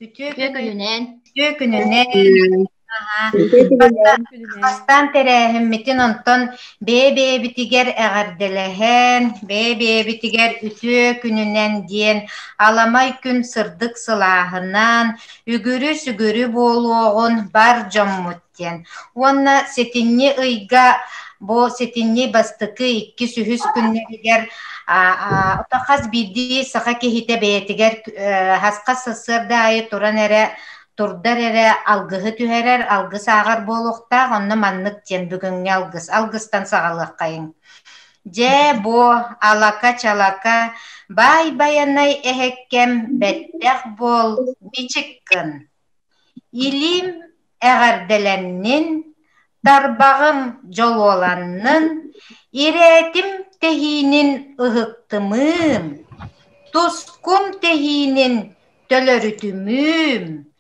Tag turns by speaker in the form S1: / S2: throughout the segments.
S1: Үтүө
S2: Үтүө күнүнэн.
S1: Үтүө күнүнэн. Бастаан тэрээһиммитин онтон бэйэ-бэйэбитигэр эҕэрдэлэһэн, бэйэ-бэйэбитигэр үтүө күнүнэн диэн аламай күн сырдык сылааһынан үгүрү-сүгүрү буолуоҕун бар дьоммут диэн. Уонна сэтинньи ыйга бу сэтинньи бастакы иккис-үһүс күннэригэр хас биирдии саха киһитэ бэйэтигэр хас сарсыарда аайы туран эрэ турдар эрэ алгыһы түһэрэр, алгыс ааҕар буолуохтаах, онно маннык диэн бүгүҥҥү алгыс, алгыстан саҕалыаххайыҥ. Дьэ, бу алака-чалака, баай байанай эһэккэм бэттэх буол, мичик гын. Илиим эҕэрдэлэннин, тарбаҕым дьолуоланнын, ирээтим тэһиинин ыһыктымыым, тускум тэһиинин төлөрүтүмүүм,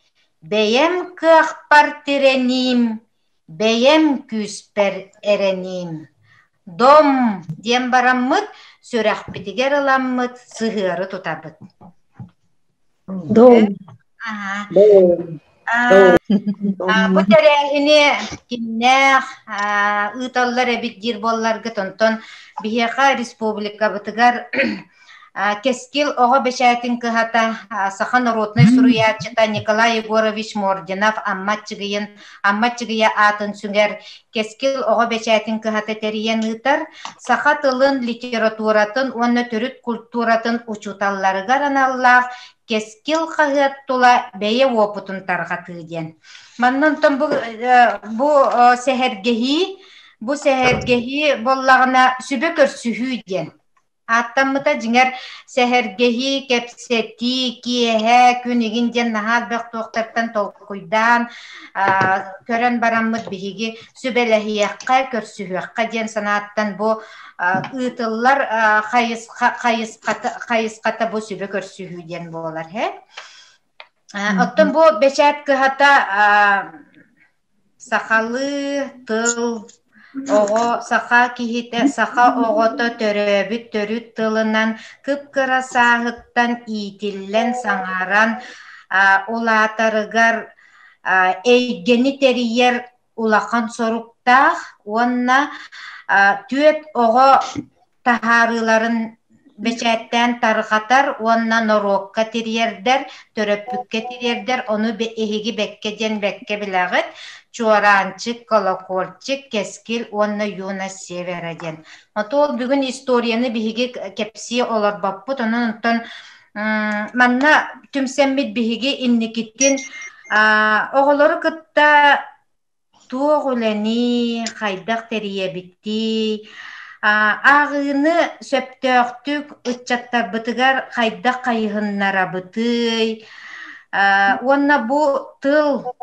S1: бэйэм кыахпар тирэниим, бэйэм күүспэр эрэниим. Дом диэн бараммыт, сүрэхпитигэр ыламмыт сыһыары тутабыт.
S3: Дом.
S1: Бу тэрээһини кимнээх ыыталлар эбит диир буолларгыт, онтон биһиэхэ республикабытыгар Кэскил оҕо бэчээтин кыһата саха народнай суруйааччыта Николай Егорович Мординов Амма Аччыгыйын Амма Аччыгыйа аатын сүгэр Кэскил оҕо бэчээтин кыһата тэрийэн ыытар саха тылын, литературатын уонна төрүт культуратын учууталларыгар аналлаах Кэскил хаһыат тула бэйэ уопутун тарҕатыы диэн. Манна онтон бу, бу сэһэргэһии, бу сэһэргэһии буоллаҕына сүбэ көрсүһүү диэн. Ааттаммыта дьиҥэр сэһэргэһии, кэпсэтии, киэһэ, күн игин диэн наһаа элбэх туохтартан толкуйдаан көрөн бараммыт биһиги сүбэлэһиэххэ, көрсүһүөххэ диэн санааттан бу ыытыллар хайысха, хайысхата, хайысхата бу сүбэ көрсүһүү диэн буолар. Оттон бу бэчээт кыһата Сахалыы тыл оҕо саха киһитэ саха оҕото төрөөбүт төрүт тылынан кып-кыра сааһыттан иитиллэн саҥаран улаатарыгар эйгэни тэрийэр улахан соруктаах уонна түөрт оҕо таһаарыыларын бэчээттээн тарҕатар уонна норуокка тириэрдэр, төрөппүккэ тириэрдэр, ону эһиги бэккэ диэн бэккэ билэҕит, Чуораанчык, Колокольчик, Кэскил уонна Юность Севера диэн. Отуол бүгүн историяны биһиги кэпсии олорбоппут, онон онтон манна түмсэммит биһиги инникитин оҕолору кытта Туох үлэний, хайдах тэрийэбитий, ааҕыыны сөптөөхтүк ыччаттарбытыгар хайдах хайыһыннарабытый уонна бу тыл,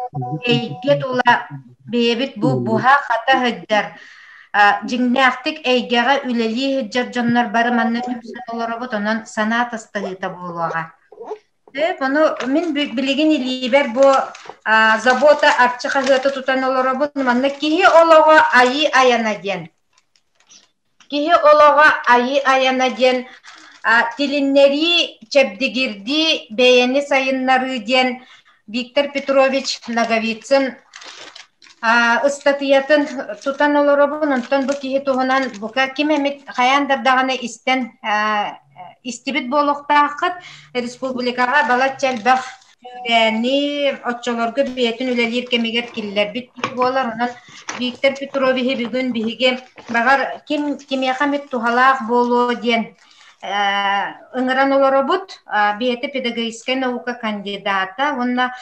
S1: эйгэ тула бэйэбит бу буһа-хата сылдьар, дьиҥнээхтик эйгэҕэ үлэлии сылдьар дьоннор бары манна түмсэн олоробут, онон санаа атастаһыыта буолуоҕа. Сөп, ону мин билигин илиибэр бу Забота Арчы хаһыаты тутан олоробун. Манна киһи олоҕо айыы айана диэн. Киһи олоҕо айыы айана диэн тилиннэрии, чэбдигирдии, бэйэни сайыннарыы диэн Виктор Петрович Ноговицын ыстатыйатын тутан олоробун. Онтон бу киһи туһунан бука ким эмит хайаан да даҕаны истэн истибит буолуохтааххыт. Республикаҕа балачча элбэх сүүрээни оччолорго бэйэтин үлэлиир кэмигэр киллэрбит киһи буолар. Онон Виктор Петровиһы бүгүн биһиги баҕар ким кимиэхэ эмит туһалаах буолуо диэн ыҥыран олоробут. Бэйэтэ педагогическай наука кандидата уонна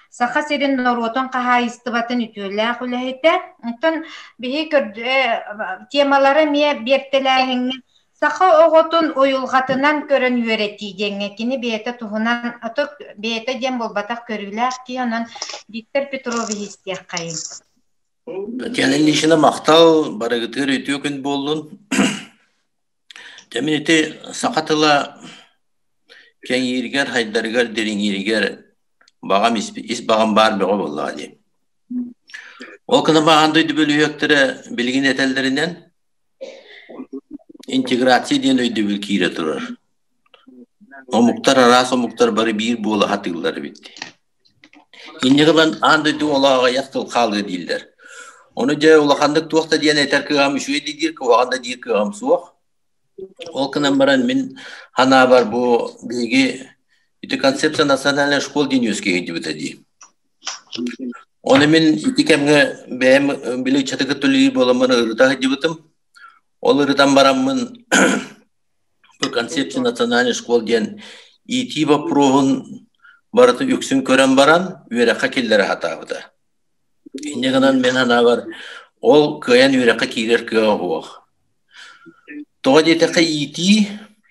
S1: Саха сирин норуотун хаһаайыстыбатын үтүөлээх үлэһитэ. Оттон биһи темалары эмиэ биэртэлээһиҥҥэ Саха оҕотун уйулҕатынан көрөн үөрэтии диэҥҥэ кини бэйэтэ туһунан ото бэйэтэ диэн буолбатах көрүүлээх киһи, онон Виктор Петрович истиэххэйиҥ.
S4: Татьяна Ильинична махтал, барыгытыгар үтүө күн буоллун. Дьэ мин ити саха тыла кэҥииригэр, хайдарыгар, дириҥииригэр баҕам ис баҕам баар бөҕө буоллаҕа дии. Ол гынан баҕан дойду бөлүһүөктэрэ билигин этэллэринэн Интеграция диэн өйдөбүл киирэ турар. Омуктар араас омуктар бары биир буола сатыыллар эбит. Инньэ гынан аан дойду олоҕо аҕыйах тыл хаалыа дииллэр. Ону дьэ улаханнык туох да диэн этэр кыаҕым үчүгэй да диир, куһаҕан да диир кыаҕым суох. Ол гынан баран мин санаабар бу биһиги ити концепция национальной школы диэн үөскэ сылдьыбыта дии. Ону мин ити кэмҥэ бэйэм били ыччаты кытта үлэлиир буоламмын ырыта сылдьыбытым. Ол ырытан бараммын бу концепция национальной школы диэн иитии боппуруоһун барытын үксүн көрөн баран үөрэххэ киллэрэ сатаабыта. Инньэ гынан мин санаабар ол кыайан үөрэххэ киирэр кыаҕа суох. Тоҕо диэтэххэ иитии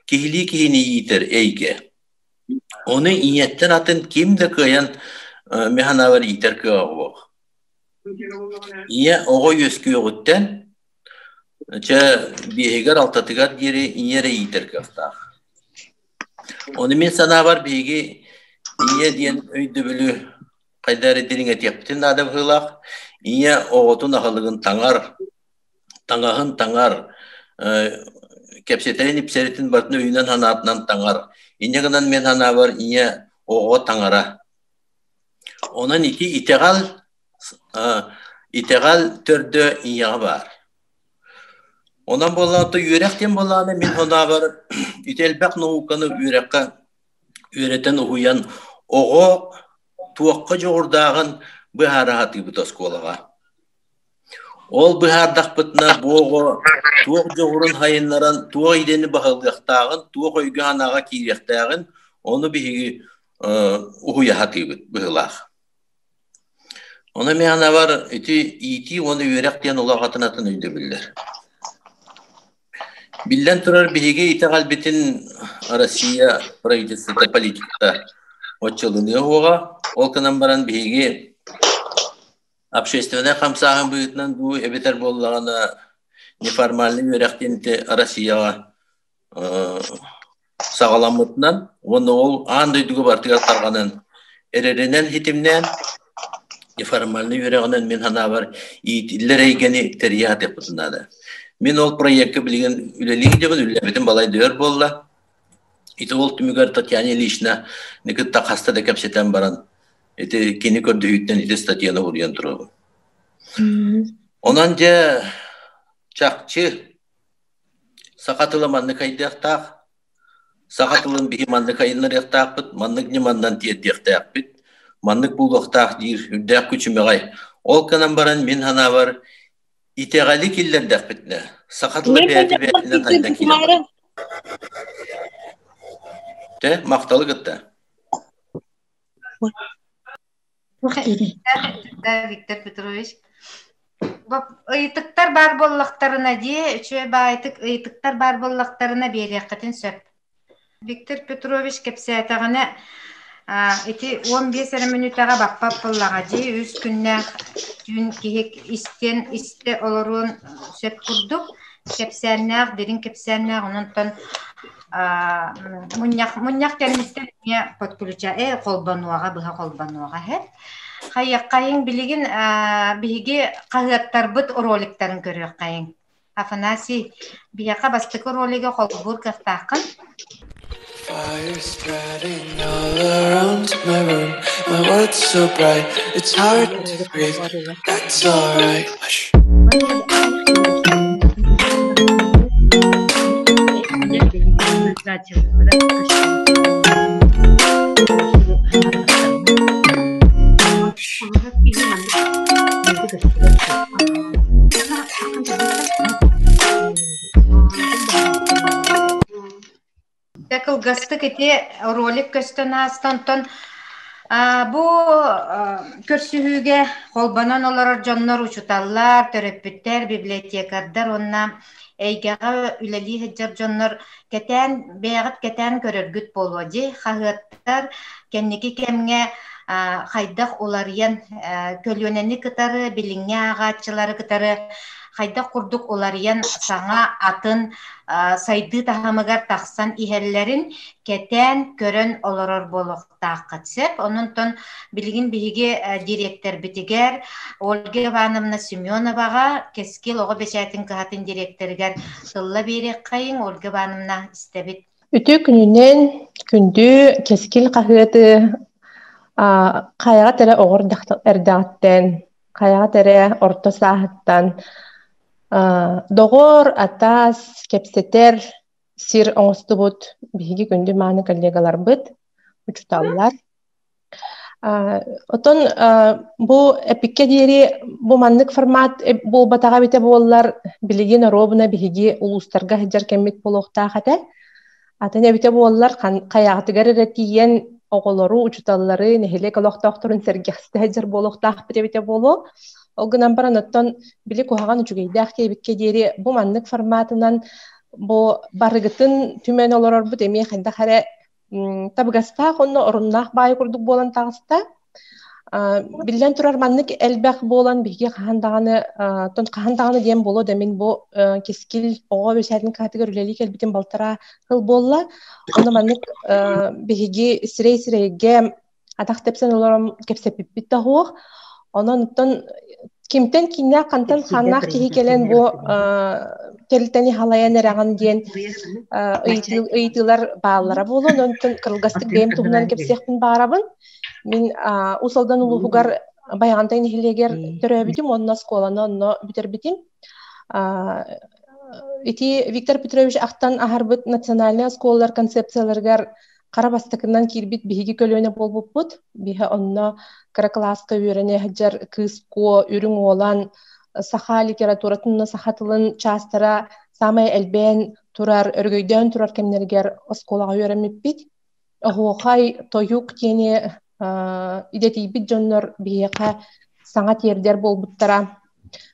S4: киһилии киһини иитэр эйгэ. Ону ийэттэн атын ким да кыайан мин санаабар иитэр кыаҕа суох. Ийэ оҕо үөскүөҕүттэн чэ биэһигэр-алтатыгар диэри ийэ эрэ иитэр кыахтаах. Ону мин санаабар биһиги ийэ диэн өйдөбүлү хайдах эрэ дириҥэтиэхпитин наада быһыылаах. Ийэ оҕотун аһылыгын таҥар, таҥаһын таҥар, кэпсэтэрин-ипсэритин барытын өйүнэн-санаатынан таҥар. Инньэ гынан мин санаабар ийэ оҕо таҥара. Онон ити итэҕэл итэҕэл төрдө ийэҕэ баар. Онон буоллаҕына үөрэх диэн буоллаҕына мин санаабар ити элбэх науканы үөрэххэ үөрэтэн уһуйан оҕо туохха дьоҕурдааҕын быһаара сатыыбыт оскуолаҕа. Ол быһаардахпытына бу оҕо туох дьоҕурун сайыннаран, туох идэни баһылыахтааҕын, туох өйгө-санааҕа киириэхтээҕин ону биһиги уһуйа сатыыбыт быһыылаах. Ону мин санаабар ити иитии уонна үөрэх диэн олох атын-атын өйдөбүллэр. Биллэн турар, биһиги итэҕэлбитин Россия правительствота политиката оччолуныа суоҕа. Ол гынан баран биһиги общественнай хамсааһын быһыытынан дуу эбэтэр буоллаҕына неформальный үөрэх диэн ити Россияҕа саҕаламмытынан уонна ол аан дойдуга барытыгар тарҕанан эрэринэн ситимнээн неформальный үөрэҕинэн мин санаабар иитиллэр эйгэни тэрийэ сатыахпытын наада. Мин ол проекка билигин үлэлии сылдьабын, үлэлээбитим балай да өр буолла. Ити ол түмүгэр Татьяна Ильична кытта хаста да кэпсэтэн баран ити кини көрдөһүүттэн ити статьяны уруйан турабын. Онон дьэ чахчы Саха тыла маннык айдыахтаах, саха тылын биһи маннык айыннарыахтаахпыт, маннык ньыманнан тиэрдиэхтээхпит, маннык буолуохтаах диир үрдээх күчүмэҕэй. Ол гынан баран мин санаабар итэҕэли киллэрдэхпитинэ, саха тыла бэйэтэ бэйэтинэн айдан киирэн барар. Тэ, махталы кытта.
S1: Виктор Петрович. Ыйытыктар баар буоллахтарына дии, үчүгэй баайытык ыйытыктар баар буоллахтарына биэриэххитин сөп. Виктор Петрович кэпсээтэҕинэ, ити 15 эрэ мүнүүтэҕэ баппат буоллаҕа дии, үс күннээх түүн киһи истиэн истэ олоруон сөп курдук. Кэпсээннээх, дириҥ кэпсээннээх, онон мунньах мунньах кэнниттэн эмиэ подключа э холбонуоҕа быһа холбонуоҕа эһэ хайыаххайыҥ билигин биһиги хаһыаттарбыт роликтарын көрүөххэйиҥ Афанасий биһиэхэ бастакы ролига холбуур кыахтааххын
S2: Fire spreading all around my room. My world's so bright, it's hard to breathe. That's alright. Hush.
S1: Дьэ кылгастык ити ролик көстөн ааста, онтон бу көрсүһүүгэ холбонон олорор дьоннор учууталлар, төрөппүттэр, библиотекардар уонна эйгэҕэ үлэлии сылдьар дьоннор кэтээн бэйэҕит кэтээн көрөргүт буолуо дии. Хаһыаттар кэнники кэмҥэ хайдах уларыйан көлүөнэни кытары, билиҥҥи ааҕааччылары кытары хайдах курдук уларыйан саҥа атын сайдыы таһымыгар тахсан иһэллэрин кэтээн көрөн олорор буолуохтааххыт сөп. Онон билигин биһиги дириэктэрбитигэр Ольга Ивановна Семеноваҕа Кэскил оҕо бэчээтин кыһатын дириэктэригэр тылла биэриэххэйиҥ. Ольга Ивановна истэбит.
S3: Үтүө күнүнэн күндү Кэскил хаһыаты Хайаҕа эрэ оҕор эрдэҕиттэн, хайаҕа эрэ орто сааһыттан доҕор, атас, кэпсэтэр сир оҥостубут биһиги күндү мааны коллегаларбыт, учууталлар. Оттон бу эпиккэ диэри бу маннык формат буолбатаҕа эбитэ буоллар, билигин оруобуна биһиги улуустарга сылдьар кэммит буолуохтаах этэ. Атын эбитэ буоллар, хайаҕытыгар эрэ тиийэн оҕолору, учууталлары, нэһилиэк олохтоохторун сэргэхситэ сылдьар буолуохтаахпыт эбитэ буолуо. Ол гынан баран, оттон били куһаҕан үчүгэйдээх диэбиккэ диэри бу маннык форматынан бу барыгытын түмэн олорорбут эмиэ хайдах эрэ табыгастаах уонна оруннаах баайы курдук буолан таҕыста. Биллэн турар, маннык элбэх буолан биһиги хаһан даҕаны хаһан даҕаны диэн буолуо да мин бу Кэскил оҕо бэчээтин кыһатыгар үлэлии кэлбитим балтараа сыл буолла. Онно маннык биһиги сирэй-сирэйгэ атах тэпсэн олорон кэпсэппиппит да суох. Онон оттон кимтэн кииннээх, хантан хааннаах киһи кэлэн бу тэрилтэни халайан эрэҕин диэн ыйытыылар бааллара буолуо. Онтон кылгастык бэйэм туһунан кэпсиэхпин баҕарабын. Мин Уус Алдан улууһугар Байаҕантай нэһилиэгэр төрөөбүтүм уонна оскуоланы онно бүтэрбитим. Ити Виктор Петрович ахтан аһарбыт национальнай оскуолалар концепцияларыгар хара бастакынан киирбит биһиги көлүөнэ буолбуппут. Биһи онно кыра кылааска үөрэнэ сылдьар кыыс куо, үрүҥ уолан, саха литературатын уонна саха тылын чаастара саамай элбээн турар, өрөгөйдөөн турар кэмнэригэр оскуолаҕа үөрэммиппит. Оһуохай, тойук диэни идэтийбит дьоннор биһиэхэ саҥа тиэрдэр буолбуттара.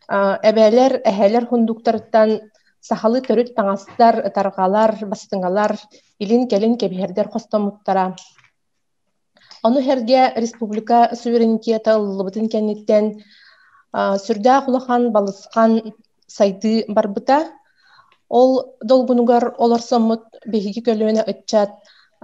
S3: Эбээлэр, эһээлэр хундуктарыттан сахалыы төрүт таҥастар, ытарҕалар, бастыҥалар, илин-кэлин кэбиһэрдэр хостоммуттара. Ону сэргэ республика суверенитета ылыллыбытын кэнниттэн сүрдээх улахан балысхан сайдыы барбыта. Ол долгунугар олорсоммут биһиги көлүөнэ ыччат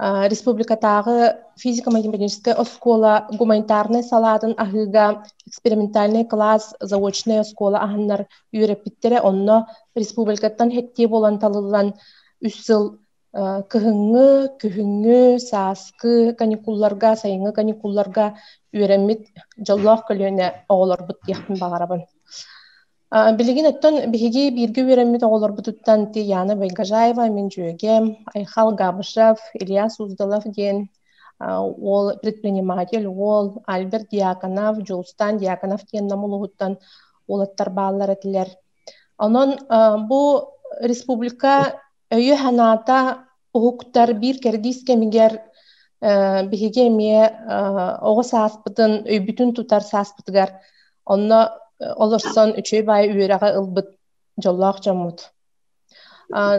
S3: республикатааҕы физико-математическай оскуола гуманитарнай салаатын аһыыга экспериментальнай класс заочнай оскуола аһаннар үөрэппиттэрэ. Онно республикаттан хэттиэ буолан талыллан үс сыл кыһыҥҥы, күһүҥҥү, сааскы каникулларга, сайыҥҥы каникулларга үөрэммит дьоллоох көлүөнэ оҕолорбут диэхпин баҕарабын. Билигин оттон биһиги бииргэ үөрэммит оҕолорбутуттан Тияна Байгожаева, мин дьүөгэм, Айхал Габышев, Илья Суздалов диэн уол предприниматель уол, Альберт Дьяконов, Дьулустан Дьяконов диэн Нам улууһуттан уолаттар бааллар этилэр. Онон бу республика өйө-санаата уһуктар биир кэрдиис кэмигэр биһиги эмиэ оҕо сааспытын, өйбүтүн тутар сааспытыгар онно олорсон үчүгэй баайы үөрэҕи ылбыт дьоллоох дьоммут.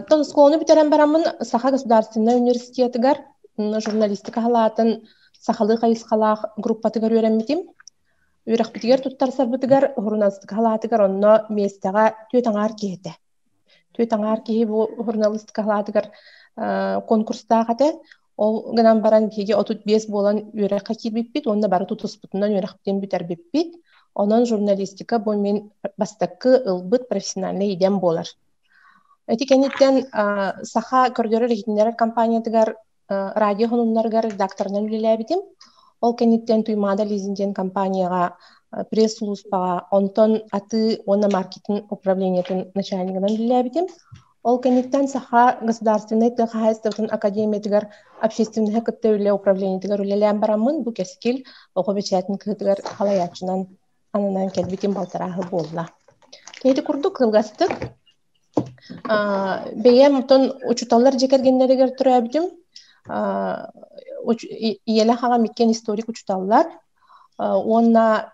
S3: Тон оскуоланы бүтэрэн бараммын Саха государственнай университетыгар журналистика салаатын сахалыы хайысхалаах группатыгар үөрэммитим. Үөрэхпитигэр туттарсарбытыгар журналистика салаатыгар онно миэстэҕэ түөрт аҥаар киһи этэ. Түөрт аҥаар киһи бу журналистика салаатыгар конкурстаах этэ. Ол гынан баран биһиги 35 буолан үөрэххэ киирбиппит уонна бары тутуспутунан үөрэхпитин бүтэрбиппит. Онон журналистика бу мин бастакы ылбыт профессиональнай идэм буолар. Ити кэнниттэн Саха көрдөрөр-иһитиннэрэр компаниятыгар радио сонуннарыгар редакторынан үлэлээбитим. Ол кэнниттэн Туймаада Лизинг диэн компанияҕа пресс-сулууспаҕа, онтон атыы уонна маркетинг управлениетын начальнигынан үлэлээбитим. Ол кэнниттэн Саха государственнай тыа хаһаайыстыбатын академиятыгар общественноһы кытта үлэ управлениетыгар үлэлээн бараммын, бу Кэскил оҕо бэчээтин кыһытыгар халайааччынан ананан кэлбитим балтарааһы буолла. Ити курдук кылгастык бэйэм оттон учууталлар дьиэ кэргэннэригэр төрөөбүтүм. Ийэлээх аҕам иккиэн историк учууталлар. Уонна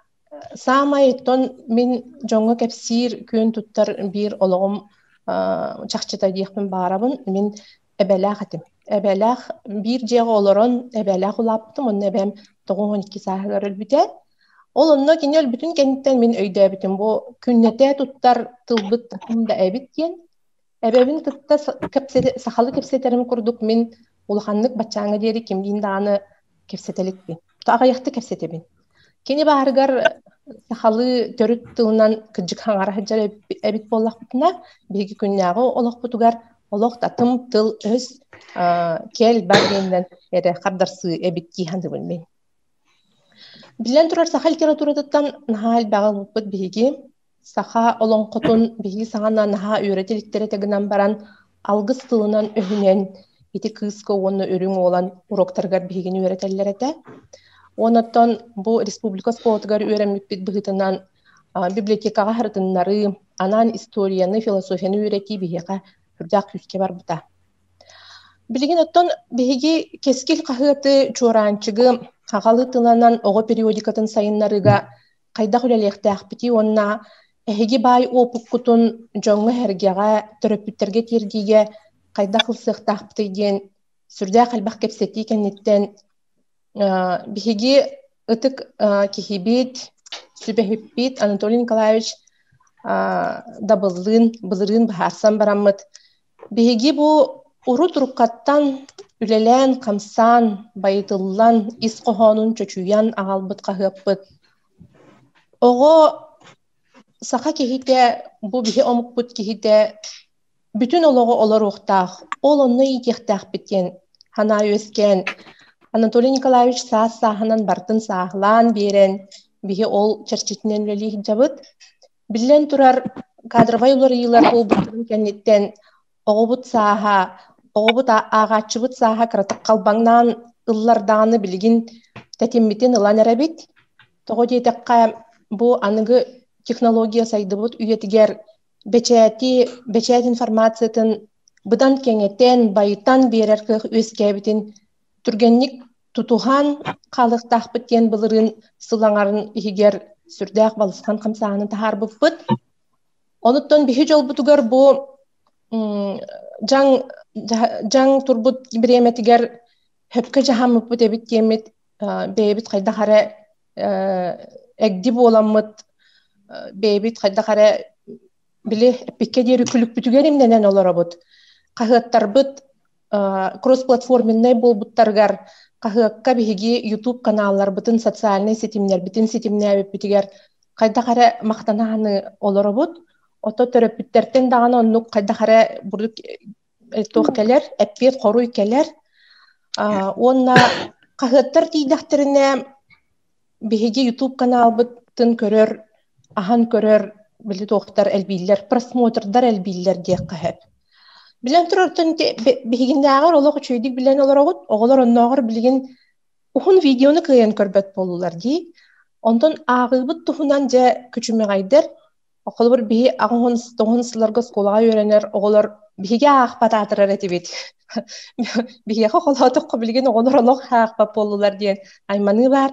S3: саамай оттон мин дьоҥҥо кэпсиир, күөн туттар биир олоҕум чахчыта диэхпин баҕарабын. Мин эбэлээх этим. Эбэлээх биир дьиэҕэ олорон эбэлээх улааппытым. Онно эбэм 92 сааһыгар өлбүтэ. Ол онно кини өлбүтүн кэнниттэн мин өйдөөбүтүм бу күннэтэ туттар тылбыт татым да эбит диэн. Эбэбин кытта сахалыы кэпсэтэрим курдук мин улаханнык баччааҥҥа диэри кимниин даҕаны кэпсэтэ иликпин. Аҕыйахта кэпсэтэбин. Кини баарыгар сахалыы төрүт тылынан кырдьык хаҥара сылдьар эбит буоллахпытына, биһиги күннээҕи олохпутугар олох татым тыл-өс кэл бар диэнинэн эрэ хардарсыы эбит дии саныыбын мин. Биллэн турар, саха литературатыттан наһаа элбэҕи ылбыппыт биһиги. Саха олоҥхотун биһиги саҕана наһаа үөрэтэ иликтэрэ этэ гынан баран, алгыс тылынан өһүнэн ити кыыска уонна үрүҥ уолан уроктарыгар биһигини үөрэтэллэр этэ. Уоннаттан бу республика оскуолатыгар үөрэммиппит быһыытынан библиотекаҕа сырытыннарыы, анаан историяны, философияны үөрэтии биһиэхэ сүрдээх күүскэ барбыта. Билигин оттон биһиги Кэскил хаһыаты Чуораанчыгы аҕалыы тылынан оҕо периодикатын сайыннарыыга хайдах үлэлиэхтээхпитий уонна эһиги баай уопуккутун дьоҥҥо-сэргэҕэ, төрөппүттэргэ тиэрдиигэ хайдах ылсыахтаахпытый диэн сүрдээх элбэх кэпсэтии кэнниттэн биһиги ытык киһибит, сүбэһиппит Анатолий Николаевич Дабыллыын былырыын быһаарсан бараммыт Биһиги бу урут-уруккаттан үлэлээн-хамсаан, байытыллан, ис хоһоонун чочуйан аҕалбыт хаһыаппыт. Оҕо саха киһитэ, бу биһи омукпут киһитэ бүтүн олоҕу олоруохтаах, ол онно иитиэхтээхпит диэн санаа үөскээн, Анатолий Николаевич саас-сааһынан барытын сааһылаан биэрэн, биһи ол чэрчитинэн үлэлии сылдьабыт. Биллэн турар, кадровай уларыйыылар буолбуттарын кэнниттэн оҕобут сааһа, оҕобут ааҕааччыбыт сааһа кыратык халбаҥнаан ыллар даҕаны билигин тэтиммитин ылан эрэбит. Тоҕо диэтэххэ, бу аныгы технология сайдыбыт үйэтигэр бэчээти, бэчээт информациятын быдан кэҥэтэн, байытан биэрэр кыах үөскээбитин түргэнник тутуһан хаалыахтаахпыт диэн былырыын сыл аҥарын иһигэр сүрдээх балысхан хамсааһыны таһаарбыппыт. Онуттан биһи дьолбутугар бу дьаҥ дьаҥ турбут бириэмэтигэр хөпкө дьаһаммыппыт эбит диэммит бэйэбит хайдах эрэ эгди буоламмыт бэйэбит хайдах эрэ били эппиккэ диэри күлүкпүтүгэр имнэнэн олоробут. Хаһыаттарбыт кроссплатформеннай буолбуттарыгар хаһыакка биһиги YouTube каналларбытын, социальнай ситимнэрбитин ситимнээбиппитигэр хайдах эрэ махтанааны олоробут. Ото төрөппүттэртэн даҕаны оннук хайдах эрэ бурдук туох кэлэр, эппиэт хоруй кэлэр. Уонна хаһыаттар тиийдэхтэринэ биһиги YouTube каналбытын көрөр, аһан көрөр били туохтар элбииллэр, просмотрдар элбииллэр диэххэ сөп. Билэн турартан биһигиннээҕэр олох үчүгэйдик билэн олороҕут, оҕолор оннооҕор билигин уһун видеону кыайан көрбөт буоллулар дии. Онтон ааҕыыбыт туһунан дьэ күчүмэҕэйдэр Холобур, биһи аҕыһын тоҕуһун сылларга оскуолаҕа үөрэнэр оҕолор биһиги аахпат аатырар этибит. Биһиэхэ холоотоххо билигин оҕолор олох аахпат буоллулар диэн айманыы баар.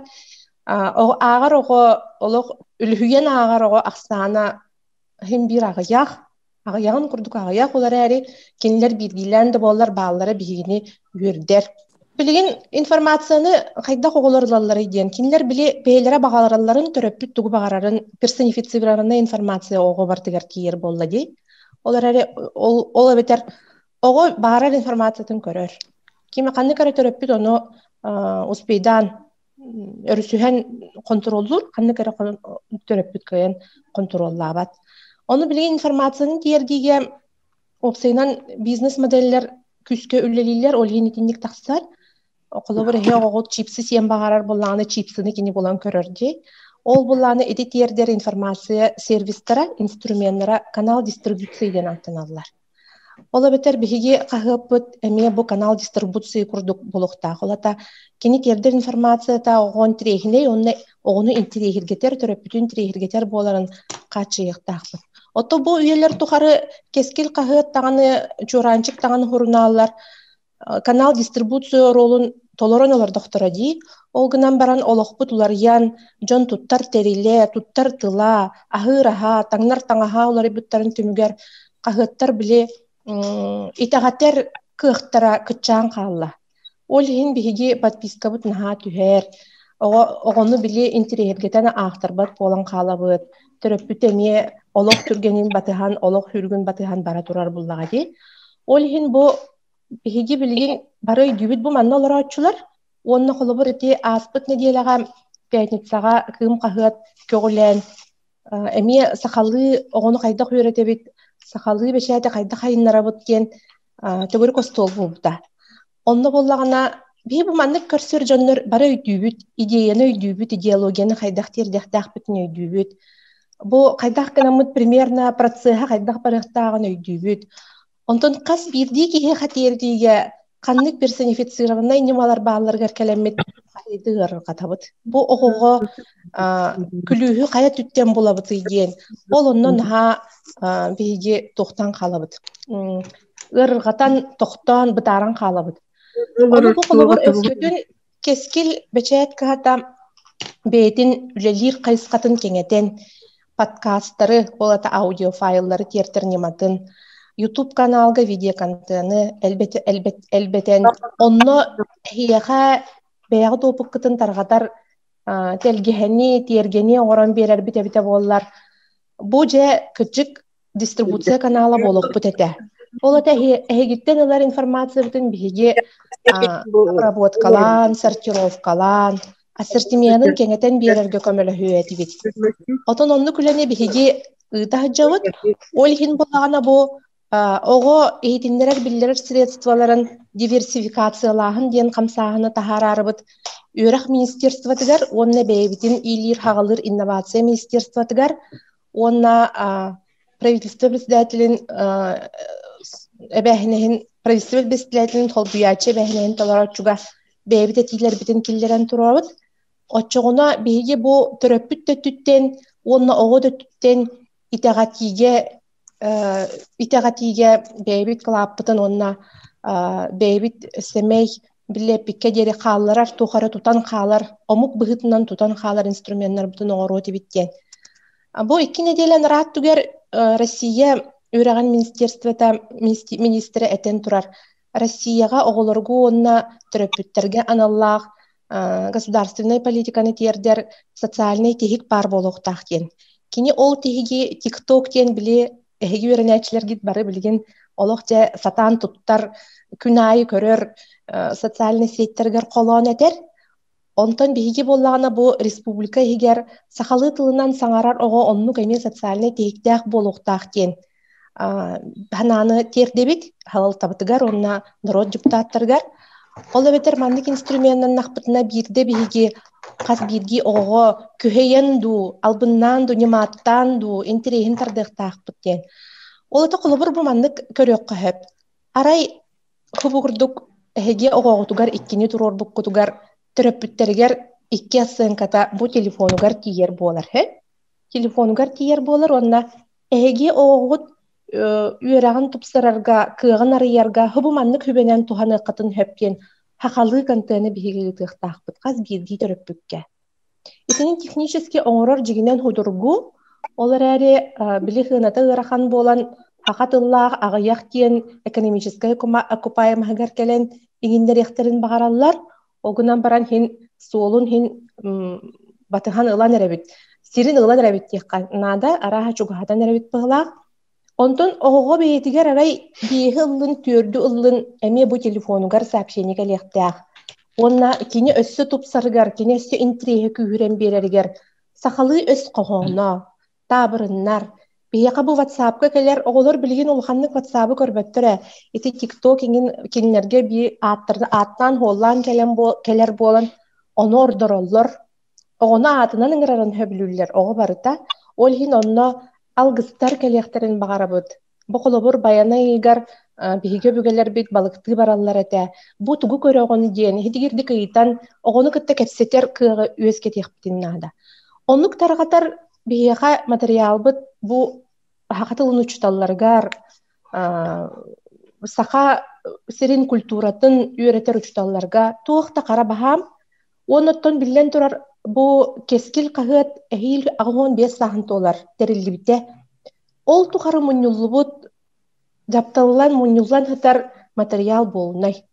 S3: Ааҕар оҕо олох үлүһүйэн ааҕар оҕо ахсаана иһин биир аҕыйах, аҕыйаҕын курдук аҕыйах ол эрээри кинилэр биирдиилээн да буоллар бааллара биһигини үөрдэр. Билигин информацияны хайдах оҕолор ылалларый диэн, кинилэр били бэйэлэрэ баҕаралларын, төрөппүт тугу баҕарарын персонифицированная информация оҕо барытыгар тиийэр буолла дии. Ол эрээри ол, ол эбэтэр оҕо баҕарар информациятын көрөр. Ким ханнык эрэ төрөппүт ону успейдаан өрүсүһэн хонтуруоллуур, ханнык эрэ төрөппүт кыайан хонтуруоллаабат. Ону билигин информацияны тиэрдиигэ уопсайынан бизнес-моделлэр күүскэ үлэлииллэр, ол иһин итинник тахсар. Холобур, эһи оҕоҕут чипсы сиэн баҕарар буоллаҕына, чипсыны кини булан көрөр дии. Ол буллааны ити тиэрдэр информация сервистара, инструменнара канал дистрибуции диэн ааттаналлар. Ол эбэтэр биһиги хаһыаппыт эмиэ бу канал дистрибуции курдук буолуохтаах. Ол ата кини тиэрдэр информацията оҕо интириэһинэй уонна оҕону интириэһиргэтэр, төрөппүтүн интириэһиргэтэр буоларын хааччыйыахтаахпыт. Ото бу үйэлэр тухары Кэскил хаһыат даҕаны, Чуораанчык даҕаны сурунааллар канал дистрибуция оруолун толорон олордохторо дии. Ол гынан баран олохпут уларыйан, дьон туттар тэрилэ, туттар тыла, аһыыр аһа, таҥнар таҥаһа уларыйбыттарын түмүгэр хаһыаттар били итэҕэтэр кыахтара кыччаан хаалла. Ол иһин биһиги подпискабыт наһаа түһэр. Оҕо оҕону били интириэһиргэтэн аахтарбат буолан хаалабыт. Төрөппүт эмиэ олох түргэнин батыһан, олох хүргүн батыһан бара турар буллаҕа дии. Ол иһин бу биһиги билигин бары өйдүүбүт бу манна олорооччулар уонна холобур ити ааспыт нэдиэлэҕэ пятницаҕа Кыым хаһыат көҕүлээн эмиэ сахалыы оҕону хайдах үөрэтэбит, сахалыы бэчээти хайдах айыннарабыт диэн төгүрүк остуол буолбута. Онно буоллаҕына Биһи бу маннык көрсөр дьоннор бары өйдүүбүт, идеяны өйдүүбүт, идеологияны хайдах тиэрдиэхтээхпитин өйдүүбүт. Бу хайдах гынаммыт примерно процеһа хайдах барыахтааҕын өйдүүбүт. Онтон хас биирдии киһиэхэ тиэрдиигэ ханнык персонифицированнай ньымалар баалларыгар кэлэммит хайды ыарырҕатабыт. Бу оҕоҕо күлүүһү хайа түттэн булабытый диэн ол онно наһаа биһиги туохтан хаалабыт. Ыарырҕатан, тохтоон, бытааран хаалабыт. Ону бу холобур өскөтүн Кэскил бэчээт кыһата бэйэтин үлэлиир хайысхатын кэҥэтэн, подкастары, ол аата аудиофайллары тиэрдэр ньыматын, YouTube каналга видеоконтены элбэтэн, онно эһиэхэ бэйэҕит опыккытын тарҕатар тэлгэһэни, тиэргэни оҥорон биэрэрбит эбитэ буоллар, бу дьэ кырдьык дистрибуция канала буолуохпут этэ. Ол это эһигиттэн ылар информациябытын биһиги обработкалаан, сортировкалаан, ассортименын кэҥэтэн биэрэргэ көмөлөһүө этибит. Отон оннук үлэни биһиги ыыта сылдьабыт. Ол иһин буоллаҕына бу оҕо иһитиннэрэр биллэрэр средстволарын диверсификациялааһын диэн хамсааһыны таһаарарыбыт үөрэх министерствотыгар уонна бэйэбитин иилиир-хаҕалыыр инновация министерствотыгар уонна правительство председателин эбээһинэһин правительство председателин холбуйааччы эбээһинэһин толорооччуга бэйэбит этиилэрбитин киллэрэн туруорабыт. Оччоҕуна биһиги бу төрөппүт төттүттэн уонна оҕо төттүттэн итэҕэтиигэ итэҕэтиигэ бэйэбит кылааппытын уонна бэйэбит сэмэй биллэппиккэ диэри хаалларар туох эрэ тутан хаалар омук быһыытынан тутан хаалар инструменнарбытын оҥоруо этибит диэн. Бу 2 нэдиэлэ анараат түгэр Россия үөрэҕин министерствота министрэ этэн турар Россияҕа оҕолорго уонна төрөппүттэргэ аналлаах государственнай политиканы тиэрдэр социальнай тиһик баар буолуохтаах диэн. Кини ол тиһиги TikTok диэн били эһиги үөрэнээччилэргит бары билигин олох дьэ сатаан туттар, күн аайы көрөр социальнай сетьтэригэр холоон этэр. Онтон биһиги буоллаҕына бу республика иһигэр сахалыы тылынан саҥарар оҕо оннук эмиэ социальнай тиһиктээх буолуохтаах диэн санааны тиэрдэбит салалтабытыгар уонна норуот депутаттарыгар. Ол эбэтэр маннык инструменнаннахпытына биирдэ биһиги хас биирдии оҕоҕо күһэйэн дуу, албыннаан дуу, ньымааттаан дуу интэриэһин тардыахтаахпыт диэн. Ол это холобур бу маннык көрүөххэ сөп. Арай хубу курдук эһиги оҕоҕутугар иккини туруорбуккутугар төрөппүттэригэр икки ассыаҥката бу телефонугар тиийэр буолар һэ телефонугар тиийэр буолар уонна эһиги оҕоҕут үөрэҕин тупсарарга кыаҕын арыйарга хубу маннык хүбэнэн туһаныаххытын сөп диэн хахалыы контены биһиги ыытыахтаахпыт хас биирдии төрөппүккэ. Итини технически оҥорор дьигинэн худургу, ол эрээри били сыаната ыарахан буолан саха тыллаах аҕыйах диэн экономическай окупаемоһыгар кэлэн иҥиннэриэхтэрин баҕараллар. Ол гынан баран хин суолун хин батыһан ылан эрэбит, сирин ылан эрэбит диэххэ наада, арааһа чугаһатан эрэбит быһылаах. Онтон оҕоҕо бэйэтигэр арай биэһи ыллын, түөрдү ыллын эмиэ бу телефонугар сообщение кэлиэхтээх. Уонна кини өссө тупсарыгар, кини өссө интириэһэ күүһүрэн биэрэригэр сахалыы өс хоһооно, таабырыннар. Биһиэхэ бу WhatsApp-ка кэлэр оҕолор билигин улаханнык WhatsApp-ы көрбөттөр ээ. Ити TikTok иҥин кинилэргэ биир ааттарын ааттаан-хуоллаан кэлэн кэлэр буолан ону ордороллор. Оҕону аатынан ыҥырарын сөбүлүүллэр оҕо барыта. Ол иһин онно алгыстар кэлиэхтэрин баҕарабыт. Бу холобур Байанай ыйыгар биһиги өбүгэлэрбит балыктыы бараллар этэ. Бу тугу көрөҕүн диэн иһитигирдик ыйытан оҕону кытта кэпсэтэр кыаҕы үөскэтиэхпитин наада. Оннук тарҕатар биһиэхэ матырыйаалбыт бу саха тылын учууталларыгар саха сирин культуратын үөрэтэр учууталларга туох да хара баһаам. Уонна оттон биллэн турар бу Кэскил хаһыат эһиил 85 сааһын туолар тэриллибитэ. Ол тухары мунньуллубут, дьапталлан мунньуллан сытар матырыйаал буолунай.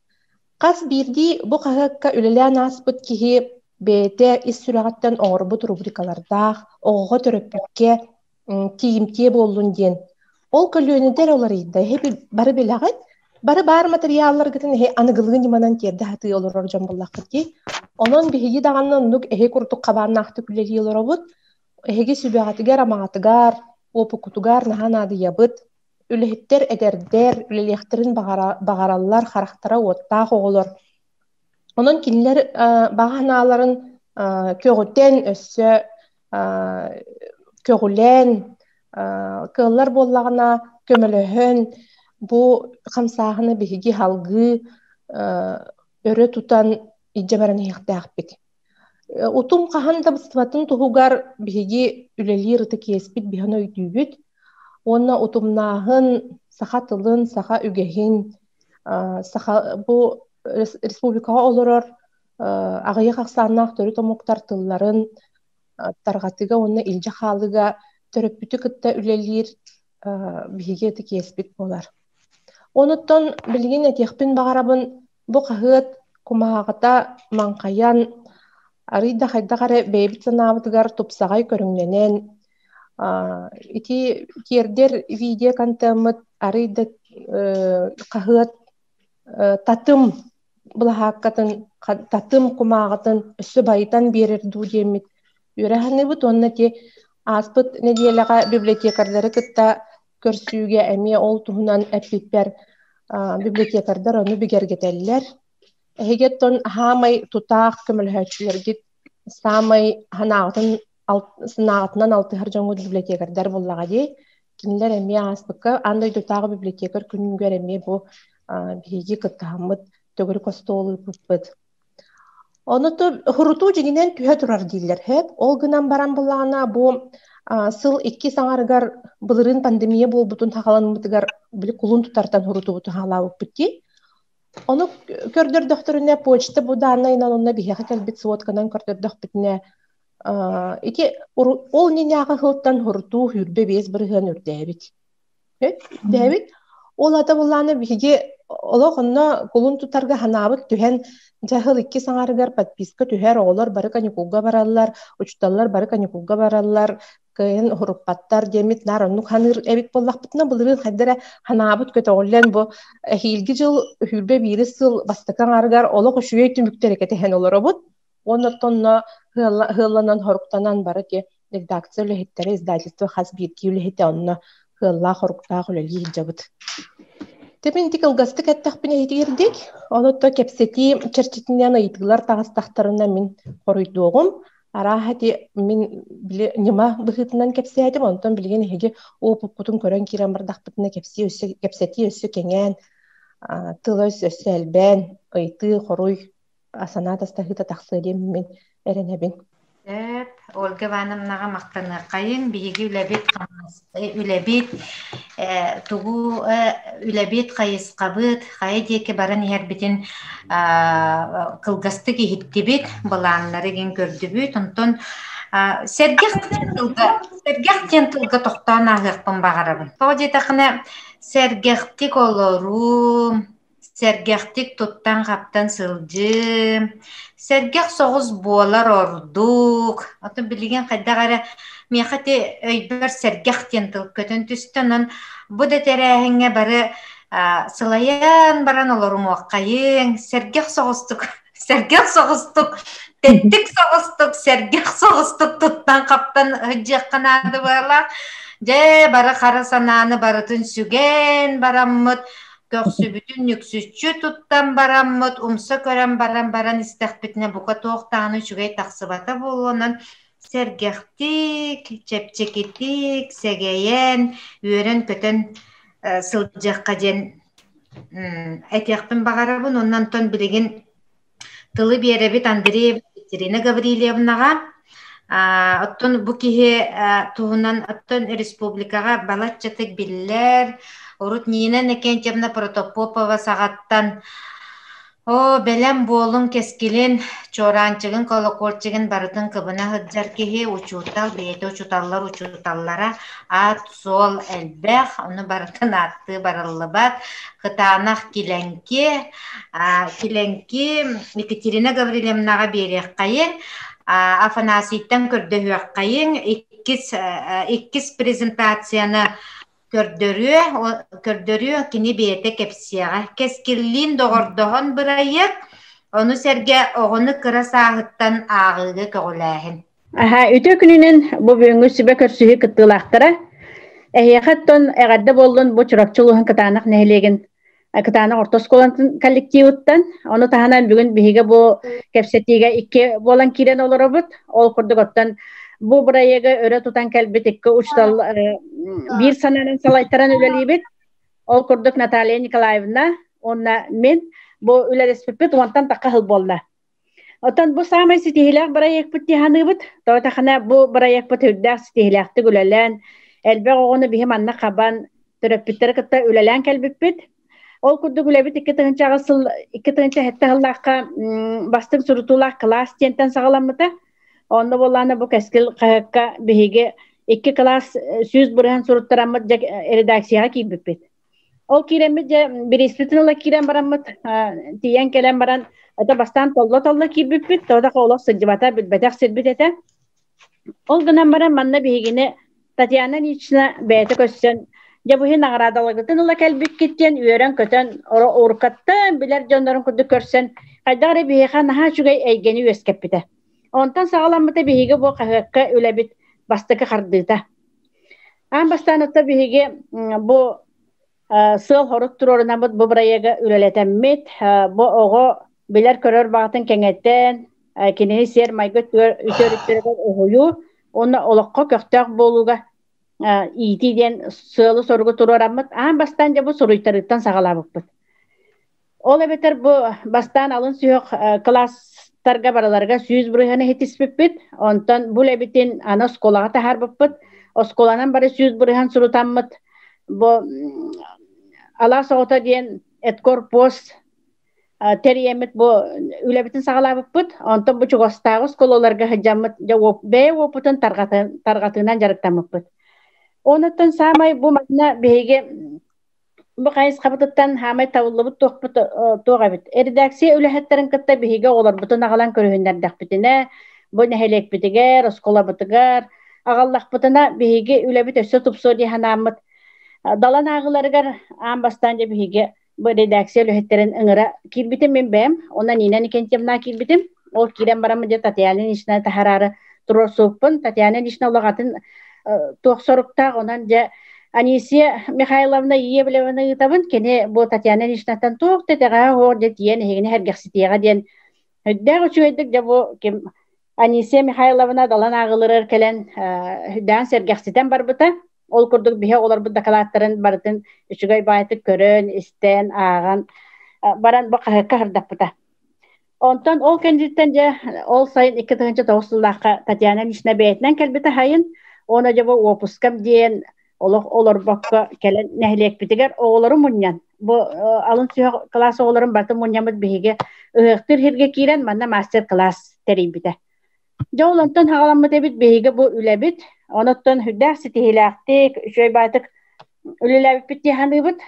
S3: Хас биирдии бу хаһыакка үлэлээн ааспыт киһи бэйэтэ ис сүрэҕиттэн оҥорбут рубрикалардаах, оҕоҕо төрөппүккэ тиийимтиэ буоллун диэн. Ол көлүөнэтэ эрэ уларыйда. Эһи бары билэҕит, бары баар матырыйаалларгытын эһи аныгылыы ньыманан тиэрдэ сатыы олорор дьон буоллаххыт дии. Онон биһиги даҕаны оннук эһи курдук хабааннаахтык үлэлии олоробут. Эһиги сүбэҕитигэр-амаҕытыгар, уопуккутугар наһаа наадыйабыт. Үлэһиттэр эдэрдэр, үлэлиэхтэрин баҕараллар, харахтара уоттаах оҕолор. Онон кинилэр баҕа санааларын көҕүтэн, өссө көҕүлээн, кыаллар буоллаҕына көмөлөһөн, бу хамсааһыны биһиги салгыы өрө тутан илдьэ баран иһиэхтээхпит. Утум хаһан да быстыбатын туһугар биһиги үлэлиир ытык иэспит биһэн өйдүүбүт уонна утумнааһын саха тылын, саха үгэһин, саха бу республикаҕа олорор аҕыйах ахсааннаах төрүт омуктар тылларын тарҕатыыга уонна илдьэ хаалыыга төрөппүтү кытта үлэлиир биһиги ытык иэспит буолар. Онуттан билигин этиэхпин баҕарабын, бу хаһыат кумааҕыта маҥхайан, арыый да хайдах эрэ бэйэбит санаабытыгар тупсаҕай көрүҥнэнэн, ити тиэрдэр видео-контеммыт арыый да хаһыат татым былаһааккатын, татым кумааҕытын өссө байытан биэрэр дуу диэммит үөрэ саныыбыт уонна ити ааспыт нэдиэлэҕэ библиотекардары кытта көрсүүгэ эмиэ ол туһунан эппиппэр библиотекардар ону бигэргэтэллэр. Эһиги оттон хаамай тутаах көмөлөһөөччүлэргит саамай санааҕытын санааҕытынан алтыһар дьоҥҥут библиотекардар буоллаҕа дии. Кинилэр эмиэ ааспыкка аан дойдутааҕы библиотекарь күнүгэр эмиэ бу биһиги кыттыһаммыт төгүрүк остуол ыыппыппыт. Ону хурутуу дьиҥинэн түһэ турар дииллэр сөп. Ол гынан баран буллаҕына бу сыл иккис аҥарыгар былырыын пандемия буолбутун саҕаламмытыгар били кулун тутартан хурутубутун хаалаабыппыт дии. Ону көрдөрдөхтөрүнэ почта бу дааннайынан онно биһиэхэ кэлбит сводканан көрдөрдөхпүтүнэ ити ол нинээҕи сылтан хурутуу 25% үрдээбит. Үрдээбит. Ол ата буллаана биһиги олох онно кулун тутарга ханаабыт түһэн дьаһыл икки саҥарыгар подписка түһэр, оҕолор бары каникулга бараллар, учууталлар бары каникулга бараллар, кыайан уһуруппаттар диэммит наар оннук ханыыр эбит буоллахпытына былырыын хайда эрэ ханаабыт көтөҕүллэн бу эһиилги дьыл 21 сыл бастакы аҥарыгар олох үчүгэй түмүктэри кэтэһэн олоробут. Уонна оттонно ыалланан хоруктанан бары ки редакция үлэһиттэрэ, издательство хас биирдии үлэһитэ онно ыаллаах-хоруктаах үлэлии сылдьабыт. Тэпин ити кылгастык эттэхпинэ иһитигирдик, онуттан кэпсэтии чэрчитинэн ыйытыылар таҕыстахтарына мин хоруйдуоҕум. Арааһа ити мин били ньыма быһыытынан кэпсээтим, онтон билигин эһиги опуппутун көрөн киирэн бардахпытына кэпсии өссө кэпсэтии өссө кэҥээн, тыл өс өссө элбээн, ыйытыы, хоруй санаа тастаһыыта тахсыа диэн мин эрэнэбин.
S1: Сөп, Ольга Ивановнаҕа махтаныаххайыҥ. Биһиги үлэбит үлэбит тугу үлэбит хайысхабыт хайа диэки баран иһэрбитин кылгастык иһиттибит, былааннары игин көрдүбүт. Онтон сэргэх тылга сэргэх диэн тылга тохтоон ааһыахпын баҕарабын. Тоҕо диэтэххинэ, сэргэхтик олоруу, Сэргэхтик туттан-хаптан сылдьыы, сэргэх соҕус буолар ордук. Оттон билигин хайдах эрэ миэхэ ити өйбөр сэргэх диэн тыл көтөн түстэ. Онон бу да тэрээһиҥҥэ бары сылайан баран олорумуоххайыҥ, сэргэх соҕустук сэргэх соҕустук, тэттик соҕустук, сэргэх соҕустук туттан-хаптан сылдьыахха наада буолла. Дьэ, бары хара санааны барытын сүгэн бараммыт, көхсүбүтүн нүксүччү туттан бараммыт, умса көрөн баран баран истэхпитинэ бука туох даҕаны үчүгэй тахсыбата буолуонан сэргэхтик, чэпчэкитик, сэгэйэн, үөрэн-көтөн сылдьыахха диэн этиэхпин баҕарабын. Онон онтон билигин Тылы биэрэбит Андреева Екатерина Гаврильевнаҕа. Оттон бу киһи туһунан оттон республикаҕа балаччатык биллэр. Урут Нина Иннокентьевна Протопопова саҕаттан Оо, бэлэм буолуҥ кэскилин, чуораанчыгын, колокольчигын барытын кыбына сылдьар киһи, учуутал, бэйэтэ учууталлар учууталлара, аат-суол элбэх, ону барытын ааттыы барыллыбат. Кытаанах Килэҥки, Килэҥки Екатерина Гаврильевнаҕа биэриэххэйиҥ, Афанасийтан көрдөһүөххэйиҥ, иккис, иккис презентацияны көрдөрүө, көрдөрүө кини бэйэтэ кэпсиэҕэ. Кэскиллиин доҕордоһон бырайыак, ону сэргэ оҕону кыра сааһыттан ааҕыыга көҕүлээһин.
S5: Аха, үтүө күнүнэн бу бүгүҥҥү сүбэ көрсүһүү кыттыылаахтара. Эһиэхэ оттон эҕэрдэ буоллун бу Чурапчы улууһун Кытаанах нэһилиэгин Кытаанах орто оскуолатын коллективыттан. Ону таһынан бүгүн биһиги бу кэпсэтиигэ икки буолан киирэн олоробут. Ол курдук оттон бу бырайыагы өрө тутан кэлбит икки учуутал биир санаанан салайтаран үлэлиибит. Ол курдук Наталья Николаевна уонна мин бу үлэлэспиппит уонтан тахха сыл буолла. Оттон бу саамай ситиһиилээх бырайыакпыт дии саныыбыт. Тоҕо тахана бу бырайыакпыт үрдээх ситиһиилээхтик үлэлээн, элбэх оҕону биһи манна хабан, төрөппүттэри кытта үлэлээн кэлбиппит. Ол курдук үлэбит 2008 сыл 2007 сыллаахха бастыҥ сурутуулаах кылаас диэнтэн саҕаламмыта. Онно буоллаана бу Кэскил хаһыакка биһиги икки кылаас 100% суруттараммыт редакцияҕа киирбиппит. Ол киирэммит дьэ бирииспитин ыла киирэн бараммыт тиийэн кэлэн баран это бастаан толло-толло киирбиппит, тоҕо олох сылдьыбата, билбэтэх сирбит этэ. Ол гынан баран манна биһигини Татьяна Ильична бэйэтэ көрсөн, дьэ бу иһин наҕараадаларгытын ыла кэлбиккит диэн үөрэн-көтөн, уруккаттан билэр дьоннорун курдук көрсөн, хайдах эрэ биһиэхэ наһаа үчүгэй эйгэни үөскэппитэ. Онтон саҕаламмыта биһиги бу хаһыакка үлэбит бастакы хардыыта. Аан бастаан отто биһиги бу сыал-сорук туруорунаммыт бу бырайыагы үлэлэтэммит, бу оҕо билэр-көрөр баҕатын кэҥэтэн, кинини сиэр-майгы үтүө өрүттэригэр уһуйуу уонна олоххо көхтөөх буолууга иитии диэн сыалы-соругу туруораммыт, аан бастаан дьэ бу суруйтарыыттан саҕалаабыппыт. Ол эбэтэр бу бастаан алын сүһүөх кылаастарга барыларыгар 100% иһитиспиппит, онтон бу үлэбитин аны оскуолаҕа таһаарбыппыт. Оскуоланан бары 100% сурутаммыт, бу алаас оҕото диэн эдкорпост тэрийэммит бу үлэбитин саҕалаабыппыт. Онтон бу чугастааҕы оскуолаларга сылдьаммыт дьэ бэйэ уопутун тарҕатыынан дьарыктаммыппыт. Онуттан саамай бу манна биһиги бу хайысхабытыттан хаамай табыллыбыт туохпут туох эбит. Редакция үлэһиттэрин кытта биһиги оҕолорбутун аҕалан көрүһүннэрдэхпитинэ, бу нэһилиэкпитигэр, оскуолабытыгар аҕаллахпытына биһиги үлэбит өссө тупсуо дии санааммыт. Далан ааҕыыларыгар аан бастаан дьэ биһиги бу редакция үлэһиттэрин ыҥыра киирбитим мин бэйэм. Онон Нина Никентьевна киирбитим. Ол киирэн бараммын дьэ Татьяна Ильинична таһараары туруорсубуппун. Татьяна Ильинична олох атын туох соруктаах, онон дьэ Анисия Михайловна Иевлеваны ыытабын. Кини бу Татьяна Ильиничнаттан туох да итэҕэһэ суох дьэ тиийэн эһигини сэргэхситиэҕэ диэн үрдээх үчүгэйдик дьэ бу ким Анисия Михайловна далан ааҕыларыгар кэлэн үрдээн сэргэхситэн барбыта. Ол курдук биһи оҕолорбут дакылааттарын барытын үчүгэй баайтык көрөн, истэн, ааҕан баран бу хаһыакка сырдаппыта. Онтон ол кэнниттэн дьэ ол сайын 2009 сыллаахха Татьяна Ильинична бэйэтинэн кэлбитэ сайын уонна дьэ бу уоппускам диэн олох олорбокко кэлэн нэһилиэкпитигэр оҕолору мунньан бу алын сүһүөх кылаас оҕолорун барытын мунньаммыт биһиги ыһыахтыыр сиргэ киирэн манна мастер-класс тэрийбитэ. Дьэ ол онтон хаҕаламмыт эбит биһиги бу үлэбит. Онуттан сүрдээх ситиһиилээхтик, үчүгэй баайтык үлэлээбиппит дии саныыбыт.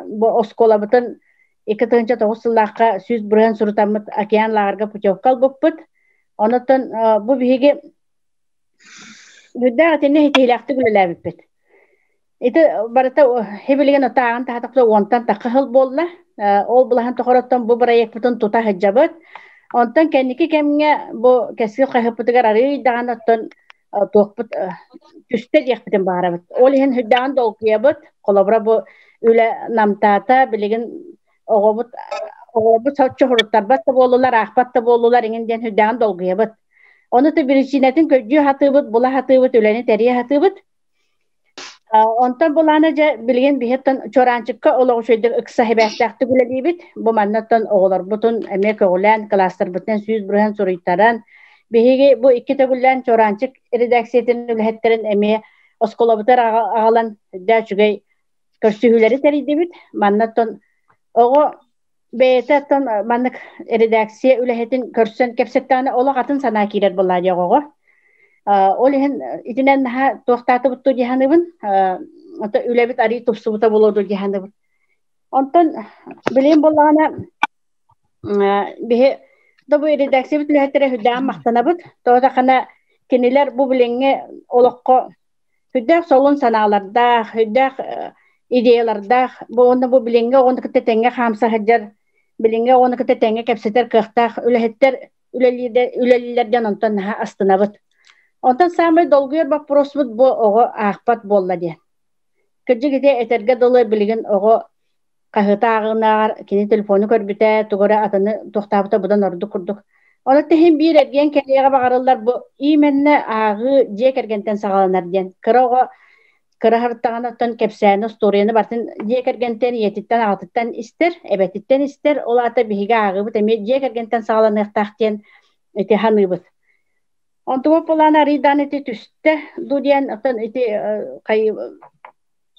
S5: Бу оскуолабытын 2009 сыллаахха 100% сурутаммыт океан лааҕырга путевка ылбыппыт. Онуттан бу биһиги сүрдээх итиннэ ситиһиилээхтик үлэлээбиппит. Ити барыта хибилигин отааҕын таһатахта уонтан тахха сыл буолла. Ол былаһын тохороттон бу бырайыакпытын тута сылдьабыт. Онтон кэнники кэмҥэ бу Кэскил хаһыаппытыгар арыый даҕаны оттон туохпут түстэ диэхпитин баҕарабыт. Ол иһин сүрдээҕин долгуйабыт. Холобура бу үлэ намтаата, билигин оҕобут оҕолорбут соччо суруттарбат да буоллулар, аахпат да буоллулар иҥин диэн сүрдээҕин долгуйабыт. Ону то биричиинэтин көрдүү сатыыбыт, була сатыыбыт, үлэни тэрийэ сатыыбыт. Онтон былаана дьэ билигин биһиттэн Чуораанчыкка олох үчүгэйдик ыкса сибээстээхтик үлэлиибит. Бу маннаттан оҕолорбутун эмиэ көҕүлээн, кылаастарбытынан 100% суруйтаран, биһиги бу икки төгүллээн Чуораанчык редакциятын үлэһиттэрин эмиэ оскуолабытыгар аҕалан дьэ үчүгэй көрсүһүүлэри тэрийдибит. Маннаттан оҕо бэйэтэ оттон маннык редакция үлэһитин көрсөн кэпсэттэҕинэ олох атын санаа киирэр буоллаа дии оҕоҕо. Ол иһин итинэн наһаа туохтаатыбыт дуу дии саныыбын. Ото үлэбит арыый тупсубута буолуо дуу дии саныыбын. Онтон билигин буоллаҕына биһи да бу редакциябыт үлэһиттэрэ сүрдээҕин махтанабыт. Тоҕо даҕаны кинилэр бу билиҥҥи олоххо сүрдээх солун санаалардаах, сүрдээх идеялардаах, бу уонна бу билиҥҥи оҕону кытта тэҥҥэ хаамса сылдьар, билиҥҥи оҕону кытта тэҥҥэ кэпсэтэр кыахтаах үлэһиттэр үлэлииллэр диэн онтон наһаа астынабыт. Онтон саамай долгуйар боппуруоспут бу оҕо аахпат буолла диэн. Кырдьык ити этэргэ дылы билигин оҕо Хаһыаты ааҕынааҕар кини телефону көрбүтэ, тугу эрэ атыны туохтаабыта быдан ордук курдук. Ону тэһин биир эргийэн кэлиэҕэ баҕарыллар бу именно ааҕыы дьиэ кэргэнтэн саҕаланар диэн. Кыра оҕо кыра сырыттаҕына оттон кэпсээни, остуоруйаны барытын дьиэ кэргэнтэн, ийэтиттэн, аҕатыттан истэр, эбэтиттэн истэр. Ол аата биһиги ааҕыыбыт эмиэ дьиэ кэргэнтэн саҕаланыахтаах диэн ити саныыбыт. Онтубут былаан арыйдаан ити түстэ дуу диэн оттон ити хай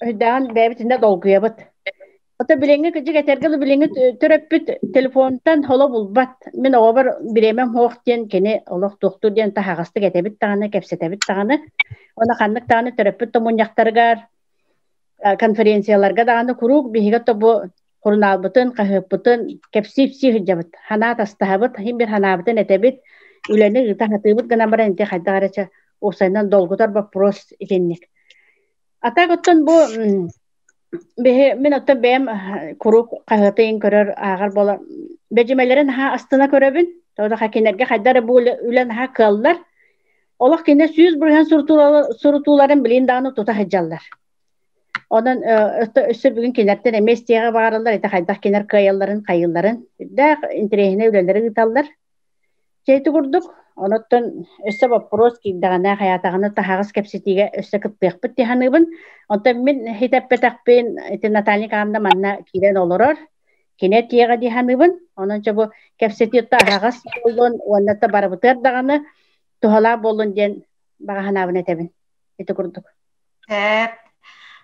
S5: өйдөөн бэйэбитинэ долгуйабыт. Ото билиҥҥи кыдьык этэргэ дылы билиҥҥи төрөппүт телефонтан холо булбат. Мин оҕобор бириэмэм суох диэн кини олох туохтуур диэн таһаҕастык этэбит даҕаны, кэпсэтэбит даҕаны. Уонна ханнык даҕаны төрөппүт да мунньахтарыгар, конференцияларга даҕаны куруук биһиги ото бу сурунаалбытын, хаһыаппытын кэпсии-ипсии сылдьабыт. Санаа атастаһабыт, иһин бир санаабытын этэбит, үлэни ыыта сатыыбыт гынан баран ити хайдах эрэ чэ уопсайынан долгутар боппуруос итинник. А так оттон бу биһи мин оттон бэйэм куруук хаһыаты иҥ көрөр ааҕар буола бэдьимэлэрин наһаа астына көрөбүн. Тоҕо кинилэргэ хайдах эрэ бу үлэ наһаа кыаллар. Олох кинилэр 100% сурутууларын билин даҕаны тута сылдьаллар. Онон өссө бүгүн кинилэртэн эмиэ истиэҕи баҕараллар, ити хайдах кинилэр кыайалларын, хайыылларын. Үрдээх интэриэһинэй үлэлэри ыыталлар. Чэйти курдук, онуттан өссө боппуруос киирдэҕинэ, хайаатаҕына таһаҕас кэпсэтиигэ өссө кыттыахпыт дии саныыбын. Онтон мин итэппэтэхпин, ити Наталья Николаевна манна киирэн олорор, кини этиэҕэ дии саныыбын. Онон чэ бу кэпсэтии аһаҕас буоллун уонна да барыбытыгар даҕаны туһалаах буоллун диэн баҕа санаабын этэбин. Ити курдук.
S1: Сөп.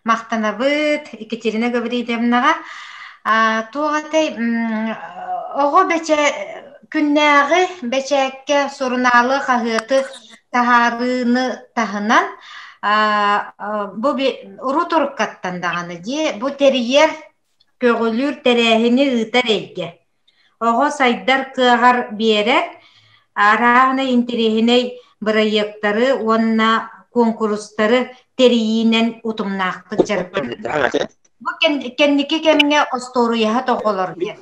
S1: Махтанабыт Екатерина Гаврильевнаҕа. Туох этэй, оҕо бэчэ күннээҕи бэчээккэ сурунаалы, хаһыаты таһаарыыны таһынан бу урут уруккаттан даҕаны дии бу тэрийэр, көҕүлүүр тэрээһини ыытар эйгэ. Оҕо сайдар кыаҕар биэрэр арааһынай интэриэһинэй бырайыактары уонна куонкурустары тэрийиинэн утумнаахтык дьарыктанар. Бу кэнники кэмҥэ остуоруйаһыт оҕолор диэн.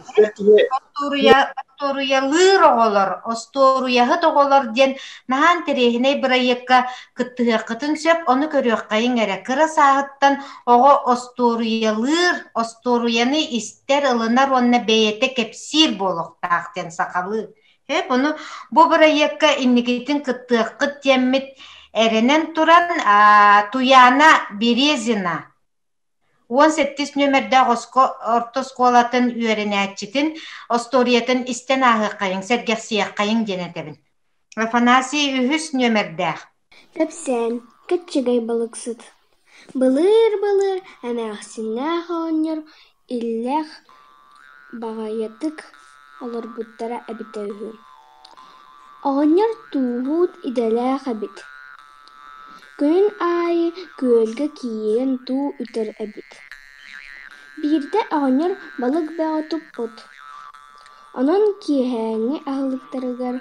S1: Остуоруйа, остуоруйалыыр оҕолор, остуоруйаһыт оҕолор диэн наһаа интэриэһинэй бырайыакка кыттыһыаххытын сөп, ону көрүөххэйиҥ эрэ. Кыра сааһыттан оҕо остуоруйалыыр, остуоруйаны истэр, ылынар уонна бэйэтэ кэпсиир буолуохтаах диэн сахалыы. Сөп, ону бу бырайыакка инникитин кыттыаххыт диэммит эрэнэн туран, Туяна Березина 17 нүөмэрдээх орто оскуолатын үөрэнээччитин остуоруйатын истэн ааһыаххайыҥ, сэргэхсийэххэйиҥ диэн этэбин. Афанасий үһүс нүөмэрдээх.
S6: Кэпсээн, кэччэгэй балыксыт Былыыр-былыр эмээхсиннээх оҕонньор иллээх баҕайытык олорбуттара эбитэ үһү. Оҕонньор тууһут идэлээх эбит. Күнүн аайы күөлгэ киирэн туу үтэр эбит. Биирдэ оҕонньор балык бөҕө туппут. Онон киэһээҥҥи аһылыктарыгар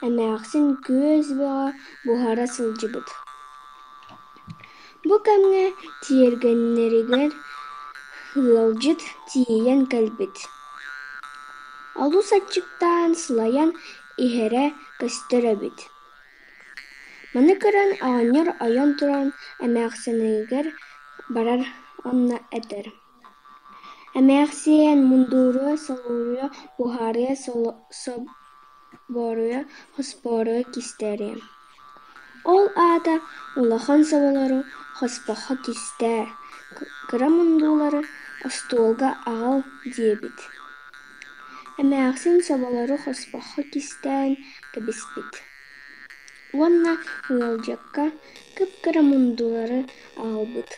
S6: эмээхсин күөс бөҕө буһара сылдьыбыт. Бу кэмҥэ тиэргэннэригэр ыалдьыт тиийэн кэлбит. Олус аччыктаан сылайан иһэрэ көстөр эбит. Маны көрөн оҕонньор ойон туран эмээхсинигэр барар уонна этэр: «Эмээхсиэн, мундуруйа, солуруйа, буһарыа, соборуйа, хоспоруйа кистээриэ Ол аата улахан соболору хоспоххо кистээ, кыра мундулары остуолга аҕал диэбит. Эмээхсин соболору хоспоххо кистээн кэбиспит уонна ыалдьыкка кып-кыра мундулары аҕалбыт.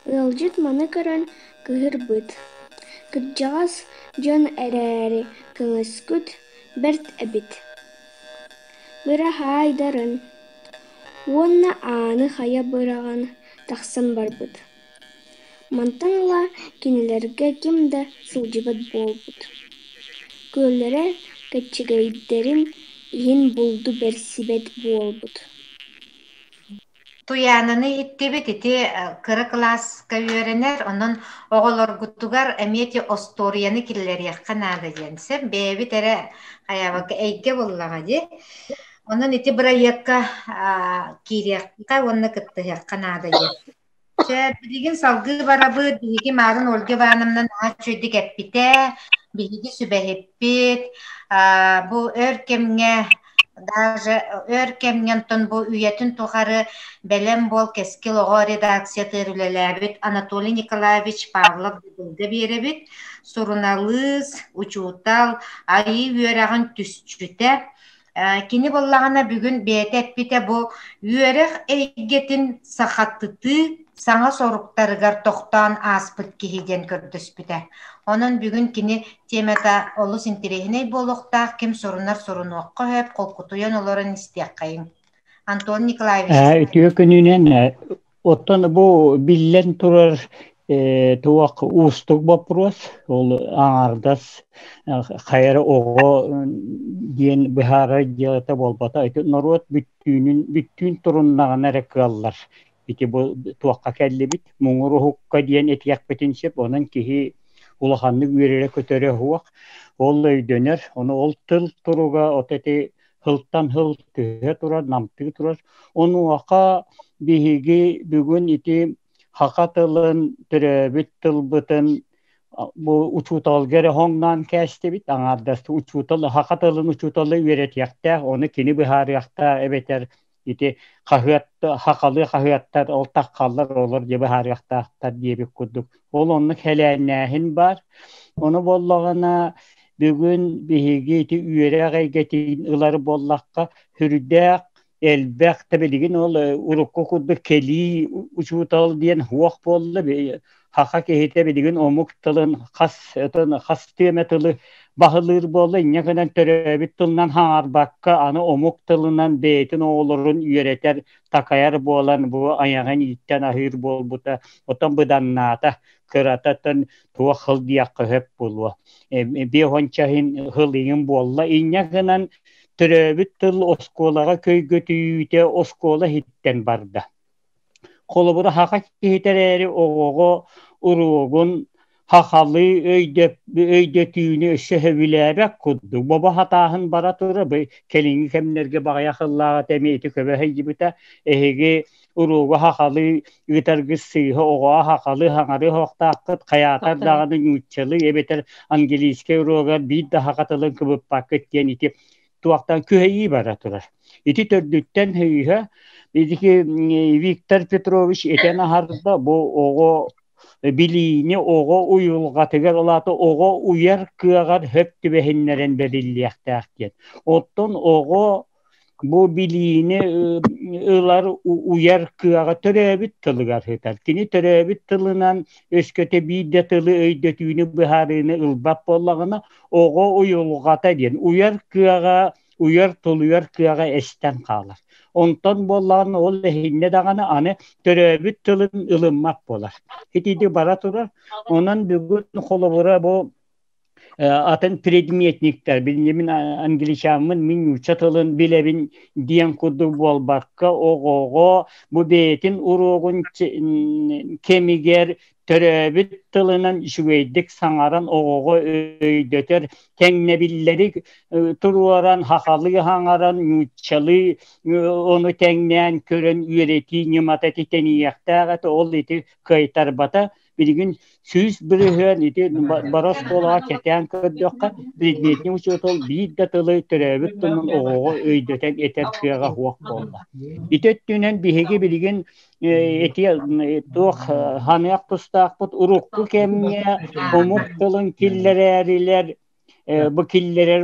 S6: Ыалдьыт маны көрөн кыыһырбыт: «Кырдьаҕас дьон эрээри көҥөскүт бэрт эбит, быраһаайдарын» уонна ааны хайа быраҕан тахсан барбыт. Мантан ыла кинилэргэ ким да сылдьыбат буолбут, күөллэрэ кэччэгэйдэрин иһин булду бэрсибэт буолбут.
S1: Туйаананы иһиттибит, ити кыра кылааска үөрэнэр, онон оҕолоргутугар эмиэ ити остуоруйаны киллэриэххэ наада диэн сөп. Бэйэбит эрэ хайаабакка эйгэ буоллаҕа дии. Онон ити бырайыакка киириэххэ уонна кыттыһыахха наада диэн. Чэ, билигин салгыы барабыт. Биһиги Маарын Ольга Ивановна наһаа үчүгэйдик эппитэ. Биһиги сүбэһиппит. Бу өр кэмҥэ даже өр кэмҥэ онтон бу үйэтин тухары Бэлэм буол Кэскил оҕо редакциятыгар үлэлээбит Анатолий Николаевич Павлов Дыгылга биэрэбит. Суруналыыс, учуутал, айыы үөрэҕин түсчүтэ. Кини буоллаҕына бүгүн бэйэтэ эппитэ бу үөрэх эйгэтин сахатытыы саҥа соруктарыгар тохтоон ааспыт киһи диэн көрдөспүтэ. Онон бүгүн кини темата олус интэриэһинэй буолуохтаах, ким сурунар сурунуохха сөп, холкутуйан олорон истиэххэйиҥ. Антон Николаевич.
S7: Үтүө күнүнэн оттон бу биллэн турар туох уустук боппуруос ол аҥаардас хайа оҕо диэн быһаарар дьыалата буолбата ити норуот бүттүүнүн бүттүүн туруннаҕына эрэ кыаллар ити бу туохха кэллибит муҥур уһукка диэн этиэхпитин сөп онон киһи улаханнык үөрэрэ-көтөрө суох ол өйдөнөр ону ол тыл туруга от ити сылтан сыл түһэ турар, намтыы турар. Онуоха биһиги бүгүн ити саха тылын, төрөөбүт тылбытын бу учууталга эрэ хоҥноон кээстибит. Аҥаардас учуутал саха тылын учуутала үөрэтиэхтээх, ону кини быһаарыахтаах эбэтэр ити хаһыат сахалыы хаһыаттар ол таххаллар олор дьэ быһаарыахтаахтар диэбит курдук. Ол оннук хэлээннээһин баар. Ону буоллаҕына бүгүн биһиги ити үөрэх эйгэтин ылар буоллахха сүрдээх элбэх да билигин ол урукку курдук кэлии учуутал диэн суох буолла саха киһитэ билигин омук тылын хас хас тиэмэ тылы баһылыыр буолла инньэ гынан төрөөбүт тылынан хаҥарбакка аны омук тылынан бэйэтин оҕолорун үөрэтэр такайар буолан бу айаҕын ииттэн аһыыр буолбута оттон быданнаата кырататтан туох хыл диэххэ сөп буолуо биэһонча иһин хыл иҥин буолла инньэ гынан төрөөбүт тыл оскуолаҕа көйгөтүйүүтэ оскуола иһиттэн барда Холобура, саха киһитэ эрээри оҕоҕо уруогун сахалыы өйдөтүүнү өссө сөбүлээбэт курдук. Бобо хатааһын бара турар. Бу кэлиҥҥи кэмнэргэ баҕайах ыллааҕыта эмиэ ити көбө сылдьыбыта. Эһиги уруогу сахалыы ыытаргыт сыыһа, оҕоҕо сахалыы саҥарыы оһохтооххут, хайаатар даҕаны нууччалыы эбэтэр английскай уруогар биир да саха тылын кыбыппаккыт диэн ити туохтан күһэйии бара турар. Ити төрдүттэн сыыһа ити Виктор Петрович этэн аһарда бу оҕо билиини оҕо уйулҕатыгар улаата оҕо уйар кыаҕар хөп түбэһиннэрэн бэриллиэхтээх диэн. Оттон оҕо бу билиини ылар уйар кыаҕа төрөөбүт тылыгар сытар. Кини төрөөбүт тылынан өскөтө биир да тылы өйдөтүүнү быһаарыыны ылбат буоллаҕына оҕо уйулҕата диэн уйар кыаҕа уйар тулуйар кыаҕа эстэн хаалар. Онтон буоллаҕына ол эһиннэ даҕаны аны төрөөбүт тылын ылыммат буолар. Итиди бара турар. Онон бүгүн холобура бу атын предметниктэр билимин англичаммын мин нуучча тылын билэбин диэн курдук буолбакка оҕоҕо бу бэйэтин уруогун кэмигэр төрөөбүт тылынан үчүгэйдик саҥаран оҕоҕо өйдөтөр тэҥнэбиллэри туруоран сахалыы саҥаран нууччалыы ону тэҥнээн көрөн үөрэтии ньымата ити тэнийиэхтээх этэ ол ити кыайтарбата билигин 100% ити бары оскуолаҕа кэтээн көрдөххө предметный учуутал биир да тылы төрөөбүт тылын оҕоҕо өйдөтөн этэр кыаҕа суох буолла. Ити өттүнэн биһиги билигин ити туох ханыах тустаахпыт урукку кэмҥэ омук тылын киллэрээрилэр бу киллэрэр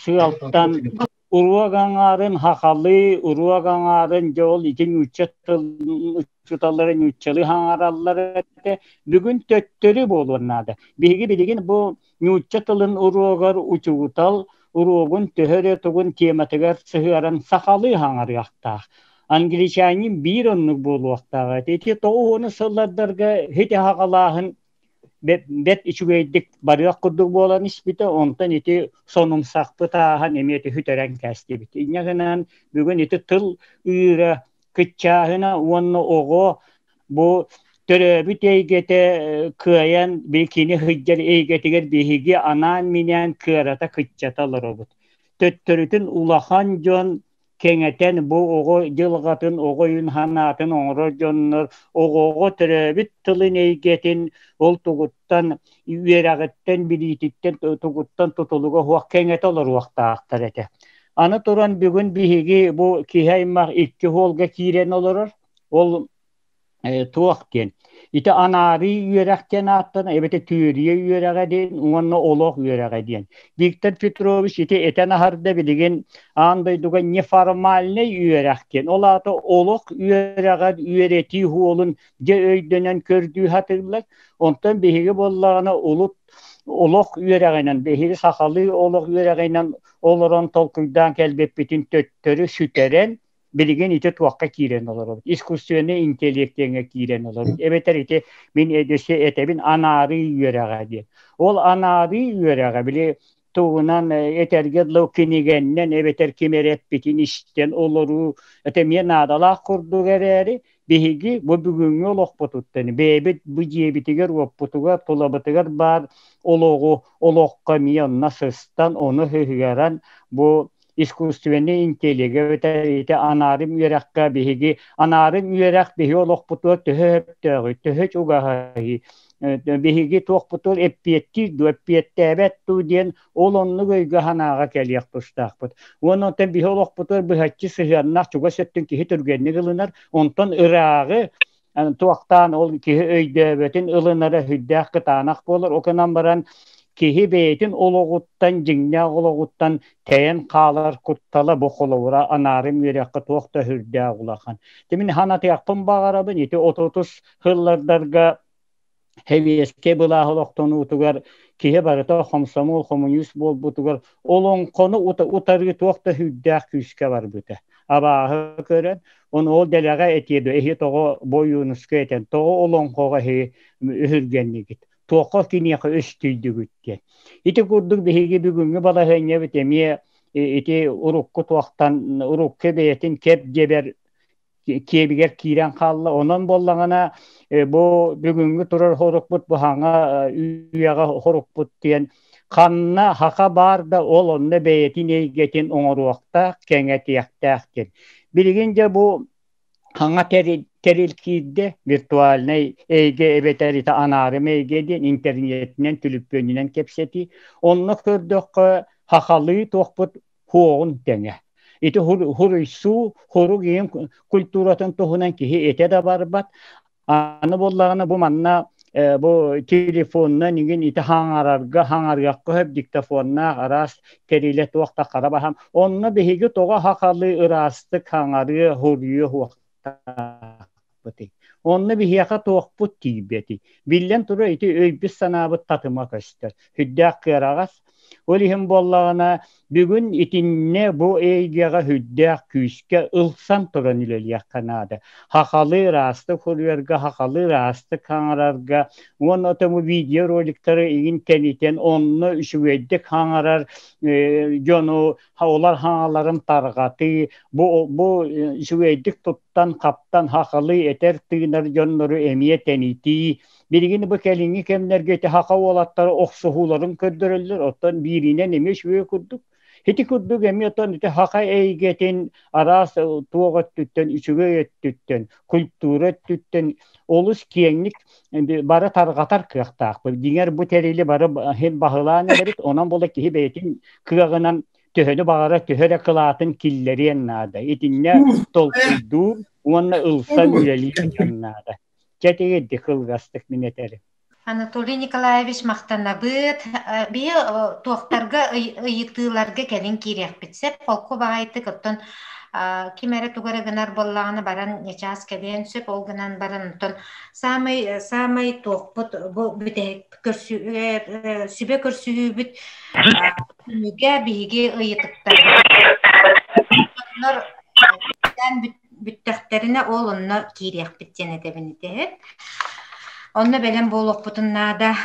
S7: сыалтан уруок аҥаарын сахалыы уруок аҥаарын дьэ ол ити нуучча тылын учууталлара нууччалыы саҥараллар этэ бүгүн төттөрү буолуон наада биһиги билигин бу нуучча тылын уруогар учуутал уруогун төһө эрэ тугун тематыгар сыһыаран сахалыы саҥарыахтаах англичанин биир оннук буолуохтаах этэ ити тоҕус сыллардарга ити саҕалааһын бэрт үчүгэйдик барыах курдук буолан испитэ онтон ити сонумсахпыт ааһан эмиэ ити сүтэрэн кээстибит инньэ гынан бүгүн ити тыл ыыра кыччааһына уонна оҕо бу төрөөбүт эйгэтэ кыайан кини сылдьар эйгэтигэр биһиги анаан-минээн кыарата кыччата олоробут төттөрүтүн улахан дьон. кэҥэтэн бу оҕо дьылҕатын, оҕо өйүн санаатын оҥорор дьоннор оҕоҕо төрөөбүт тылын эйгэтин ол тугуттан үөрэҕиттэн, билиититтэн тугуттан тутулуга суох кэҥэтэ олоруохтаахтар этэ. Аны туран бүгүн биһиги бу киһи аймах икки суолга киирэн олорор. Ол туох диэн ити анаарыы үөрэх диэн ааттана эбэтэ түөрүйэ үөрэҕэ диэн уонна олох үөрэҕэ диэн. Виктор Петрович ити этэн аһарда билигин аан дойдуга неформальнай үөрэх диэн. Ол аата олох үөрэҕэр үөрэтии суолун дьэ өйдөнөн көрдүү сатыыллар. Онтон биһиги буоллаҕына улут олох үөрэҕинэн, биһиги сахалыы олох үөрэҕинэн олорон толкуйдаан кэлбиппитин төттөрү сүтэрэн билигин ити туохха киирэн олоробут? Искусственный интеллект диэҥҥэ киирэн олоробут. Эбэтэр ити мин өссө этэбин анаарыы үөрэҕэ диэн. Ол анаарыы үөрэҕэ били тугунан этэргэ дылы кинигэннэн эбэтэр ким эрэ эппитин истэн олоруу это эмиэ наадалаах курдук эрээри биһиги бу бүгүҥҥү олохпутуттан бэйэбит бу дьиэбитигэр-уоппутугар тулабытыгар баар олоҕу олоххо эмиэ онно сыстан ону сыһыаран бу искусственный интеллеги эбэтэр ити анаарым үөрэххэ биһиги анаарым үөрэх биһи олохпутугар төһө сөптөөҕүй, төһө чугаһый, биһиги туохпутугар эппиэттиир дуу, эппиэттээбэт дуу диэн ол оннук өйгө-санааҕа кэлиэх тустаахпыт. Уонна онтон биһи олохпутугар быһаччы сыһыаннаах чугас өттүн киһи түргэнник ылынар, онтон ырааҕы туохтаан ол киһи өйдөөбөтүн ылынара сүрдээх кытаанах буолар. Ол гынан баран киһи бэйэтин олоҕуттан, дьиҥнээх олоҕуттан тэйэн хаалар куттала бу холобура анаарым үөрэххэ туох да сүрдээх улахан. Тимин ханатыахпын баҕарабын ити отутус сыллардарга Сэбиэскэй былаас олохтонуутугар киһи барыта хомсомуол хомуньуус буолбутугар олоҥхону утарыы туох да сүрдээх күүскэ барбыта. Абааһы көрөн, ону ол дэлэҕэ этиэ дуо, эһи тоҕо Бойуунуска этэн, тоҕо олоҥхоҕо эһи өһүргэннигит, туохха киниэхэ өстүйдүгүт диэн. Ити курдук биһиги бүгүҥҥү балаһыанньабыт эмиэ ити урукку туохтан урукку бэйэтин кэп дьэбэр киэбигэр киирэн хаалла. Онон буоллаҕына бу бүгүҥҥү турар хорукпут бу хаҥа үйэҕэ хорукпут диэн ханна хаха баар да ол онно бэйэтин эйгэтин оҥоруохтаах, кэҥэтиэхтээх диэн. Билигин дьэ бу хаҥа тэрил киирдэ, виртуальнай эйгэ эбэтэр ити анаарым эйгэ диэн интернетинэн, түлүпүөнүнэн кэпсэтии. Онно көрдөххө хахалыы туохпут хуоҕун тэҥэ. Ити хуруйсуу, хурук ийин культуратын туһунан киһи этэ да барбат. Аны буоллаҕына бу манна бу телефонунан игин ити хаҥарарга, хаҥарыахха сөп диктофоннаах араас тэрилэ туох да хара баһам. Онно биһиги тоҕо хахалыы ыраастык хаҥарыа, хуруйуо хуохтаахпытый. Онно биһиэхэ туохпут тиийбэтий. Биллэн турар ити өйбүт-санаабыт татыма көстөр. Сүрдээх кыараҕас, Ол иһин буоллаҕына, бүгүн итиннэ бу эйгэҕэ сүрдээх күүскэ ылсан туран үлэлиэххэ наада. Хахалы ыраастык суруйарга, хахалы ыраастык хаҥарарга уонна отому видеороликтары игин тэнитэн онно үчүгэйдик хаҥарар дьону олар хаҥаларын тарҕатыы, бу үчүгэйдик туттан-хаптан хахалы этэр-тыынар дьоннору эмиэ тэнитии Билигин бу кэлиҥҥи кэмнэргэ ити саха уолаттара охсуһууларын көрдөрөллөр, оттон бииринэн эмиэ үчүгэй курдук. Ити курдук эмиэ оттон ити саха эйгэтин араас туох өттүттэн, үчүгэй өттүттэн, культура өттүттэн олус киэҥник бары тарҕатар кыахтаахпыт. Дьиҥэр бу тэрили бары иһин баһылаан эрэбит, онон буола киһи бэйэтин кыаҕынан төһөнү баҕара төһө эрэ кылаатын киллэриэн наада. Итиннэ толкуйдуур уонна ылсан үлэлиир наада. Чэтигирди кылгастык мин этэрим.
S1: Анатолий Николаевич махтанабыт. Биһи туохтарга ыйытыыларга кэлин киириэхпит сөп. Холку баҕайытык оттон ким эрэ тугу эрэ гынар буоллаҕына баран ньачаас кэлиэн сөп. Ол гынан баран оттон саамай саамай туохпут бу бүтэһик көрсү сүбэ көрсүһүүбүт түмүгэ биһиги ыйытыктарбыт бүттэхтэринэ ол онно киириэхпит диэн этэбин ити. Онно бэлэм буолуохпутун наада.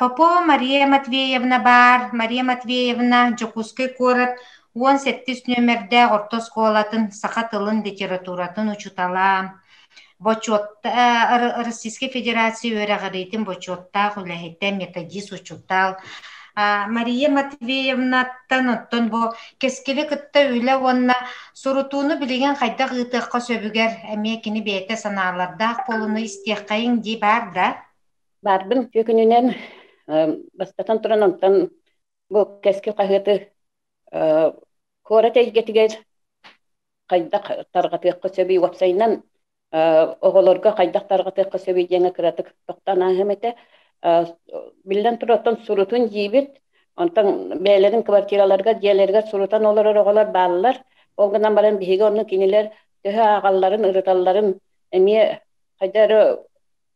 S1: Попова Мария Матвеевна баар. Мария Матвеевна Дьокуускай куорат 17 нүөмэрдээх орто оскуолатын саха тылын литературатын учуутала. Бочуот Российскай Федерация үөрэҕириитин бочуоттаах үлэһитэ, методист учуутал. Мария Матвеевнаттан оттон бу кэскили кытта үлэ уонна сурутууну билигин хайдах ыытыахха сөбүгэр эмиэ кини бэйэтэ санаалардаах буолууну истиэххэйиҥ дии баар да?
S8: Баарбын үтүө күнүнэн бастатан туран онтон бу кэскил хаһыаты куорат эйгэтигэр хайдах тарҕатыахха сөбүй уопсайынан оҕолорго хайдах тарҕатыахха сөбүй диэҥҥэ кыратык тохтоон ааһыам этэ. Биллэн турар, оттон сурутун диибит, онтон бэйэлэрин квартираларыгар, дьиэлэригэр сурутан олорор оҕолор бааллар. Ол гынан баран биһиги онно кинилэр төһө ааҕалларын, ырыталларын эмиэ хайда эрэ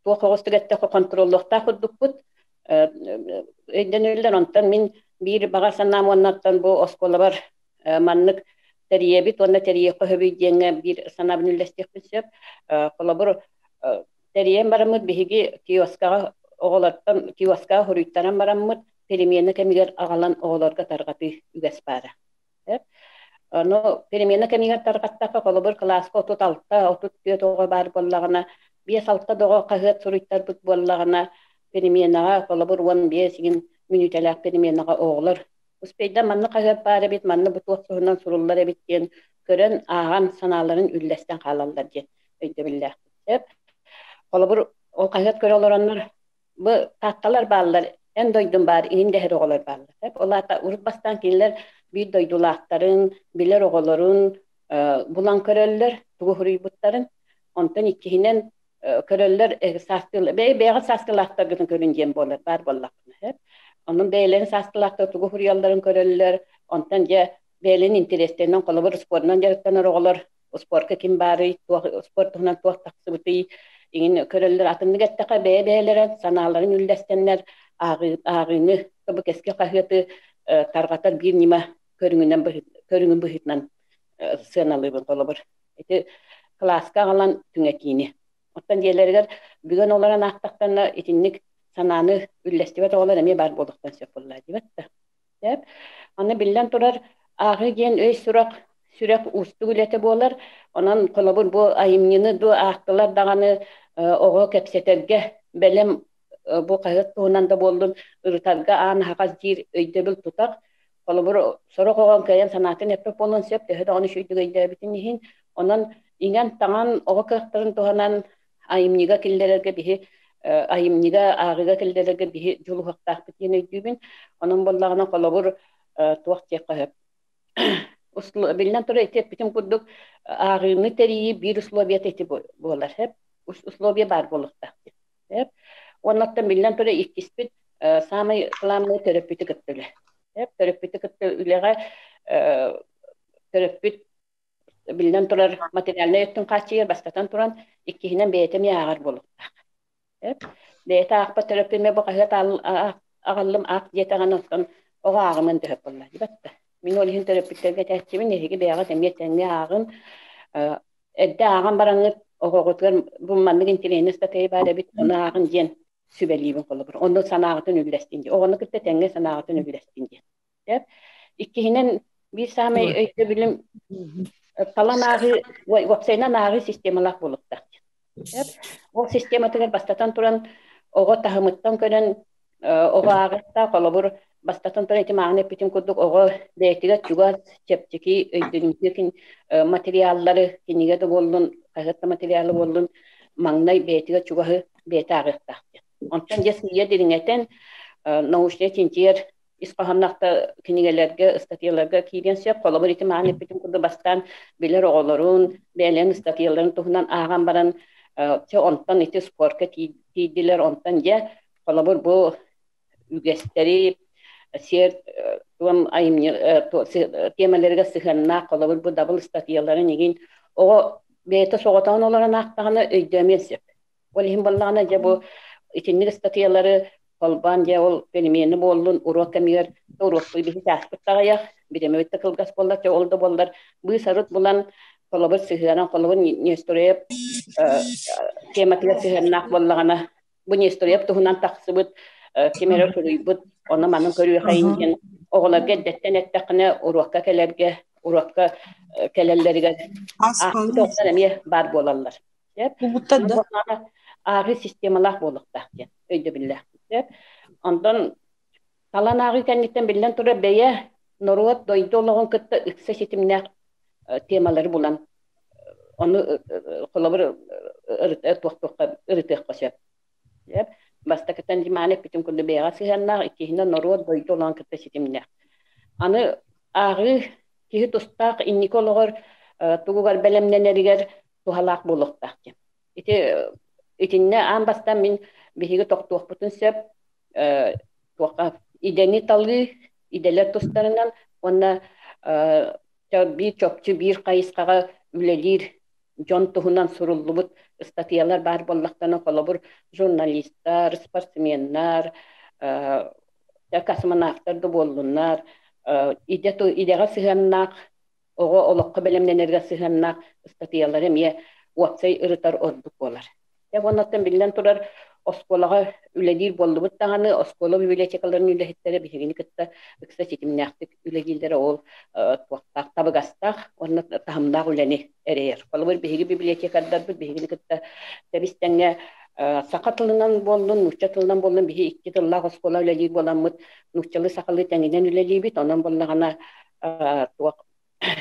S8: туох оҕустук эттэххэ хонтуруоллуохтаах курдукпут. Өйдөнүллэр. Онтон мин биир баҕа санаам уонна оттон бу оскуолабар маннык тэрийэбит уонна тэрийиэххэ сөбүй диэҥҥэ биир санаабын үллэстиэхпин сөп. Холобур, тэрийэн бараммыт биһиги киоскаҕа оҕолортон киоскаҕа суруйтаран бараммыт перемена кэмигэр аҕалан оҕолорго тарҕатыы үгэс баара. Ону перемена кэмигэр тарҕаттахха, холобур, кылааска 36, 34 оҕо баар буоллаҕына, 5-6 да оҕо хаһыат суруйтарбыт буоллаҕына, переменаҕа, холобур, 15 игин мүнүүтэлээх переменаҕа оҕолор успейда манна хаһыат баар эбит, манна бу туох туһунан суруллар эбит диэн көрөн, ааҕан, санааларын үллэстэн хаалаллар диэн өйдөбүллээхпит. Сөп. Холобур, ол хаһыат көрө олороннор бу таатталар бааллар, эн дойдум баар, иһин дэһэр оҕолор бааллар. Сөп. Ол аата урут бастаан кинилэр биир дойдулаахтарын, билэр оҕолорун булан көрөллөр, тугу суруйбуттарын. Онтон иккиһинэн көрөллөр сааскы бэйэҕит сааскылаахтаргытын көрүн диэн буолар баар буоллахпына сөп. Онон бэйэлэрин сааскылаахтар тугу суруйалларын көрөллөр, онтон дьэ бэйэлэрин интэриэстэринэн холобур спорунан дьарыктанар оҕолор спорка ким баарый, туох спорт туһунан туох тахсыбытый иҥин көрөллөр. Атыннык эттэххэ бэйэ-бэйэлэрэ санааларын үллэстэннэр ааҕыыны бу кэскил хаһыаты тарҕатар биир ньыма көрүҥүнэн көрүҥүн быһыытынан сыаналыыбын холобур. Ити кылааска аҕалан түҥэтиини. Оттон дьиэлэригэр бүгэн олорон аахтахтарына итинник санааны үллэстибэт оҕолор эмиэ баар буолуохтан сөп буолла диэбэт да. Сөп. Аны биллэн турар, ааҕыы диэн өй-сурах, сүрэх уустук үлэтэ буолар. Онон холобур бу айымньыны ду аахтылар даҕаны оҕо кэпсэтэргэ бэлэм бу хаһыат туһунан да буоллун ырытарга аан аһаҕас диир өйдөбүл тутах. Холобур, сорох оҕо кыайан санаатын эппэт буолуон сөп, төһө даҕаны үчүгэйдик өйдөөбүтүн иһин. Онон иҥэн-таҥан оҕо кыахтарын туһанан айымньыга киллэрэргэ биһи айымньыга, ааҕыыга киллэрэргэ биһи дьулуһуохтаахпыт диэн өйдүүбүн. Онон буоллаҕына, холобур, туох диэххэ сөп. Биллэн турар, ити эппитим курдук, ааҕыыны тэрийии биир условията ити буолар. Условия баар буолуохтаах. Уоннаттан биллэн турар, иккиспит саамай кылааммай төрөппүтү кытта үлэ. Төрөппүтү кытта үлэҕэ төрөппүт биллэн турар материальнай өттүн хааччыйар бастатан туран, иккиһинэн бэйэтэ эмиэ ааҕар буолуохтаах. Бэйэтэ аахпат төрөппүт эмиэ бу хаһыат аҕаллым аах диэтэҕинэ оттон оҕо ааҕымын төһө буолла дибэт да. Мин ол иһин төрөппүттэргэ этээччибин, эһиги бэйэҕит эмиэ тэҥҥэ ааҕын, эрдэ ааҕан бараҥҥыт оҕоҕутугар бу маннык интэриэһинэй ыстатыйа баар эбит, ону ааҕын диэн сүбэлиибин холобур. Онно санааҕытын үллэстин диэн. Оҕону кытта тэҥҥэ санааҕытын үллэстин диэн. Иккиһинэн, биир саамай өйдөбүлүм талан ааҕыы, уопсайынан ааҕыы системалаах буолуохтаах диэн. Ол систематыгар бастатан туран оҕо таһымыттан көрөн оҕо ааҕыахтаах, холобур, бастатан туран ити мааҕын эппитим курдук оҕо бэйэтигэр чугас, чэпчэки, өйдөнүмтүө материаллары, кинигэ да буоллун, хаһыат да материалы буоллун, маҥнай бэйэтигэр чугаһы бэйэтэ ааҕыахтаах диэн. Онтон дьэ сыыйа дириҥэтэн научнай чинчийэр ис хоһоонноох да кинигэлэргэ, ыстатыйаларга киириэн сөп. Холобур, ити маан эппитим курдук бастаан билэр оҕолорун, бэйэлэрин ыстатыйаларын туһунан ааҕан баран, чэ, онтон ити спорка тиийдилэр, онтон дьэ, холобур, бу үгэстэри, сиэр туом айымньы тиэмэлэригэр сыһыаннаах, холобур, бу дабыл ыстатыйаларын игин оҕо бэйэтэ соҕотоҕун олорон аахтаҕына өйдөөмүөн сөп. Ол иһин буоллаҕына, дьэ бу итинник ыстатыйалары холбоон дьэ ол перемена буоллун, уруок кэмигэр уруокпут биһи чааспыт таҕайах, бириэмэбит да кылгас буолла, чэ ол да буоллар быыс-арыт булан холобур сыһыаран, холобур Несторев тематыгар сыһыаннаах буоллаҕына, бу Несторев туһунан тахсыбыт ким эрэ суруйбут, ону маны көрүөхэйин диэн оҕолорго эрдэттэн эттэххинэ уруокка кэлэргэ, уруокка кэлэллэригэр аахпыт оҕолор эмиэ баар буолаллар.
S3: Булбуттар да?
S8: Ааҕыы системалаах буолуохтаах диэн өйдөбүллээх. Онтон Талан ааҕыы кэнниттэн биллэн турар бэйэ, норуот, дойду олоҕун кытта ыкса ситимнээх темалары булан ону холобур туохтуохха ырытыахха сөп. Бастакытан димаан эппитим курдук бэйэҕэ сыһыаннаах, иккиһинэн норуот, дойду олоҕун кытта ситимнээх. Аны ааҕыы киһи тустаах инники олоҕор тугугар бэлэмнэнэригэр туһалаах буолуохтаах диэн. Ити итиннэ аан бастаан мин биһиги тохтуохпутун сөп туохха идэни талыы, идэлэр тустарынан уонна биир чопчу биир хайысхаҕа үлэлиир дьон туһунан суруллубут ыстатыйалар баар буоллахтарына, холобур, журналистар, спортсменнар, космонавтар да буоллуннар, идэ идэҕэ сыһыаннаах оҕо олоххо бэлэмнэнэргэ сыһыаннаах ыстатыйалары эмиэ уопсай ырытар ордук буолар. Дьэ, уоннаттан биллэн турар, оскуолаҕа үлэлиир буоллубут даҕаны, оскуола библиотекаларын үлэһиттэрэ биһигини кытта ыкса ситимнээхтик үлэлииллэрэ ол туохтаах табыгастаах уонна таһымнаах үлэни эрэйэр. Холобур, биһиги библиотекардарбыт биһигини кытта тэбис-тэҥҥэ саха тылынан буоллун, нуучча тылынан буоллун, биһи икки тыллаах оскуола үлэлиир буоламмыт, нууччалыы-сахалыы тэҥинэн үлэлиибит, онон буоллаҕына туох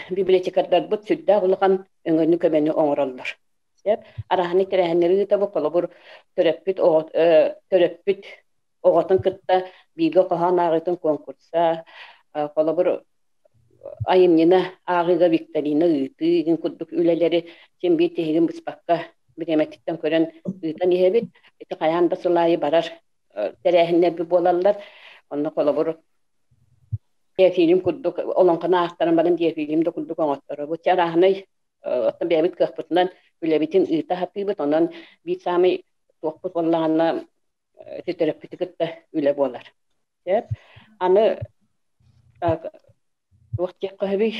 S8: библиотекардарбыт сүрдээх улахан өҥөнү-көмөнү оҥороллор. Сөп. Араһаны тэрээһиннэри ыытабыт, холобур, төрөппүт оҕо төрөппүт оҕотун кытта бииргэ хоһоон ааҕыытын конкурса, холобур, айымньыны ааҕыыга викторина ыытыы игин курдук үлэлэри син биир тиһигин быспакка бириэмэтиттэн көрөн ыытан иһэбит. Ити хайаан да сыл аайы барар тэрээһиннэрбит буолаллар. Онно холобур, диафильм курдук олоҥхону аахтаран баран диафильм да курдук оҥотторобут. Чэ, арааһынай оттон бэйэбит кыахпытынан үлэбитин ыыта сатыыбыт. Онон биир саамай туохпут буоллаҕына ити төрөппүтү кытта үлэ буолар. Сөп. Аны туох диэххэ сөбүй?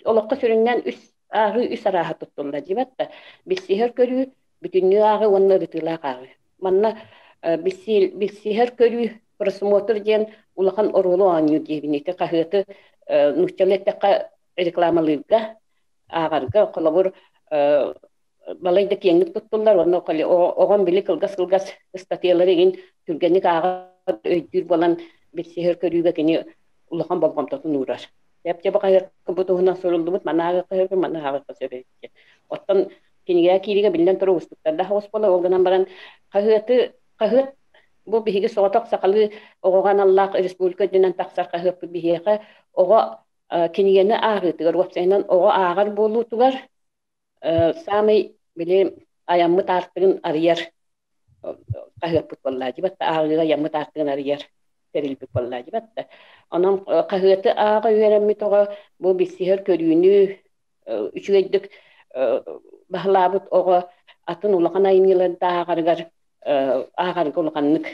S8: Олоххо сүрүннээн үс ааҕыы үс арааһа туттуллар дьибэт да. Билсиһэр көрүү, бүтүннүү ааҕыы уонна ырытыылаах ааҕыы. Манна билсиһэр көрүү просмотр диэн улахан оруолу оонньуур диэбин. Ити хаһыаты нууччалыы эттэххэ рекламалыырга, ааҕарга, холобур, балай да киэҥник туттуллар уонна оҕом били кылгас-кылгас ыстатыйалары игин түргэнник ааҕар өйдүүр буолан билсиһэр көрүүгэ кини улахан болҕомтотун уурар. Эптэ бу хаһыакка бу туһунан суруллубут маны ааҕыахха сөп, маны ааҕыахха сөп эбит. Оттон кинигэҕэ киириигэ биллэн турар уустуктардаах оҕус буолар, ол гынан баран хаһыаты хаһыат бу биһиги соҕотох сахалыы оҕоҕо аналлаах республика үрдүнэн тахсар хаһыаппыт биһиэхэ оҕо кинигэни ааҕыытыгар, уопсайынан оҕо ааҕар буолуутугар саамай били айаммыт аартыгын арыйар хаһыаппыт буоллаа дии батта ааҕыыга айаммыт аартыгын арыйар тэрилбит буоллаа дии батта онон хаһыаты ааҕа үөрэммит оҕо бу билсиһэр көрүүнү үчүгэйдик баһылаабыт оҕо атын улахан айымньылары да ааҕарыгар ааҕарга улаханнык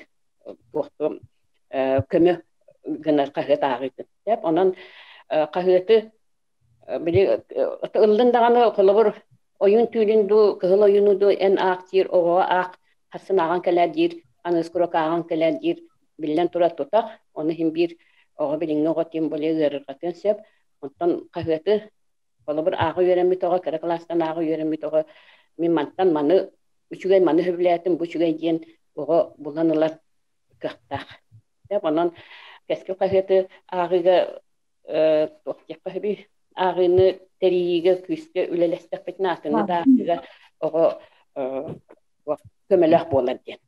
S8: көмө гынар хаһыат ааҕыытын. Онон хаһыаты били ыллын даҕаны холобур ойуун түүлүн дуу, кыһыл ойууну дуу эн аах диир оҕоҕо аах хассын ааҕан кэлээр диир, аныгыс куруук ааҕан кэлээр диир биллэн турар тутах. Ону иһин биир оҕо билиҥҥи оҕо тем более ыарырҕатыан сөп. Онтон хаһыаты холобур ааҕа үөрэммит оҕо, кыра кылаастан ааҕа үөрэммит оҕо мин мантан маны үчүгэй маны сөбүлээтим, бу үчүгэй диэн оҕо булан ылар кыахтаах. Онон Кэскил хаһыаты ааҕыыга туох диэххэ сөбүй ааҕыыны тэрийиигэ күүскэ үлэлэстэхпитинэ атыны да ааҕыыга оҕо көмөлөөх буолар диэн.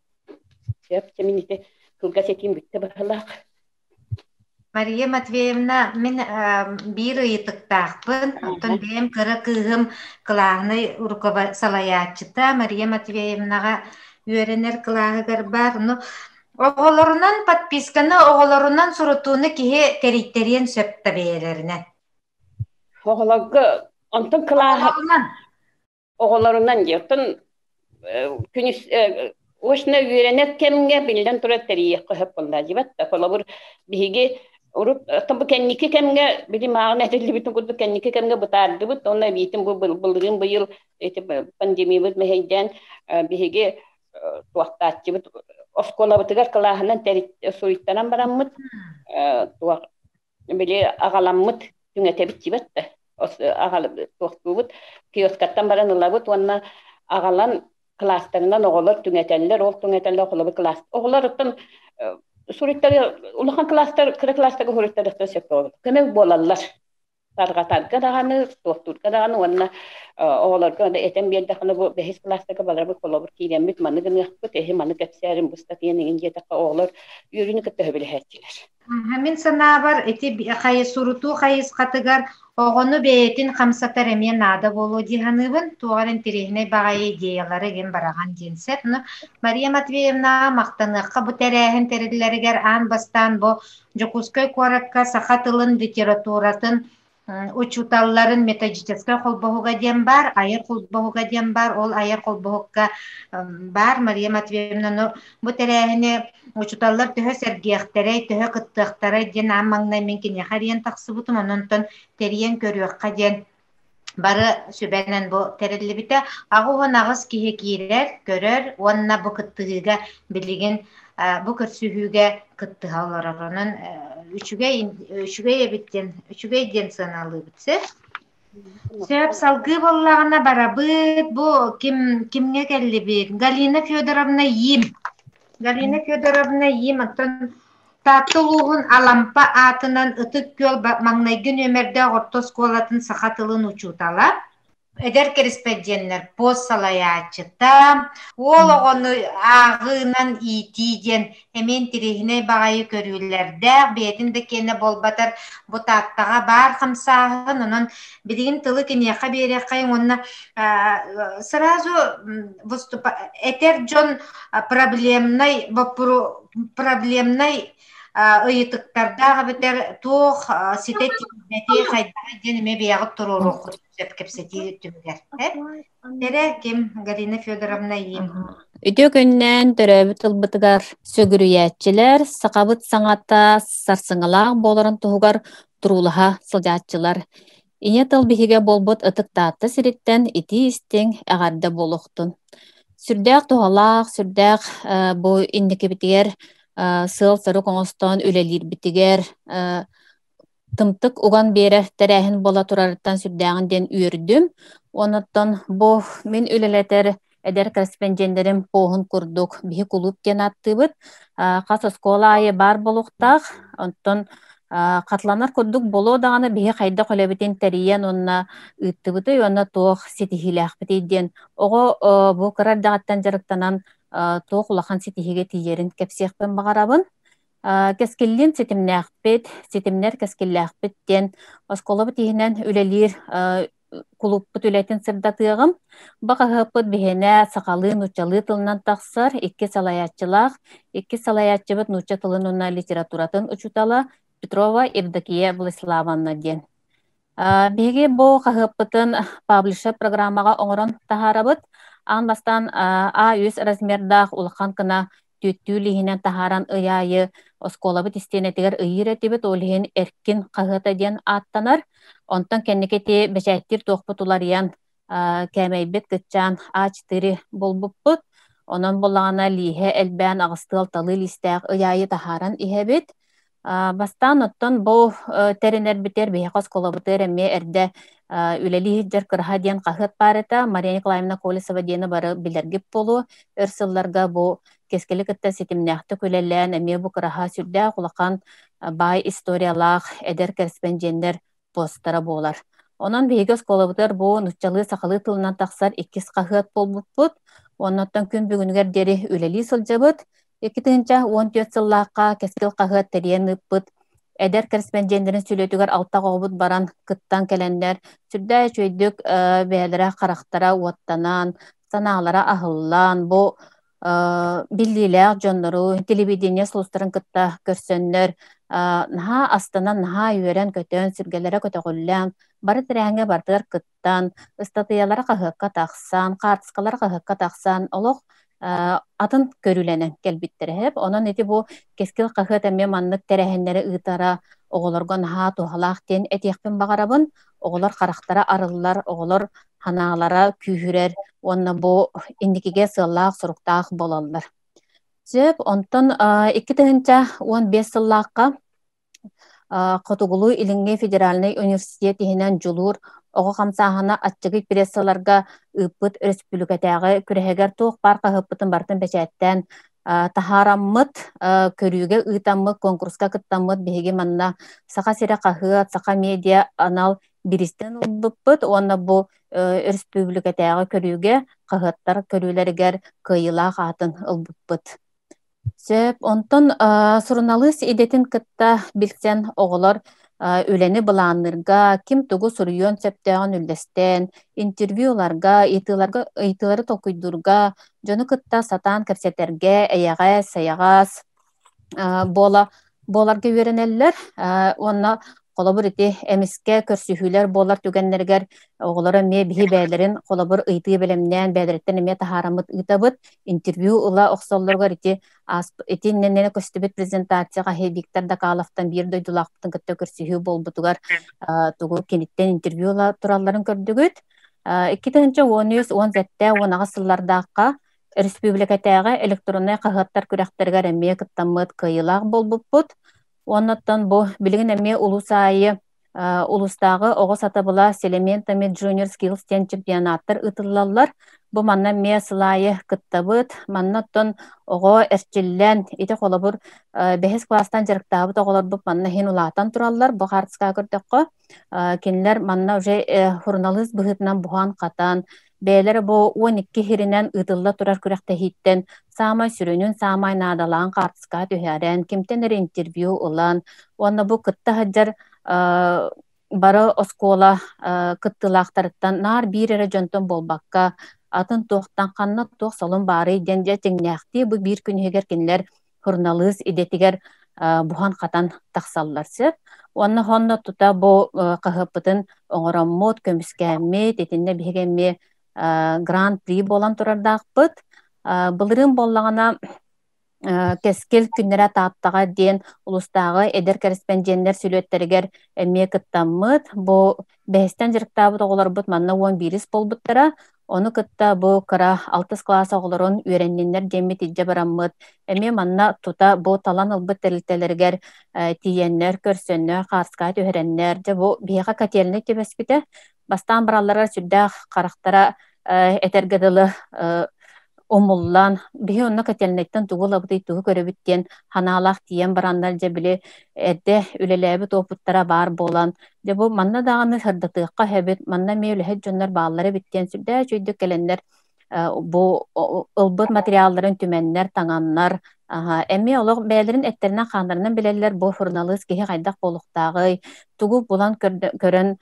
S8: Сөп, чэ мин ити кылгас этиим бүттэ быһыылаах.
S1: Мария Матвеевна, мин биир ыйытыктаахпын. Оттон бэйэм кыра кыыһым кылааһынай салайааччыта Мария Матвеевнаҕа үөрэнэр кылааһыгар баар. Ну, оҕолорунан подписканы, оҕолорунан сурутууну киһи тэрийтэриэн сөп да бэйэлэринэн.
S8: Оҕолорго онтон кылааһа
S1: Оҕолорунан.
S8: оҕолорунан дии. Оттон күнүс очно үөрэнэр кэмҥэ биллэн турар тэрийиэххэ сөп буоллаа дьибэт да. Холобур, биһиги урут оттон бу кэнники кэмҥэ били мааҕын этиллибитин курдук кэнники кэмҥэ бытаардыбыт уонна эбиитин бу былырыын быйыл ити пандемиябыт мэһэйдээн биһиги туохтааччыбыт оскуолабытыгар кылааһынан суруйтаран бараммыт туох били аҕаламмыт түҥэтэбит дьибэт да туохтуубут киоскаттан баран ылабыт уонна аҕалан кылаастарынан оҕолор түҥэтэллэр ол түҥэтэллэр холобур кылаас оҕолор оттон Суруйтары улахан класстар, кыра класстарга суруйтарыахтан сөп буолар. Көмө буолаллар. Тарҕатарга даҕаны, туохтуурга даҕаны уонна оҕолорго этэн биэрдэххинэ бу бэһис класстарга баларбыт холобур киирэммит маны гыныахпыт, эһи маны кэпсээрин бу ыстатыйаны иҥин диэтэххэ оҕолор үөрүүнү кытта сөбүлэһээччилэр.
S1: Мин санаабар, ити сурутуу хайысхатыгар оҕону бэйэтин хамсатар эмиэ наада буолуо дии саныыбын. Туох эрэ интэриэһинэй баҕайы идеялары игин бараҕан диэн сөп. Ну, Мария Матвеевна махтаныахха бу тэрээһин тэриллэригэр аан бастаан бу Дьокуускай куоракка саха тылын, литературатын учууталларын методическай холбоһуга диэн баар, айар холбоһуга диэн баар, ол айар холбоһукка баар Мария Матвеевна бу тэрээһини учууталлар төһө сэргиэхтэрэй, төһө кыттыахтарай диэн аан маҥнай мин киниэхэ эрийэн тахсыбытым, онон тэрийэн көрүөххэ диэн бары сүбэнэн бу тэриллибитэ. 88 киһи киирэр, көрөр уонна бу кыттыһыыга билигин бу көрсүһүүгэ кыттыһа олорор. Онон үчүгэй үчүгэй эбит диэн үчүгэй диэн сыаналыыбыт сөп. Сөп салгыы буоллаҕына барабыт бу ким кимҥэ кэллибит? Галина Федоровна Им. Галина Федоровна Им оттон Таатта улууһун Алампа аатынан Ытык Күөл маҥнайгы нүөмэрдээх орто оскуолатын саха тылын учуутала, эдэр кэриспэдьиэннэр пост салайааччыта, уол оҕону ааҕыынан иитии диэн эмиэ интэриэһинэй баҕайы көрүүлэрдээх, бэйэтин да киэнэ буолбатар бу Тааттаҕа баар хамсааһын, онон билигин тылы киниэхэ биэриэххэйиҥ уонна сразу выступа этэр дьон проблемнай боппуру проблемнай ыйытыктардаах эбэтэр туох ситэ тиийбэти хайдаҕый диэн эмиэ бэйэҕит туруоруоххут сөп кэпсэтии түмүгэр. Эрэ ким Галина Федоровна Им.
S9: Үтүө күннээн төрөөбүт тылбытыгар сүгүрүйээччилэр, сахабыт саҥата сарсыҥалаах буоларын туһугар туруулаһа сылдьааччылар. Ийэ тыл биһигэ буолбут Ытык Таатта сириттэн итии-истиҥ эҕэрдэ буолуохтун. Сүрдээх туһалаах, сүрдээх бу инникибитигэр сыал-сорук оҥостон үлэлиирбитигэр тымтык уган биэрэр тэрээһин буола турарыттан сүрдээҕин диэн үөрдүм. Онуттан бу мин үлэлэтэр эдэр корреспонденнэрим поһун курдук биһи кулууп диэн ааттыыбыт. Хас оскуола аайы баар буолуохтаах. Онтон хатыланар курдук буолуо даҕаны биһи хайдах үлэбитин тэрийэн уонна ыыттыбытый уонна туох ситиһиилээхпитий диэн оҕо бу кыра эрдэҕиттэн дьарыктанан туох улахан ситиһиигэ тиийэрин кэпсиэхпин баҕарабын. Кэскиллиин ситимнээхпит, ситимнэр кэскиллээхпит диэн оскуолабыт иһинэн үлэлиир кулууппут үлэтин сырдатыаҕым. Баҕаһыаппыт биһиэнэ сахалыы, нууччалыы тылынан тахсар икки салайааччылаах. Икки салайааччыбыт нуучча тылын уонна литературатын учуутала Петрова Евдокия Владиславовна диэн. Биһиги бу хаһыаппытын паблишер программаҕа оҥорон таһаарабыт. Аан бастаан А3 размердаах улахан гына түөттүү лииһинэн таһааран ый аайы оскуолабыт истиэнэтигэр ыйыыр этибит, ол иһин Эркин хаһыата диэн ааттанар. Онтон кэнники ити бэчээттиир туохпут уларыйан кээмэйбит кыччаан А4 буолбуппут. Онон буоллаҕына лииһэ элбээн аҕыстыы-алталыы лиистээх ый аайы таһааран иһэбит. Бастаан оттон бу тэринэрбитигэр биһиэхэ оскуолабытыгар эмиэ эрдэ үлэлии сылдьар Кыраһа диэн хаһыат баар этэ. Мария Николаевна Колесова диэни бары билэргит буолуо. Өр сылларга бу Кэскили кытта ситимнээхтик үлэлээн, эмиэ бу Кыраһа сүрдээх улахан баай историялаах эдэр кэрэспэндьиэннэр постара буолар. Онон биһиги оскуолабытыгар бу нуччалыы-сахалыы тылынан тахсар иккис хаһыат буолбуппут. Оннуттан күн бүгүнүгэр диэри үлэлии сылдьабыт. 2014 сыллаахха Кэскил хаһыат тэрийэн ыыппыт эдэр кэрэспэндьиэннэрин сүлүөтүгэр алта оҕобут баран кыттан кэлэннэр сүрдээх үчүгэйдик бэйэлэрэ харахтара уоттанан, санаалара аһыллан, бу биллиилээх дьоннору, телевидение сулустарын кытта көрсөннөр наһаа астынан, наһаа үөрэн-көтөн, сүргэлэрэ көтөҕүллэн, бары тэрээһиҥҥэ барытыгар кыттан, ыстатыйалара хаһыакка тахсан, хаартыскалара хаһыакка тахсан, олох атын көрүүлэнэн кэлбиттэрэ сөп. Онон ити бу Кэскил хаһыат эмиэ маннык тэрээһиннэри ыытара оҕолорго наһаа туһалаах диэн этиэхпин баҕарабын. Оҕолор харахтара арыллар, оҕолор санаалара күүһүрэр уонна бу инникигэ сыаллаах-соруктаах буолаллар. Сөп, онтон 2015 сыллаахха Хотугулуу-Илиҥҥи федеральнай университет иһинэн Дьулуур оҕо хамсааһына аччыгый прессаларга ыыппыт өрөспүүбүлүкэтээҕи күрэһигэр туох баар хаһыаппытын барытын бэчээттээн Таһаараммыт, көрүүгэ ыытаммыт, конкурска кыттаммыт биһиги манна Саха сирэ хаһыат, Саха медиа анал биристэн ылбыппыт уонна бу өрөспүүбүлүкэтээҕи көрүүгэ хаһыаттар көрүүлэригэр кыайыылаах аатын ылбыппыт. Сөп. Онтон суруналыыс идэтин кытта билсэн оҕолор үлэни былаанныырга, ким тугу суруйуон сөптөөҕүн үллэстэн, интервью ыларга, ыйытыыларга ыйытыылары толкуйдуурга, дьону кытта сатаан кэпсэтэргэ эйэҕэс, сайаҕас буола буоларга үөрэнэллэр уонна холобур ити эмискэ көрсүһүүлэр буолар түгэннэригэр оҕолор эмиэ биһи бэйэлэрин холобур ыйытыы бэлэмнээн бэйэлэриттэн эмиэ таһаараммыт ыытабыт интервью ыла охсоллоругар ити ити иннинэ көстүбүт презентацияҕа Виктор Дакаловтан биир дойдулаахпытын кытта көрсүһүү буолбутугар тугу киниттэн интервью ыла туралларын көрдүгүт. 2013 17 18 сыллардаахха Өрөспүүбүлүкэтээҕи электроннай хаһыаттар күрэхтэригэр эмиэ кыттаммыт кыайыылаах буолбуппут. Уоннаттан бу билигин эмиэ улуус аайы улуустааҕы оҕо сатабыла с элементами Junior Skills диэн чемпионаттар ыытыллаллар. Бу манна эмиэ сыл аайы кыттабыт. Манна оттон оҕо эрчиллэн, ити холобур бэһис кылаастан дьарыктаабыт оҕолорбут манна иһин улаатан тураллар. Бу хаартыскаҕа көрдөххө, кинилэр манна уже суруналыыс быһыытынан буһан-хатан, Бэйэлэрэ бу 12 иһиринэн ыытылла турар күрэхтэһииттэн саамай сүрүнүн, саамай наадалаан хаартыскаҕа түһэрэн, кимтэн эрэ интервью ылан уонна бу кытта сылдьар бары оскуола кыттыылаахтарыттан наар биир эрэ дьонтон буолбакка, атын туохтан ханна туох солун баарый диэн дьэ дьиҥнээхтии бу биир күн иһигэр кинилэр суруналыыс идэтигэр буһан-хатан тахсаллар сөп. Уонна онно тута бу хаһыаппытын оҥороммут, көмүскээммит, итиннэ биһиги эмиэ гран-при буолан турардаахпыт. Былырыын буоллаҕына Кэскил күннэрэ Тааттаҕа диэн улуустааҕы эдэр кэрэспэндьиэннэр сүлүөттэригэр эмиэ кыттаммыт. Бу бэһистэн дьарыктаабыт оҕолорбут манна 11-ис буолбуттара. Ону кытта бу кыра алтыс кылаас оҕолорун үөрэнниннэр диэммит илдьэ бараммыт, эмиэ манна тута бу талан ылбыт тэрилтэлэригэр тиийэннэр, көрсөннөр, хаарскаа түһэрэннэр, дьэ бу биһиэхэ котельнай түбэспитэ. Бастаан баралларыгар сүрдээх харахтара этэргэ дылы умуллан, биһи онно котельнайтан тугу ылабытый, тугу көрөбүт диэн ханаалаах тиийэн бараннар, дьэ били эрдэ үлэлээбит уопуттара баар буолан, дьэ бу манна даҕаны сырдатыахха эбит, манна эмиэ үлэһит дьоннор бааллар эбит диэн сүрдээх үчүгэйдик кэлэннэр бу ылбыт материалларын түмэннэр, таҥаннар, эмиэ олох бэйэлэрин эттэринэн-хааннарынан билэллэр бу суруналыыс киһи хайдах буолуохтааҕый, тугу булан көрөн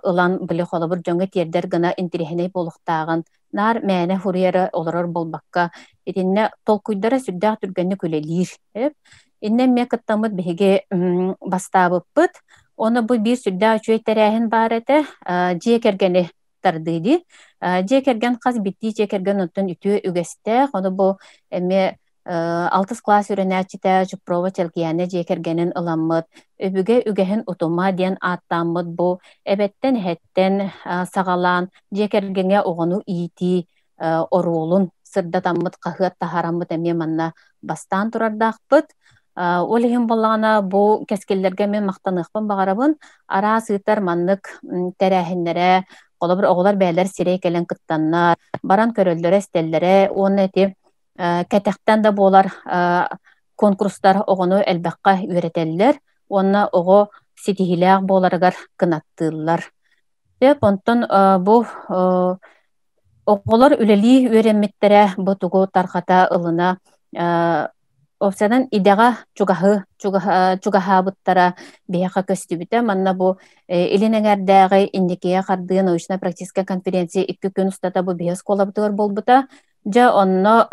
S9: ылан били холобур дьоҥҥо тиэрдэр гына интириэһинэй буолуохтааҕын наар мээнэ суруйара олорор буолбакка, итиннэ толкуйдара сүрдээх түргэнник үлэлиир. Иннэ эмиэ кыттаммыт биһиги бастаабыппыт. Оны бу биир сүрдээх үчүгэй тэрээһин баар этэ. Дьиэ кэргэни тардыы дии. Дьиэ кэргэн хас биирдии дьиэ кэргэн онтон үтүө үгэстээх. Ону бу эмиэ алтыс кылаас үөрэнээччитэ Чупрова Чэлгийээнэ дьиэ кэргэнин ыламмыт, Өбүгэ үгэһин утума диэн ааттааммыт бу эбэттэн эһэттэн саҕалаан дьиэ кэргэҥҥэ оҕону иитии оруолун сырдатаммыт хаһыат таһаараммыт эмиэ манна бастаан турардаахпыт. Ол иһин буоллаҕына бу кэскиллэргэ мин махтаныахпын баҕарабын. Араас ыытар маннык тэрээһиннэрэ, холобур оҕолор бэйэлэр сирэй кэлэн кыттаннар, баран көрөллөрө-истэллэрэ уонна ити кэтэхтэн да буолар конкурстар оҕону элбэххэ үөрэтэллэр уонна оҕо ситиһиилээх буоларыгар кынаттыыллар. Сөп, онтон бу оҕолор үлэлии үөрэммиттэрэ бу тугу тарҕата ылына Уопсайынан идэҕэ чугаһы чугаһаабыттара биһиэхэ көстүбүтэ. Манна бу Илин эҥэрдээҕи Индикия хардыы научно-практическай конференция 2 күн устата бу биһи оскуолабытыгар буолбута. Дьэ, онно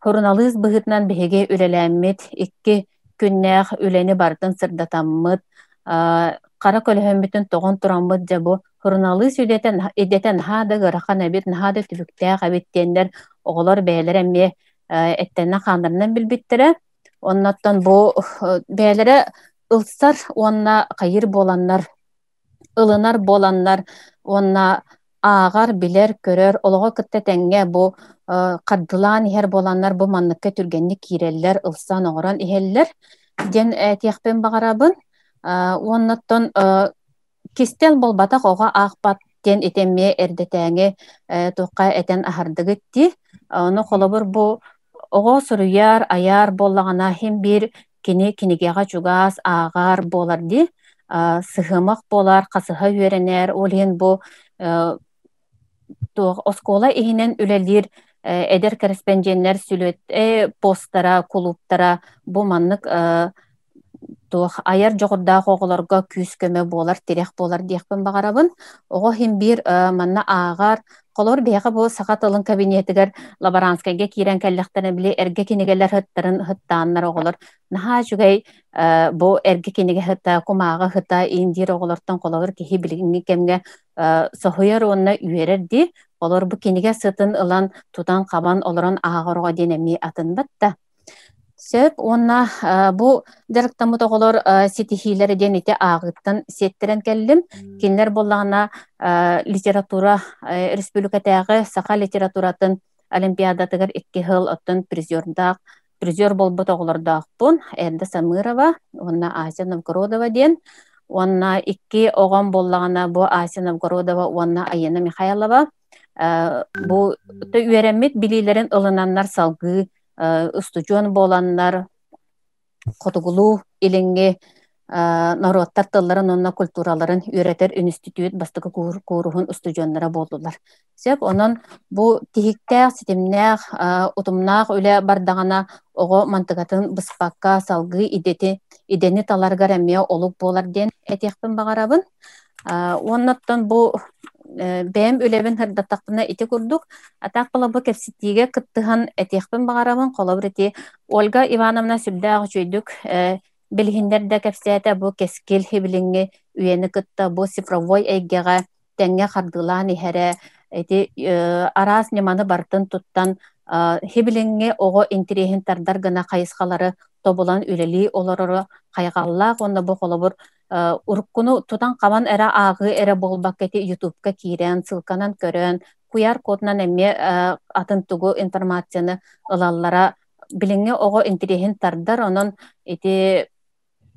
S9: суруналыыс быһыытынан биһиги үлэлээммит 2 күннээх үлэни барытын сырдатаммыт, хара көлөһөммүтүн тоҕон тураммыт дьэ бу суруналыыс идэтэ, идэтэ наһаа да ыарахан эбит, наһаа да түбүктээх эбит диэннэр оҕолор бэйэлэрэ эмиэ эттэннэ-хааннарынан билбиттэрэ. Оннуттан бу бэйэлэрэ ылсар уонна хайыыр буоланнар ылынар буоланнар уонна ааҕар, билэр, көрөр, олоҕу кытта тэҥҥэ бу хардылаан иһэр буоланнар бу манныкка түргэнник киирэллэр, ылсан оҥорон иһэллэр диэн этиэхпин баҕарабын. Уоннаттан кистэл буолбатах оҕо аахпат диэн ити эмиэ эрдэтээҥи туохха этэн аһардыгыт дии. Ону холобур бу Оҕо суруйар, айар буоллаҕына иһин биир кини кинигэҕэ чугас ааҕар буолар дии, сыһыамах буолар, хасыһа үөрэнэр, ол иһин бу туох оскуола иһинэн үлэлиир эдэр кэрэспэндьиэннэр сүлүөт постара, кулууптара бу маннык туох айар дьоҕурдаах оҕолорго күүс-көмө буолар, тирэх буолар диэхпин баҕарабын. Оҕо иһин биир манна ааҕар, холобур биһиэхэ бу саха тылын кабинетыгар Лаборанскайга киирэн кэллэхтэринэ били эргэ кинигэлэр ыһыттарын ыһыттааннар оҕолор наһаа үчүгэй бу эргэ кинигэ ыһыта, кумааҕы ыһыта иин диир оҕолортон холобур киһи билиҥҥи кэмҥэ соһуйар уонна үөрэр дии. Олор бу кинигэ сытын ылан тутан-хабан олорон ааҕар оҕо диэн эмиэ атын батта. Сөп уонна бу дьарыктаммыт оҕолор ситиһиилэрэ диэн ити ааҕыыттан сиэттэрэн кэллим. Кинилэр буоллаҕына литература республикатааҕы саха литературатын олимпиадатыгар икки сыл оттон призердаах призер буолбут оҕолордоохпун Эрда Самырова уонна Ася Новгородова диэн. Уонна икки оҕом буоллаҕына бу Ася Новгородова уонна Айена Михайлова бу үөрэммит билиилэрин ылынаннар салгыы устудьуон буоланнар хотугулуу илиҥҥи норуоттар тылларын уонна культураларын үөрэтэр үнүстүтүүт бастакы кууруһун устудьуоннара буоллулар. Сөп, онон бу тиһиктээх, ситимнээх, утумнаах үлэ бардаҕына оҕо мантыкатын быспакка салгыы идэти, идэни таларыгар эмиэ олук буолар диэн этиэхпин баҕарабын. Уоннаттан бу бэйэм үлэбин сырдаттахпына ити курдук атаах бу кэпсэтиигэ кыттыһан этиэхпин баҕарабын. Холобур ити Ольга Ивановна сүрдээх үчүгэйдик билиһиннэр да кэпсээтэ бу кэскил билиҥҥи үйэни кытта бу цифровой эйгэҕэ тэҥҥэ хардыылаан иһэрэ ити араас ньыманы барытын туттан хибилиҥҥи оҕо интириэһин тардар гына хайысхалары тобулан үлэлии олороро хайҕаллаах уонна бу холобур уруккуну тутан-хабан эрэ ааҕыы эрэ буолбакка ити Ютубка киирэн, ссылканан көрөн, QR-кодунан эмиэ атын тугу информацияны ылаллара билиҥҥи оҕо интириэһин тардар. Онон ити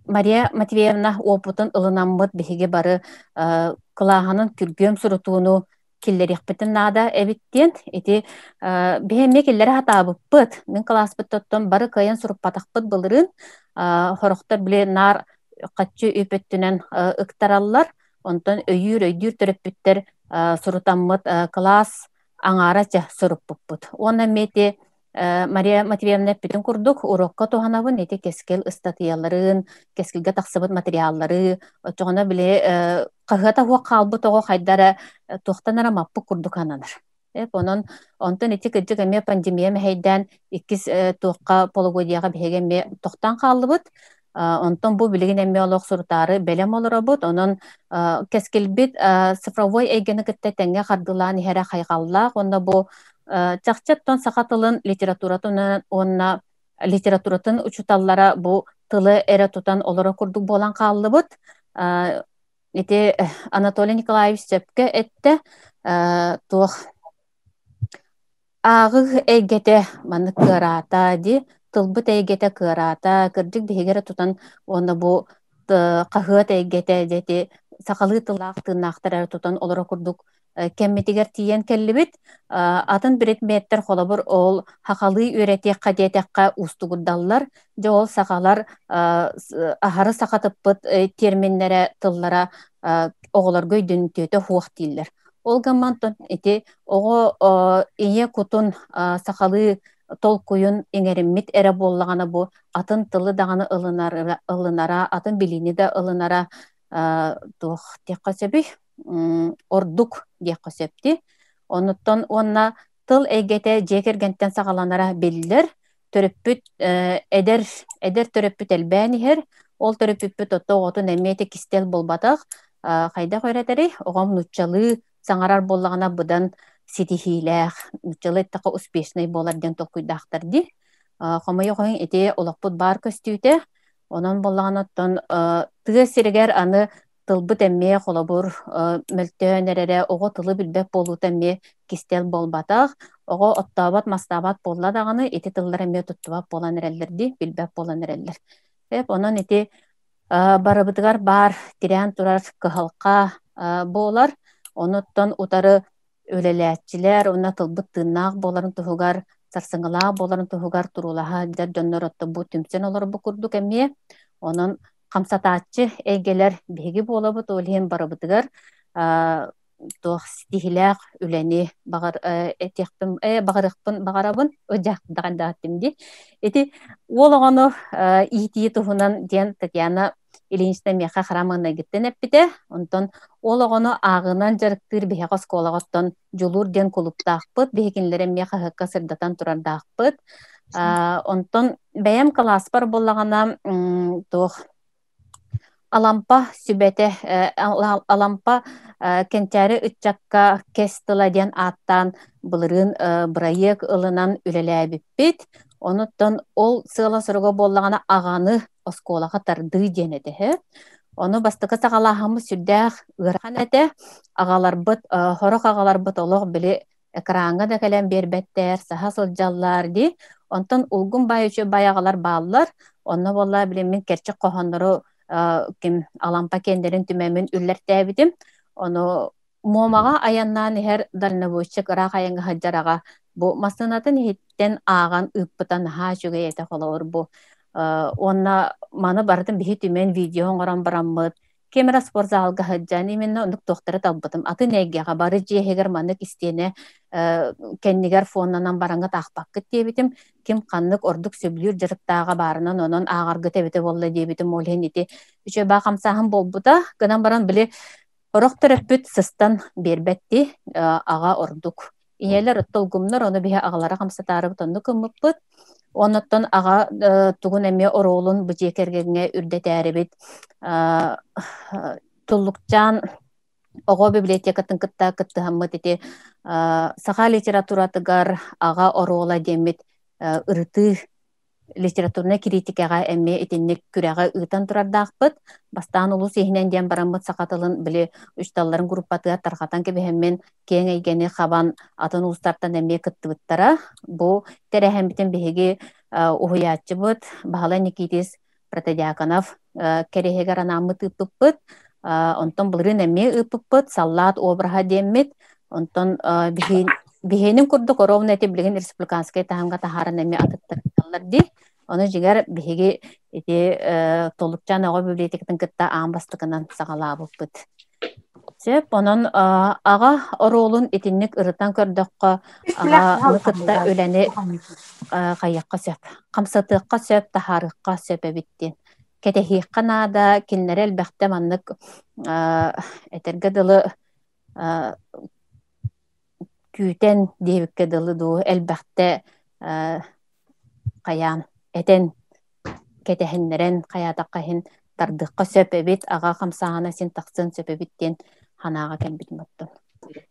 S9: Мария Матвеевна уопутун ылынаммыт биһиги бары кылааһынан күргүөм сурутууну киллэриэхпитин наада эбит диэн ити биһи эмиэ киллэрэ сатаабыппыт. Мин кылааспыттан бары кыайан суруппатахпыт былырыын. Сорохтор били наар хаччы үп өттүнэн ыктараллар. Онтон өйүүр өйдүүр төрөппүттэр сурутаммыт кылаас аҥаара чэ суруппуппут. Уонна эмиэ ити Мария Матвеевна эппитин курдук, урокка туһанабын ити кэскил ыстатыйаларын, кэскилгэ тахсыбыт материаллары, оччоҕуна били хаһыата суох хаалбыт оҕо хайда эрэ туохтан эрэ маппыт курдук ананар. Онон онтон ити кырдьык эмиэ пандемия мэһэйдээн иккис туохха полугодияҕа биһиги эмиэ тохтоон хааллыбыт. Онтон бу билигин эмиэ олох сурутаары бэлэм олоробут. Онон кэскилбит цифровой эйгэни кытта тэҥҥэ хардыылаан иһэрэ хайҕаллаах. Уонна бу чахчы оттон саха тылын литературатын уонна литературатын учууталлара бу тылы эрэ тутан олоро курдук буолан хааллыбыт. Ити Анатолий Николаевич сөпкө эттэ, туох ааҕыы эйгэтэ маннык кыараата дии, тылбыт эйгэтэ кыараата, кырдьык биһиги эрэ тутан уонна бу хаһыат эйгэтэ дьэ ити сахалыы тыллаах тыыннаахтар эрэ тутан олоро курдук кэммитигэр тиийэн кэллибит. Атын предметтэр холобур ол сахалыы үөрэтиэххэ диэтэххэ уустугурдаллар. Дьэ ол сахалар аһары сахатыппыт терминнэрэ, тыллара оҕолорго өйдөнүмтүөтэ суох дииллэр. Ол гынан ити оҕо ийэ кутун сахалыы толкуйун иҥэриммит эрэ буоллаҕына бу атын тылы даҕаны ылынара, атын билиини да ылынара туох диэххэ сөбүй? Ордук диэххэ сөп дии. Онуттан уонна тыл эйгэтэ дьиэ кэргэнтэн саҕаланара биллэр. Төрөппүт эдэр эдэр төрөппүт элбээн иһэр. Ол төрөппүппүт ото оҕотун эмиэ ити кистэл буолбатах. Хайдах үөрэтэрий? Оҕом нууччалыы саҥарар буоллаҕына быдан ситиһиилээх, нууччалыы эттэххэ успешный буолар диэн толкуйдаахтар дии. Хомойуох иһин ити олохпут баар көстүүтэ. Онон буоллаҕына оттон тыа сиригэр аны тылбыт эмиэ холобур мөлтөөн эрэрэ, оҕо тылы билбэт буолуута эмиэ кистэл буолбатах. Оҕо оттообот, мастаабат буолла даҕаны ити тыллар эмиэ туттубат буолан эрэллэр дии, билбэт буолан эрэллэр. Эп онон ити барыбытыгар баар тирээн турар кыһалҕа буолар. Онуттан утары үлэлээччилэр уонна тылбыт тыыннаах буоларын туһугар Сарсыҥҥылаах буоларын туһугар туруулаһа сылдьар дьоннор отто бу түмсэн олорбут курдук эмиэ. Онон хамсатааччы эйгэлэр биһиги буолабыт, ол иһин барыбытыгар туох ситиһилээх үлэни баҕар этиэхпин баҕарыахпын баҕарабын дьаахтаҕын даҕаттым дии. Ити уол оҕону иитии туһунан диэн Татьяна Ильинична миэхэ хара маҥнайгыттан эппитэ. Онтон уол оҕону ааҕыынан дьарыктыыр биһиэхэ оскуолаҕа оттон Дьулуур диэн кулуптаахпыт, биһи кинилэри эмиэ хаһыакка сырдатан турардаахпыт. Онтон бэйэм кылааспар буоллаҕына туох Алампа сүбэтэ, Алампа кэнчээри ыччакка кэс тыла диэн ааттаан былырыын бырайыак ылынан үлэлээбиппит. Онуттан ол сыала-соруга буоллаҕына аҕаны оскуолаҕа тардыы диэн этэ. Ону бастакы саҕалааһыммыт сүрдээх ыарахан этэ. Аҕаларбыт, сорох аҕаларбыт олох били экраҥҥа да кэлэн биэрбэттэр, саһа сылдьаллар дии. Онтон улгум баай үчүгэй баай аҕалар бааллар. Онно буолла билин мин кэрчик хоһооннору ким Алампа киэннэрин түмэммин үллэртээбитим. Ону Муомаҕа айаннаан иһэр дальнобойщик ыраах айаҥҥа сылдьар аҕа бу массыынатын иһиттэн ааҕан ыыппыта наһаа үчүгэй этэ холобур бу. Уонна маны барытын биһи түмэн видео оҥорон бараммыт ким эрэ спортзалга сылдьан именно оннук туохтары талбытым. Атын эйгэҕэ бары дьиэ иһигэр маннык истиэнэ кэннигэр фоннанан бараҥҥа таахпаккыт диэбитим. Ким ханнык ордук сөбүлүүр дьарыктааҕа баарынан онон ааҕаргыт эбитэ буолла диэбитим. Ол иһин ити үчүгэй баа хамсааһын буолбута. Гынан баран били сорох төрөппүт сыстан биэрбэтти аҕа ордук. Ийэлэр оттолгумнар ону биһи аҕалара хамсатаарыбыт оннук ыммыппыт. Оннуттан аҕа тугун эмиэ оруолун бу дьиэ кэргэҥҥэ үрдэтээрибит Туллукчаан оҕо библиотекатын кытта кыттыһаммыт ити саха литературатыгар аҕа оруола диэммит ырытыы литературнай кириитикэҕэ эмиэ итинник күрэҕи ыытан турардаахпыт. Бастаан улуус иһинэн диэн бараммыт саха тылын били учууталларын группатыгар тарҕатан кэбиһэммин киэҥ эйгэни хабан атын улуустартан эмиэ кыттыбыттара. Бу тэрээһиммитин биһиги уһуйааччыбыт Баһылай Никитис Протодьяконов кэриэһигэр анааммыт ыыппыппыт. Онтон былырыын эмиэ ыыппыппыт саллаат обраһа диэммит. Онтон биһиэнин курдук ровно ити билигин республиканскай таһымга таһааран эмиэ атыттар дии. Ону дьиҥэр биһиги ити Толукчаан оҕо библиотекатын кытта аан бастакынан саҕалаабыппыт. Сөп, онон аҕа оруолун итинник ырытан көрдөххө, аҕаны кытта үлэни хайыахха сөп, хамсатыахха сөп, таһаарыахха сөп эбит диэн. Кэтэһиэххэ наада, кинилэри элбэхтэ маннык этэргэ дылы күүтэн диэбиккэ дылы дуу, элбэхтэ хайаан этэн кэтэһиннэрэн хайаатахха иһин тардыахха сөп эбит, аҕа хамсааһына син тахсыан сөп эбит диэн санааҕа кэлбитим оттон.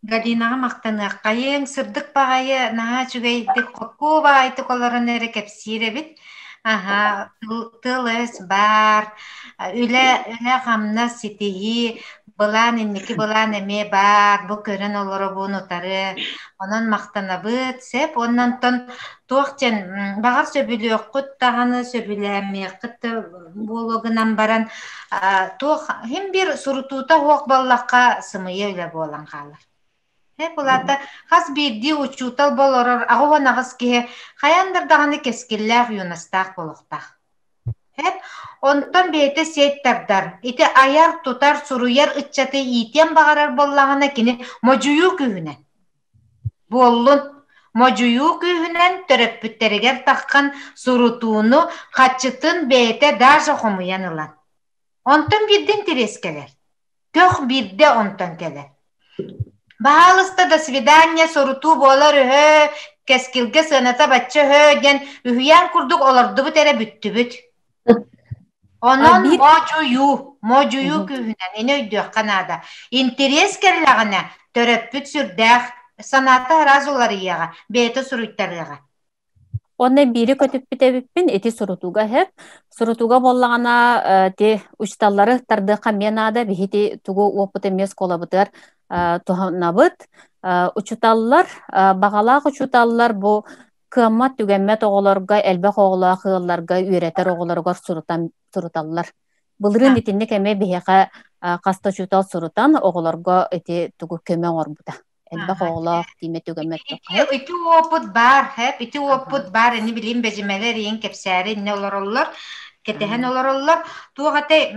S1: Галинаҕа махтаныаххайыҥ, сырдык баҕайы, наһаа үчүгэйдик, хоккуу баҕайытык олорон эрэ кэпсиир эбит. Аһа, тыл-өс баар, үлэ, үлэ-хамнас ситиһии, былаан инники былаан эмиэ баар, бу көрөн олоробун утары. Онон махтанабыт, сөп. Уонна онтон туох диэн, баҕар сөбүлүөххүт даҕаны, сөбүлээмиэххит да буолуо гынан баран, туох иһин биир сурутуута суох буоллахха сымыйа үлэ буолан хаалар. Булаата хас биирдии учуутал болорор 88 киһи хайаан даҕаны кэскиллээх юностаах буолуохтаах. Онтон бэйэтэ сиэт тардар. Ити айар, тутар, суруйар ыччаты иитиэн баҕарар буоллаҕына кини модьуйуу күүһүнэн буоллун. Модьуйуу күүһүнэн төрөппүттэригэр таххан сурутууну хаччытын бэйэтэ даже хомуйан ылан. Онтон биирдэ интэриэс кэлэр. Көх биирдэ онтон кэлэр. Баһаалыста до свидания сурутуу буолар үһү, кэскилгэ сыаната бачча үһү диэн үһүйээн курдук олордубут эрэ бүттүбүт. Онон модьуйуу, модьуйуу күүһүнэн ини өйдүөххэ наада. Интэриэс кэллэҕинэ төрөппүт сүрдээх санаата араас уларыйыаҕа, бэйэтэ суруйтарыаҕа.
S9: Уонна биири көтүппүт эбиппин ити сурутууга иһэр. Сурутууга буоллаҕына ити учууталлары тардыахха эмиэ наада. Биһи ити тугу уоппут эмиэ оскуолабытыгар туһанабыт. Учууталлар, баҕалаах учууталлар бу кыаммат түгэммэт оҕолорго, элбэх оҕолоох ыалларга үөрэтэр оҕолоругар сурутан суруталлар. Былырыын итинник эмиэ биһиэхэ хас да учуутал сурутан оҕолорго ити тугу көмө оҥорбута. Элбэх оҕолоох тиимэ түгэммэт
S1: Ити опыт баар, хэп, ити опыт баар, ини билим бэдьимэлэр иин кэпсээри инне олороллор, кэтэһэн олороллор. Туох этэй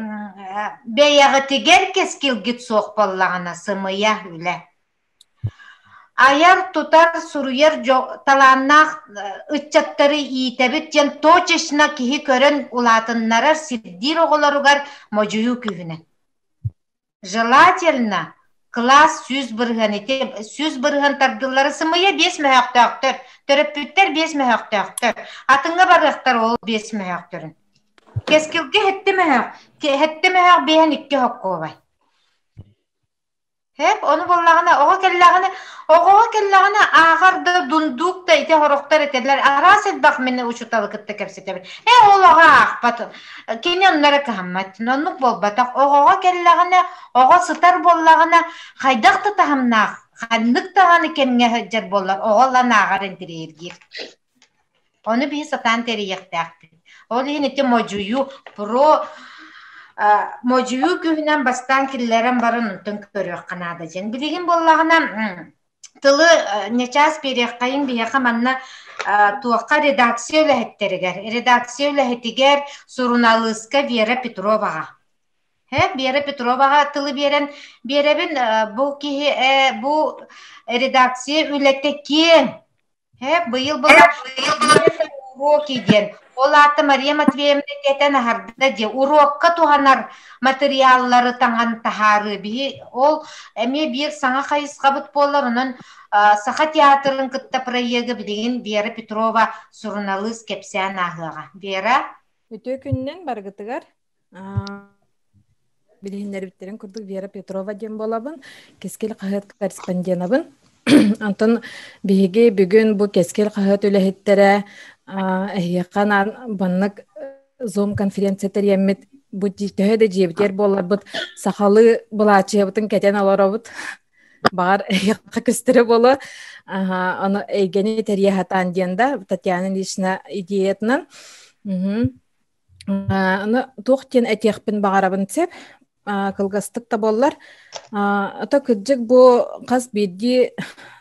S1: бэйэҕитигэр кэскилгит суох буоллаҕына сымыйа үлэ. Айар, тутар, суруйар талааннаах ыччаттары иитэбит диэн точечно киһи көрөн улаатыннарар сирдиир оҕолоругар модьуйуу күүһүнэн. Желательно кылаас 100% ити 100% тардыллара сымыйа 5 мөһөөхтөөхтөр, төрөппүттэр 5 мөһөөхтөөхтөр. Атыҥҥа барыахтар ол 5 мөһөөхтөрүн. Кэскилгэ хэттэ мөһөөх, хэттэ мөһөөх биэһэн икки хоккуобай. Хэп, ону буоллаҕына, оҕо кэллэҕинэ, оҕоҕо кэллэҕинэ ааҕар да, дундуук да ити хорохтор этэллэр, араас элбэх мин учууталы кытта кэпсэтэбин. Ээ, ол оҕо аахпат, кини онно эрэ кыһаммат. Оннук буолбатах. Оҕоҕо кэллэҕинэ, оҕо сытар буоллаҕына, хайдах да таһымнаах, ханнык даҕаны кэмҥэ сылдьар буоллар, оҕо ылан ааҕар интэриэһиргиир. Ону биһи сатаан тэрийиэхтээхпит. Ол иһин ити модьуйуу про модьуйуу күүһүнэн бастаан киллэрэн баран онтон көрүөххэ наада диэн. Билигин буоллаҕына тылы ньачаас биэриэххэйиҥ биһиэхэ манна туохха редакция үлэһиттэригэр, редакция үлэһитигэр суруналыыска Вера Петроваҕа. Вера Петроваҕа тылы биэрэн биэрэбин бу киһи бу редакция үлэтэ киэҥ. Быйыл была уроки диэн. Ол аата Мария Матвеевна этэн аһарда диэ. Уруокка туһанар материаллары таҥан таһаарыы. Биһи ол эмиэ биир саҥа хайысхабыт буолар. Онон Саха театрын кытта проегы билигин Вера Петрова суруналыыс кэпсээн ааһыаҕа. Вера?
S10: Үтүө күнүнэн барыгытыгар. Билиһиннэрбиттэрин курдук Вера Петрова диэн буолабын. Кэскил хаһыат корреспонденабын. Онтон биһиги бүгүн бу Кэскил хаһыат үлэһиттэрэ эһиэхэ анаан маннык Zoom конференция тэрийэммит бу төһө да дьиэбитигэр буолларбыт сахалыы былаачыйабытын кэтэн олоробут. Баҕар эһиэхэ көстөрө буолуо. Ону эйгэни тэрийэ сатаан диэн да Татьяна Ильична идеятынан. Аны туох диэн этиэхпин баҕарабын сөп кылгастык да буоллар ото кырдьык бу хас биирдии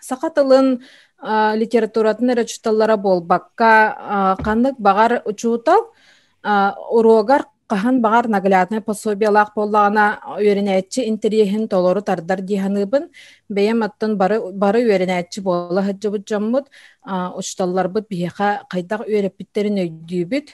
S10: саха тылын литературатын эрэ учууталлара буолбакка ханнык баҕар учуутал уруогар хаһан баҕар нагляднай пособиелаах буоллаҕына үөрэнээччи интэриэһин толору тардар дии саныыбын. Бэйэм оттон бары бары үөрэнээччи буола сылдьыбыт дьоммут учууталларбыт биһиэхэ хайдах үөрэппиттэрин өйдүүбүт.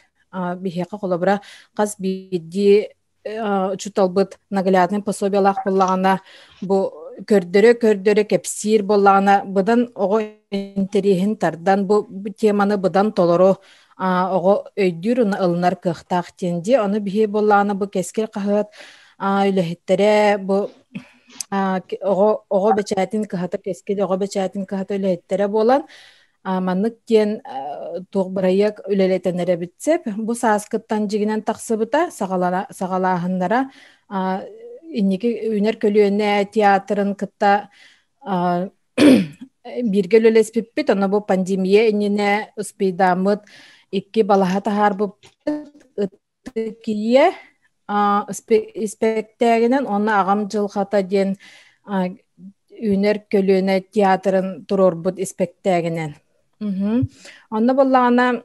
S10: Биһиэхэ холобура хас биирдии учууталбыт наглядный пособиелаах буоллаҕына бу көрдөрө-көрдөрө кэпсиир буоллаҕына быдан оҕо интэриэһин тардан бу теманы быдан толору оҕо өйдүүр уонна ылынар кыахтаах диэн дии. Ону биһи буоллаҕына бу Кэскил хаһыат үлэһиттэрэ бу оҕо оҕо бэчээтин кыһата Кэскил оҕо бэчээтин кыһата үлэһиттэрэ буолан маннык диэн туох бырайыак үлэлэтэн эрэбит сөп. Бу сааскыттан дьигинэн тахсыбыта саҕалааһыннара инники үүнэр көлүөнэ театрын кытта бииргэ үлэлэспиппит. Ону бу пандемия иннинэ успейдааммыт икки балаһа таһаарбыппыт. Ытык ийэ испэктээгинэн уонна Аҕам дьылҕата диэн үүнэр көлүөнэ театрын туруорбут испэктээгинэн. Онно буоллаҕына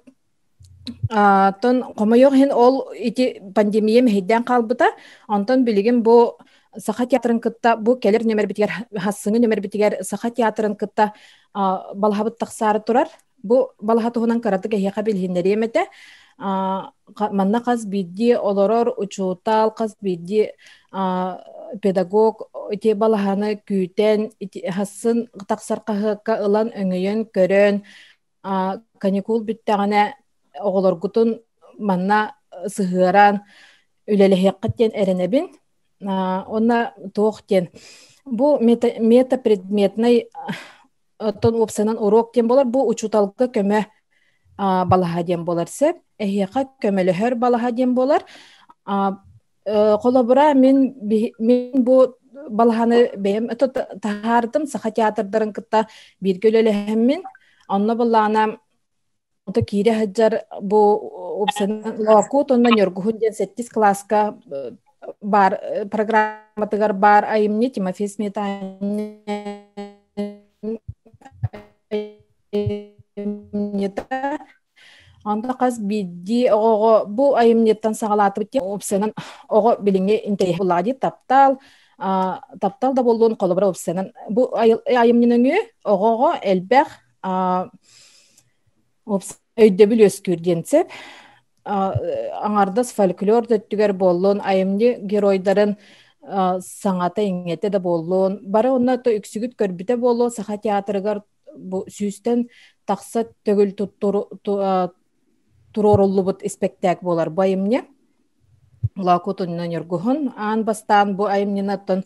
S10: тон хомойуох иһин ол ити пандемия мэһэйдээн хаалбыта. Онтон билигин бу Саха театрын кытта бу кэлэр нөмербитигэр хассыҥы нөмербитигэр Саха театрын кытта балаһабыт тахсаары турар. Бу балаһа туһунан кыратык эһиэхэ билиһиннэриэм этэ. Манна хас биирдии олорор учуутал, хас биирдии педагог ити балаһаны күүтэн, хасын тахсар хаһыакка ылан өҥөйөн көрөн, каникул бүттэҕинэ оҕолоргутун манна сыһыаран үлэлэһиэххит диэн эрэнэбин. Уонна туох диэн бу метапредметнай оттон уопсайынан уруок диэн буолар бу учууталга көмө балаһа диэн буолар сөп эһиэхэ көмөлөһөр балаһа диэн буолар холобура мин мин бу балаһаны бэйэм таһаардым саха театрдарын кытта бииргэ үлэлэһэммин онно былаана ото киирэ сылдьар бу уопсайынан Лоокуут уонна Ньургуһун диэн сэттис кылааска баар программатыгар баар айымньы Тимофей Сметанин. Онто хас биирдии оҕоҕо бу айымньыттан саҕалаатыбыт диэн уопсайынан оҕо билиҥҥи интэриэһэ буллаҕа дии таптал таптал да буоллун холобура уопсайынан бу айымньы нөҥүө оҕоҕо элбэх өйдөбүл үөскүүр диэн сөп. Аҥардас фольклор да өттүгэр буоллун, айымньы геройдарын саҥата-иҥэтэ да буоллун, бары онно үксүгүт көрбүтэ буолуо Саха театрыгар бу сүүстэн тахса төгүл туруоруллубут испэктээк буолар бу айымньы. Лоокут уонна Ньургуһун аан бастаан бу айымньыны оттон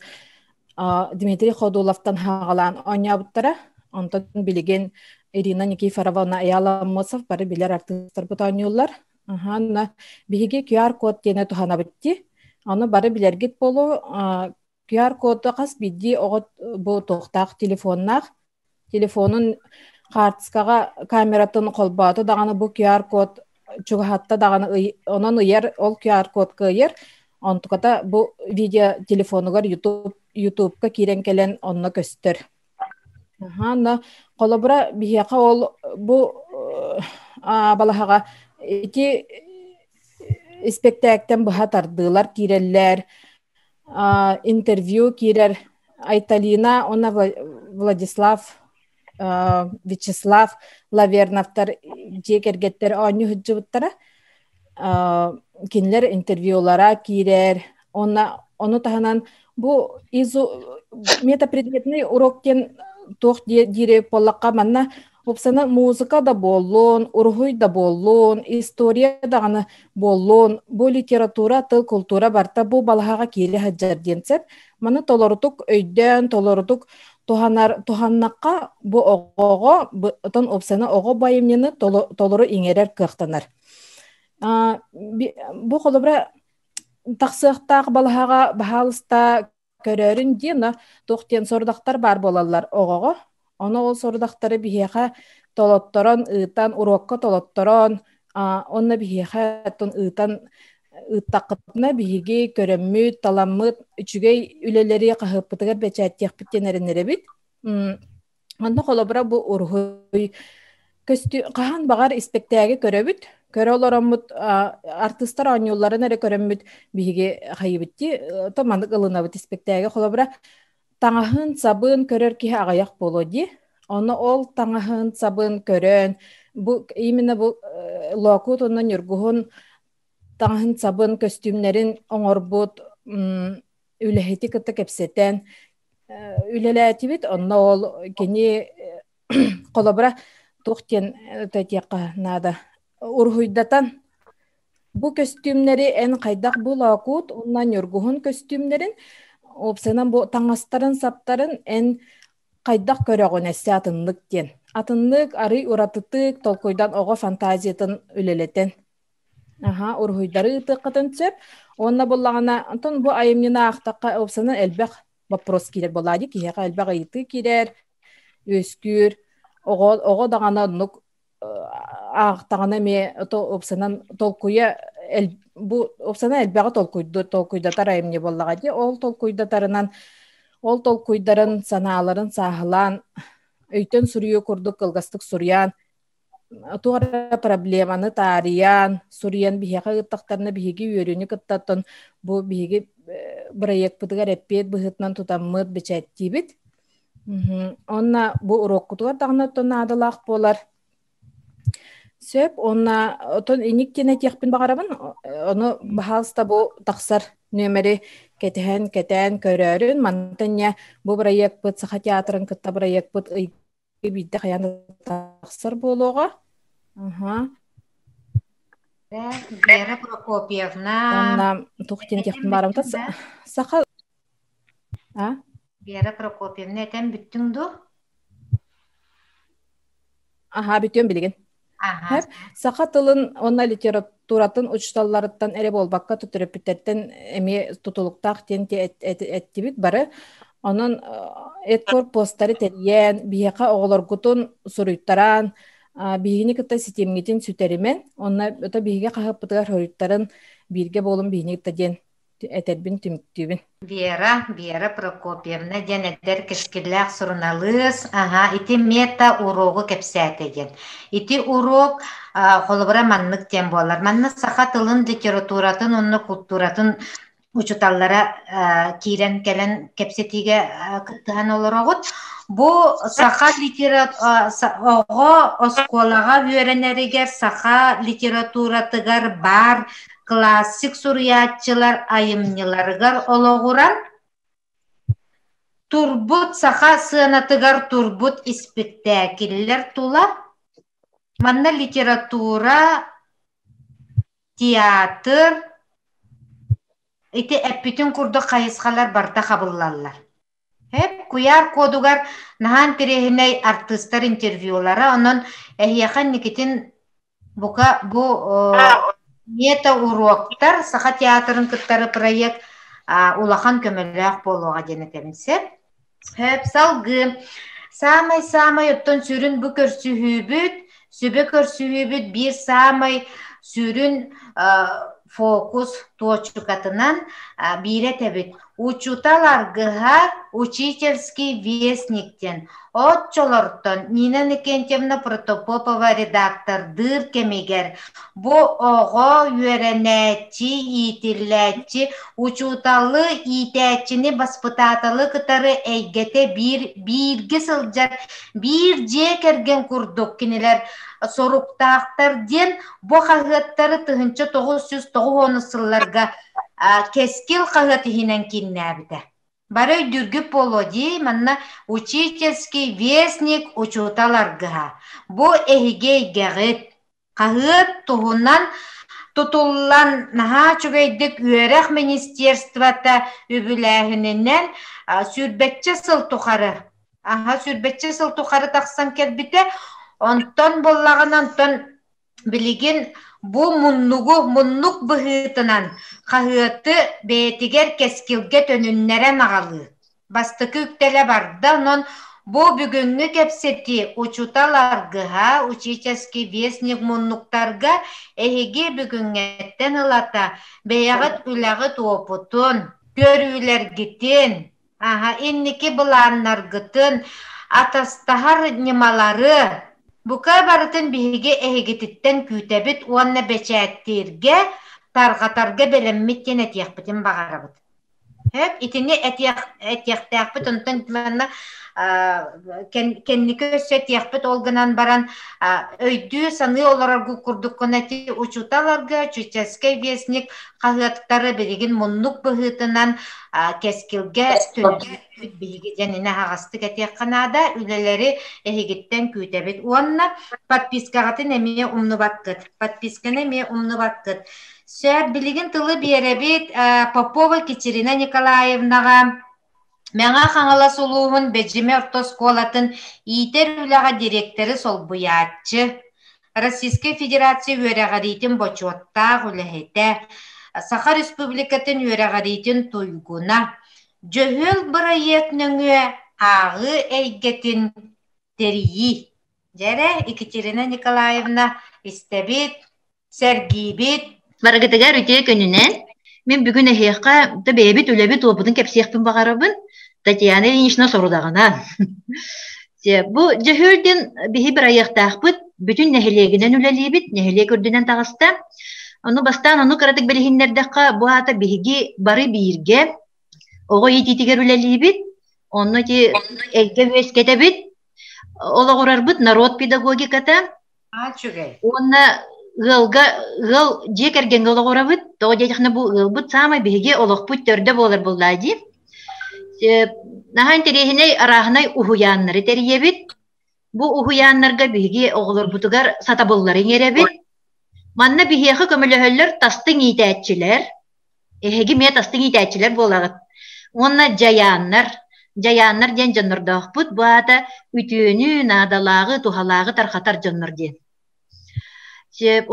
S10: Дмитрий Ходуловтан хаҕалаан оонньообуттара. Онтон билигин Ирина Никифорова уонна Айаал Аммосов бары билэр артыыстарбыт оонньууллар. Аха, биһиги QR-код диэни туһанабыт дии. Ону бары билэргит буолуо. QR-коду хас биирдии оҕо бу туохтаах телефоннаах. Телефонун хаартыскаҕа камератын холбоото даҕаны бу QR-код чугаһатта даҕаны онон ыйар, ол QR-кодка ыйар. Онтуката бу видео телефонугар YouTube YouTubeка киирэн кэлэн онно көстөр. Аха, но холобура биһиэхэ ол бу балаһаҕа ити испэктээктэн быһа тардыылар киирэллэр, интервью киирэр Айталина уонна Владислав Вячеслав Лаверновтар дьиэ кэргэттэр оонньуу сылдьыбыттара. Кинилэр интервьюлара киирэр. Уонна ону таһынан бу изу метапредметный урок диэн туох диири буоллахха манна Упсана музыка да буоллун, уруһуй да буоллун, история даҕаны буоллун, бу литература, тыл, култуура барыта бу балаһаҕа киирэ сылдьар диэн сөп. Маны толорутук өйдөөн, толорутук туһанар туһаннахха бу оҕоҕо отон упсана оҕо бу айымньыны толору иҥэрэр кыахтанар. Бу холобура тахсыахтаах балаһаҕа баһаалыста көрөөрүн диэн туох диэн сорудахтар баар буолаллар оҕоҕо. Ону ол сорудахтары биһиэхэ толотторон ыытан, уруокка толотторон, онно биһиэхэ ыытан ыыттаххытына биһиги көрөммүт, таламмыт үчүгэй үлэлэри хаһыаппытыгар бэчээттиэхпит диэн эрэнэрэбит. Онно холобура бу уруһуй көстүү хаһан баҕар испэктээги көрөбүт. Көрө олороммут артыыстар оонньуулларын эрэ көрөммүт биһиги хайыбыт дии то маннык ылынабыт испэктээги холобура таҥаһын сабын көрөр киһи аҕыйах буолуо дии. Ону ол таҥаһын сабын көрөн бу именно бу Лоокуут уонна Ньургуһун таҥаһын сабын көстүүмнэрин оҥорбут үлэһити кытта кэпсэтэн үлэлээтибит. Онно ол кини холобура туох диэн этиэххэ наада уруһуйдатан бу көстүүмнэри эн хайдах бу Лоокуут уонна Ньургуһун көстүүмнэрин уопсайынан бу таҥастарын-саптарын эн хайдах көрөҕүн эссе атыннык диэн. Атыннык арый уратытык толкуйдан оҕо фантазиятын үлэлэтэн Аха, уруһуйдары ыытыаххытын сөп. Уонна буллаҕына, онтон бу айымньыны аахтахха уопсайынан элбэх вопрос киирэр буоллаа дии. Киһиэхэ элбэх ыйытыы киирэр, үөскүүр. Оҕо, оҕо даҕаны оннук аахтаҕына эмиэ уопсайынан толкуйа бу уопсайынан элбэҕи толкуйду толкуйдатар айымньы буоллаҕа дии. Ол толкуйдатарынан, ол толкуйдарын, санааларын сааһылаан, өйтөн суруйуу курдук кылгастык суруйан туох эрэ проблеманы таарыйан, суруйан биһиэхэ ыыттахтарына биһиги үөрүүнү кытта оттон бу биһиги бырайыакпытыгар эппиэт быһыытынан тутаммыт бэчээттиибит. Онно бу уруоккутугар даҕаны оттон наадалаах буолар. Сөп, уонна оттон инник диэн этиэхпин баҕарабын. Ону баһаалыста бу тахсар нүөмэри кэтэһэн, кэтээн көрөөрүн. Мантан инньэ бу бырайыакпыт Саха театрын кытта бырайыакпыт ый биирдэ хайаан да тахсар буолуоҕа. Аха.
S1: Вера Прокопьевна.
S10: Уонна туох диэн этиэхпин баарым саха а?
S1: Вера Прокопьевна этэн бүттүҥ дуу?
S10: Аха, бүтүөм билигин.
S1: Аха.
S10: Саха тылын уонна литературатын учууталларыттан эрэ буолбакка төрөппүттэртэн эмиэ тутулуктаах диэн эттибит бары. Онон эдкор постары тэрийэн, биһиэхэ оҕолоргутун суруйтаран, биһигини кытта ситимҥитин сүтэримэн, онно ото биһиги хаһыаппытыгар хоруйтарын бииргэ буолун биһини кытта диэн. Этэрбин түмүктүүбүн.
S1: Вера, Вера Прокопьевна диэн эдэр кэскиллээх суруналыыс, аха, ити мета уруогу кэпсээтэ диэн. Ити уруок холобура маннык диэн буолар. Манна саха тылын, литературатын уонна култууратын учуталлара киирэн кэлэн кэпсэтиигэ кыттыһан олороҕут. Бу саха оҕо оскуолаҕа үөрэнэригэр саха литературатыгар баар классик суруйааччылар айымньыларыгар олоҕуран турбут саха сыанатыгар турбут испиктээкиллэр тула манна литература, театр ити эппитин курдук хайысхалар барыта хабыллаллар. Эп куйаар кодугар наһаа интэриэһинэй артыыстар интервьюлара, онон эһиэхэ инникитин бука бу мета-уруоктар Саха театрын кыттары проект улахан көмөлөөх буолуоҕа диэн этэбин сөп. Сөп, салгыы. Саамай-саамай оттон сүрүн бу көрсүһүүбүт, сүбэ көрсүһүүбүт биир саамай сүрүн фокус туочукатынан биирэ этэбит. Учуутал аргыһа учительский вестник диэн Оччолортон Нина Иннокентьевна Протопопова редактордыыр кэмигэр бу оҕо үөрэнээччи, иитиллээччи, учууталы, иитээччини, баспытааталы кытары эйгэтэ биир бииргэ сылдьар биир дьиэ кэргэн курдук кинилэр соруктаахтар диэн бу хаһыаттары 1990 сылларга Кэскил хаһыат иһинэн кииннээбитэ. Бары өйдүүргүт буолуо дии, манна учительский вестник учуутал аргыһа. Бу эһиги эйгэҕит. Хаһыат туһунан тутуллан наһаа үчүгэйдик үөрэх министерствота үбүлээһининэн сүүрбэччэ сыл тухары аха сүүрбэччэ сыл тухары тахсан кэлбитэ. Онтон буоллаҕына онтон Билигин бу муннугу муннук быһыытынан хаһыаты бэйэтигэр кэскилгэ төнүннэрэн аҕалыы. Бастакы үктэлэ барда, онон бу бүгүҥҥү кэпсэтии учуутал аргыһа, учительский вестник муннуктарга эһиги бүгүҥҥэттэн ылата бэйэҕит үлэҕит уопутун, көрүүлэргитин, Аһа, инники былааннаргытын атастаһар ньымалары бука барытын биһиги эһигититтэн күүтэбит уонна бэчээттииргэ, тарҕатарга бэлэммит диэн этиэхпитин баҕарабыт. Сөп, итини этиэх, этиэхтээхпит, онтон манна кэнники өссө этиэхпит ол гынан баран өйдүү саныы олороргу курдуккун эти учууталарга учительский вестник хаһыаттары билигин муннук быһыытынан кэскилгэ түннүк биһиги дьэнинэ аһаҕастык этиэххэ наада үлэлэри эһигиттэн күүтэбит уонна подпискаҕытын эмиэ умнубаккыт подписканы эмиэ умнубаккыт сөп билигин тылы биэрэбит Попова Екатерина Николаевнаҕа Мэҥэ Хаҥалас улууһун Бэдьимэ орто оскуолатын иитэр үлэҕэ дириэктэри солбуйааччы, Российскай Федерация үөрэҕириитин бочуоттаах үлэһитэ, Саха Республикатын үөрэҕириитин туйгуна, Дьөһүөл бырайыак нөҥүө ааҕыы эйгэтин тэрийии. Дьэрэ, Екатерина Николаевна, истэбит, сэргиибит.
S11: Барыгытыгар үтүө күнүнэн. Мин бүгүн эһиэхэ да бэйэбит үлэбит уопутун кэпсиэхпин баҕарабын. Татьяна Ильинична сорудаҕынан. Бу Дьөһүөл диэн биһи бырайыактаахпыт, бүтүн нэһилиэгинэн үлэлиибит, нэһилиэк үрдүнэн таҕыста. Ону бастаан ону кыратык билиһиннэрдэххэ, бу аата биһиги бары бииргэ оҕо иитиитигэр үлэлиибит, онно ити эйгэ үөскэтэбит, олоҕурарбыт народ педагогиката,
S1: Үчүгэй.
S11: Уонна ыалга ыал дьиэ кэргэҥҥэ олоҕурабыт. Тоҕо диэтэххинэ бу ыалбыт саамай биһиги олохпут төрдө буолар буоллаа дии. Наһаа интэриэһинэй арааһынай уһуйааннары тэрийэбит. Бу уһуйааннарга биһиги оҕолорбутугар сатабыллары иҥэрэбит. Манна биһиэхэ көмөлөһөллөр тастыҥ иитээччилэр, Эһиги эмиэ тастыҥ иитээччилэр буолаҕыт. Уонна дьайааннар. Дьайааннар диэн дьоннордоохпут. Бу аата үтүөнү, наадалааҕы, туһалааҕы тарҕатар дьоннор диэн.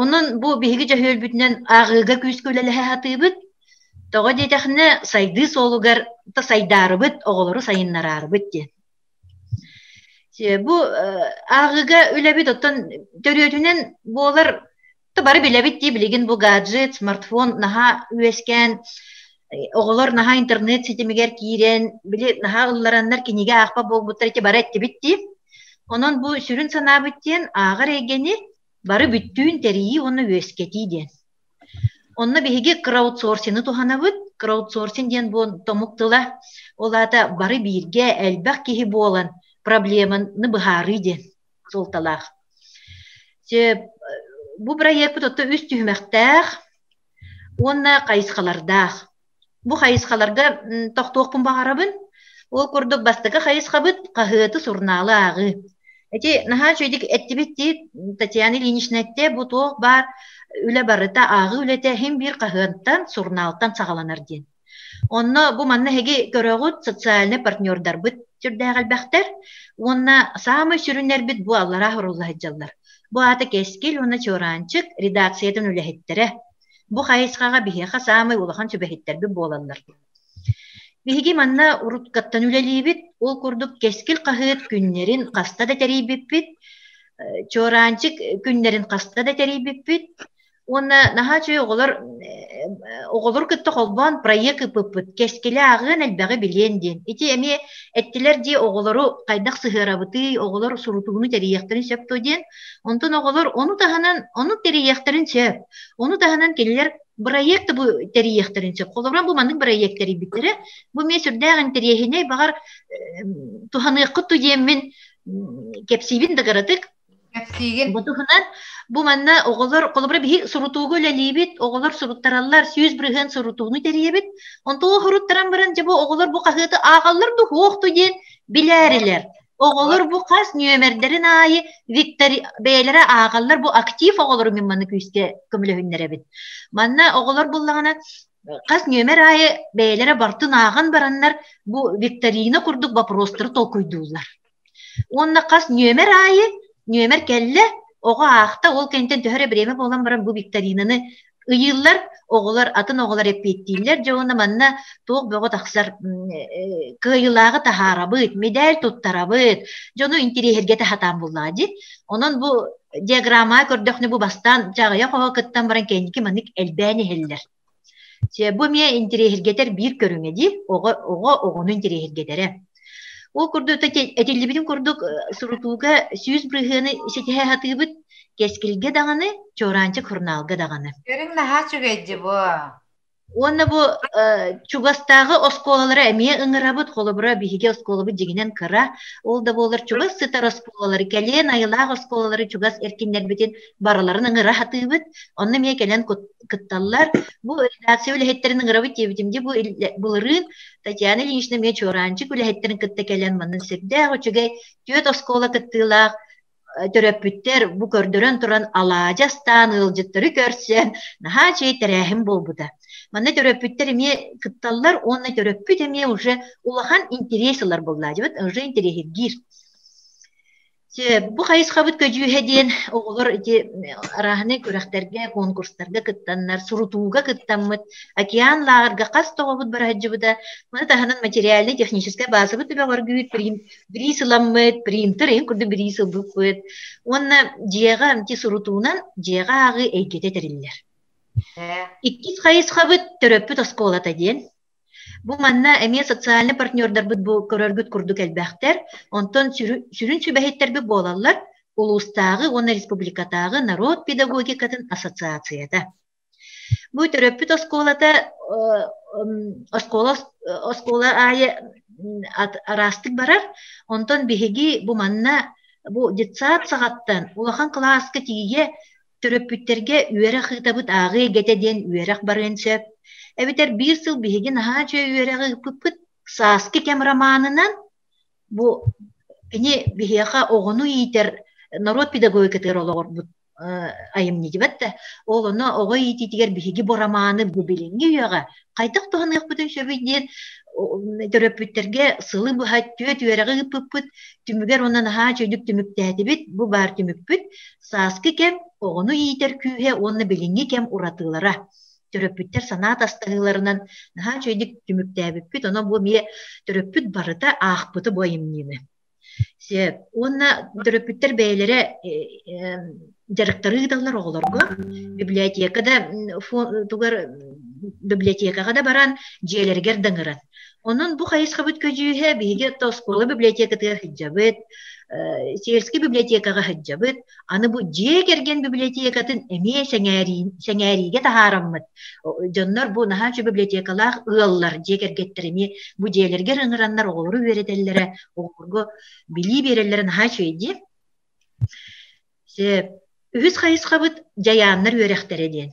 S11: Онон бу биһиги дьөһүөлбүтүнэн ааҕыыга күүскэ үлэлэһэ сатыыбыт. Тоҕо диэтэхинэ, сайдыы суолугар сайдаарыбыт, оҕолору сайыннараарыбыт диэн. Бу ааҕыыга үлэбит оттон төрүөтүнэн буолар бары билэбит дии билигин бу гаджет, смартфон наһаа үөскээн. Оҕолор наһаа интернет ситимигэр киирэн, били наһаа ыллараннар кинигэ аахпат буолбуттар ити бары эттибит дии. Онон бу сүрүн санаабыт диэн ааҕар эйгэни бары бүттүүн тэрийии уонна үөскэтии диэн. Онно биһиги краудсорсины туһанабыт. Краудсорсинг диэн бу томук тыла. Ол аата бары бииргэ элбэх киһи буолан проблеманы быһаарыы диэн суолталаах. Бу бырайыакпыт отто үс түһүмэхтээх уонна хайысхалардаах. Бу хайысхаларга тохтуохпун баҕарабын. Ол курдук бастакы хайысхабыт хаһыаты, сурунаалы ааҕыы. Ити наһаа үчүгэйдик эттибит дии Татьяна Ильинична эттэ, бу туох баар үлэ барыта ааҕыы үлэтэ иһин биир хаһыаттан, сурунаалтан саҕаланар диэн. Онно бу манна эһиги көрөҕүт социальнай партнердарбыт сүрдээх элбэхтэр уонна саамай сүрүннэрбит бу аллараа сурулла сылдьаллар. Бу аата Кэскил уонна Чуораанчык редакциятын үлэһиттэрэ. Бу хайысхаҕа биһиэхэ саамай улахан сүбэһиттэрбит буолаллар. Биһиги манна уруткаттан үлэлиибит, ол курдук Кэскил хаһыат күннэрин хаста да тэрийбиппит, Чуораанчык күннэрин хаста да тэрийбиппит уонна наһаа үчүгэй оҕолор оҕолор кытта холбоон проект ыыппыппыт Кэскили ааҕыан элбэҕи билиэн диэн. Ити эмиэ эттилэр дии оҕолору хайдах сыһыарабытый, оҕолор сурутууну тэрийиэхтэрин сөп дуо диэн. Онтон оҕолор ону таһынан ону тэрийиэхтэрин сөп. Ону таһынан кинилэр бырайыак да бу тэрийиэхтэрин сөп. Холобура бу маннык бырайыак тэрийбиттэрэ. Бу эмиэ сүрдээх интэриэһинэй, баҕар туһаныаххыт дуу диэммин кэпсиибин да кыратык.
S1: Кэпсиигин.
S11: Бу туһунан бу манна оҕолор, холобура биһи сурутууга үлэлиибит, оҕолор суруттараллар, 100% сурутууну тэрийэбит. Онтон ол суруттаран баран дьэ бу оҕолор бу хаһыаты ааҕаллар дуу, суох дуу диэн билээрилэр. Оҕолор бу хас нүөмэрдэрин аайы Виктори бэйэлэрэ ааҕаллар, бу актив оҕолору мин манна күүскэ көмөлөһүннэрэбин. Манна оҕолор буллаҕына хас нүөмэр аайы бэйэлэрэ бартын ааҕан бараннар бу викторина курдук вопростары толкуйдууллар. Уонна хас нүөмэр аайы нүөмэр кэллэ, оҕо аахта, ол кэнниттэн төһө эрэ бириэмэ буолан баран бу викторинаны ыйыыллар, оҕолор атын оҕолор эппиэттииллэр, дьэ уонна манна туох бөҕө тахсар кыайыылааҕы таһаарабыт, медаль туттарабыт, дьону интириэһиргэтэ сатаан буллаҕа дии. Онон бу диаграммаҕа көрдөхнө бу бастаан чаҕыйа хоһо кыттан баран кэнники маннык элбээн иһэллэр. Бу эмиэ интириэһиргэтэр биир көрүҥэ дии, оҕо оҕо оҕону интириэһиргэтэрэ. Ол курдук этиллибитин курдук сурутууга 100% ситиһэ сатыыбыт, Кэскилгэ даҕаны, Чуораанчык сурунаалга даҕаны.
S1: Көрүҥ наһаа үчүгэй дии бу.
S11: Уонна бу чугастааҕы оскуолалары эмиэ ыҥырабыт. Холобура, биһиги оскуолабыт дьиҥинэн кыра. Ол да буоллар чугас сытар оскуолалары, кэлиэн айылаах оскуолалары чугас эркиннэрбитин барыларын ыҥыра сатыыбыт. Онно эмиэ кэлэн кытталлар. Бу редакция үлэһиттэрин ыҥырабыт диэбитим дии. Бу былырыын Татьяна Ильинична эмиэ Чуораанчык үлэһиттэрин кытта кэлэн манна сүрдээх үчүгэй түөрт оскуола кыттыылаах төрөппүттэр бу көрдөрөн туран алаадьы астаан ыалдьыттары көрсөн наһаа үчүгэй тэрээһин буолбута. Манна төрөппүттэр эмиэ кытталлар уонна төрөппүт эмиэ уже улахан интэриэс ылар буоллаадьыбыт, уже интэриэһиргиир. Бу хайысхабыт көдьүүһэ диэн оҕолор ити арааһынай күрэхтэргэ, конкурстарга кыттаннар, сурутууга кыттаммыт, океан лааҕырга хас да оҕобут бараһдьыбыта, маны таһынан материальнай-техническэй баазабыт үбэҕөргүүр бириис ыламмыт, принтер иһин курдук бириис ылбыппыт. Уонна дьиэҕэ ити сурутуунан дьиэҕэ ааҕыы эйгэтэ тэриллэр. Иккис хайысхабыт төрөппүт оскуолата диэн. Бу манна эмиэ социальнай партнердарбыт бу көрөргүт курдук элбэхтэр. Онтон сүрүн сүбэһиттэрбит буолаллар улуустааҕы уонна республикатааҕы норуот педагогикатын ассоциацията. Бу төрөппүт оскуолата оскуола оскуола аайы араастык барар. Онтон биһиги бу манна бу детсад саҕаттан улахан кылааска тиийэ төрөппүттэргэ үөрэх ыытабыт ааҕыы эйгэтэ диэн үөрэх барыан сөп. Эбэтэр биир сыл биһиги наһаа үчүгэй үөрэҕи ыыппыппыт Сааскы кэм романынан бу кини биһиэхэ оҕону иитэр норуот педагогикатыгар олоҕурбут айымньы дибэт да ол ону оҕо иитиитигэр биһиги бу романы бу билиҥҥи үйэҕэ хайдах туһаныахпытын сөбүй диэн төрөппүттэргэ сылы быһа түөрт үөрэҕи ыыппыппыт түмүгэр уонна наһаа үчүгдүк түмүктээтибит бу баар түмүкпүт сааскы кэм оҕону иитэр күүһэ уонна билиҥҥи кэм уратылара төрөппүттэр санаа атастаһыыларынан наһаа үчүгэйдик түмүктээбиппит онон бу эмиэ төрөппүт барыта аахпыта бу айымньыны Сөп. Уонна төрөппүттэр бэйэлэрэ дьарыктары ыыталлар оҕолорго. Библиотека да тугар Библиотекаҕа да баран, дьиэлэригэр да ыҥыран. Онон бу хайысхабыт көдьүүһэ биһиги оскуола библиотекатыгар сылдьабыт, сельскэй библиотекаҕа сылдьабыт. Аны бу дьиэ кэргэн библиотекатын эмиэ сэҥээриигэ таһаараммыт. Дьоннор бу наһаа үчүгэй библиотекалаах ыаллар, дьиэ кэргэттэр эмиэ бу дьиэлэригэр ыҥыраннар оҕолору үөрэтэллэрэ, оҕолорго билии биэрэллэрэ наһаа үчүгэй дии. Сөп. Үһүс хайысхабыт дьайааннар үөрэхтэрэ диэн.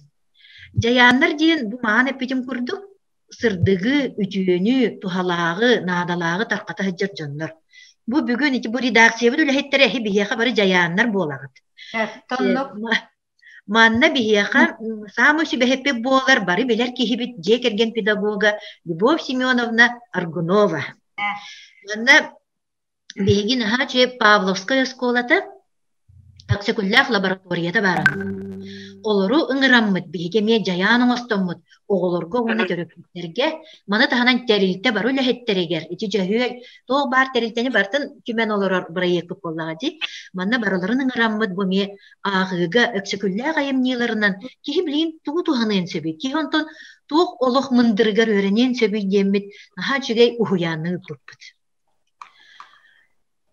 S11: Дьайааннар диэн бу маан эппитим курдук сырдыгы, үтүөнү, туһалааҕы, наадалааҕы тарҕата сылдьар дьоннор. Бу бүгүн ити бу редакциябыт үлэһиттэрэ эһи биһиэхэ бары дьайааннар буолаҕыт. Манна биһиэхэ саамай сүбэһиппит буолар бары билэр киһибит дьиэ кэргэн педагога Любовь Семеновна Аргунова. Манна Биһиги наһаа үчүгэй Павловскай оскуолата Өксөкүлээх лабораторията баара. Олору ыҥыраммыт, биһиги эмиэ дьайаан оҥостоммут, оҕолорго уонна төрөппүттэргэ, маны таһынан тэрилтэ бары үлэһиттэригэр ити дьөһүөл туох баар тэрилтэни барытын түмэн олорор бырайыакпыт буоллаҕа дии. Манна барыларын ыҥыраммыт бу эмиэ ааҕыыга Өксөкүлээх айымньыларынан киһи билигин тугу туһаныан сөбүй, киһи онтон туох олох мындырыгар үөрэниэн сөбүй диэммит наһаа үчүгэй уһуйааны ыыппыппыт.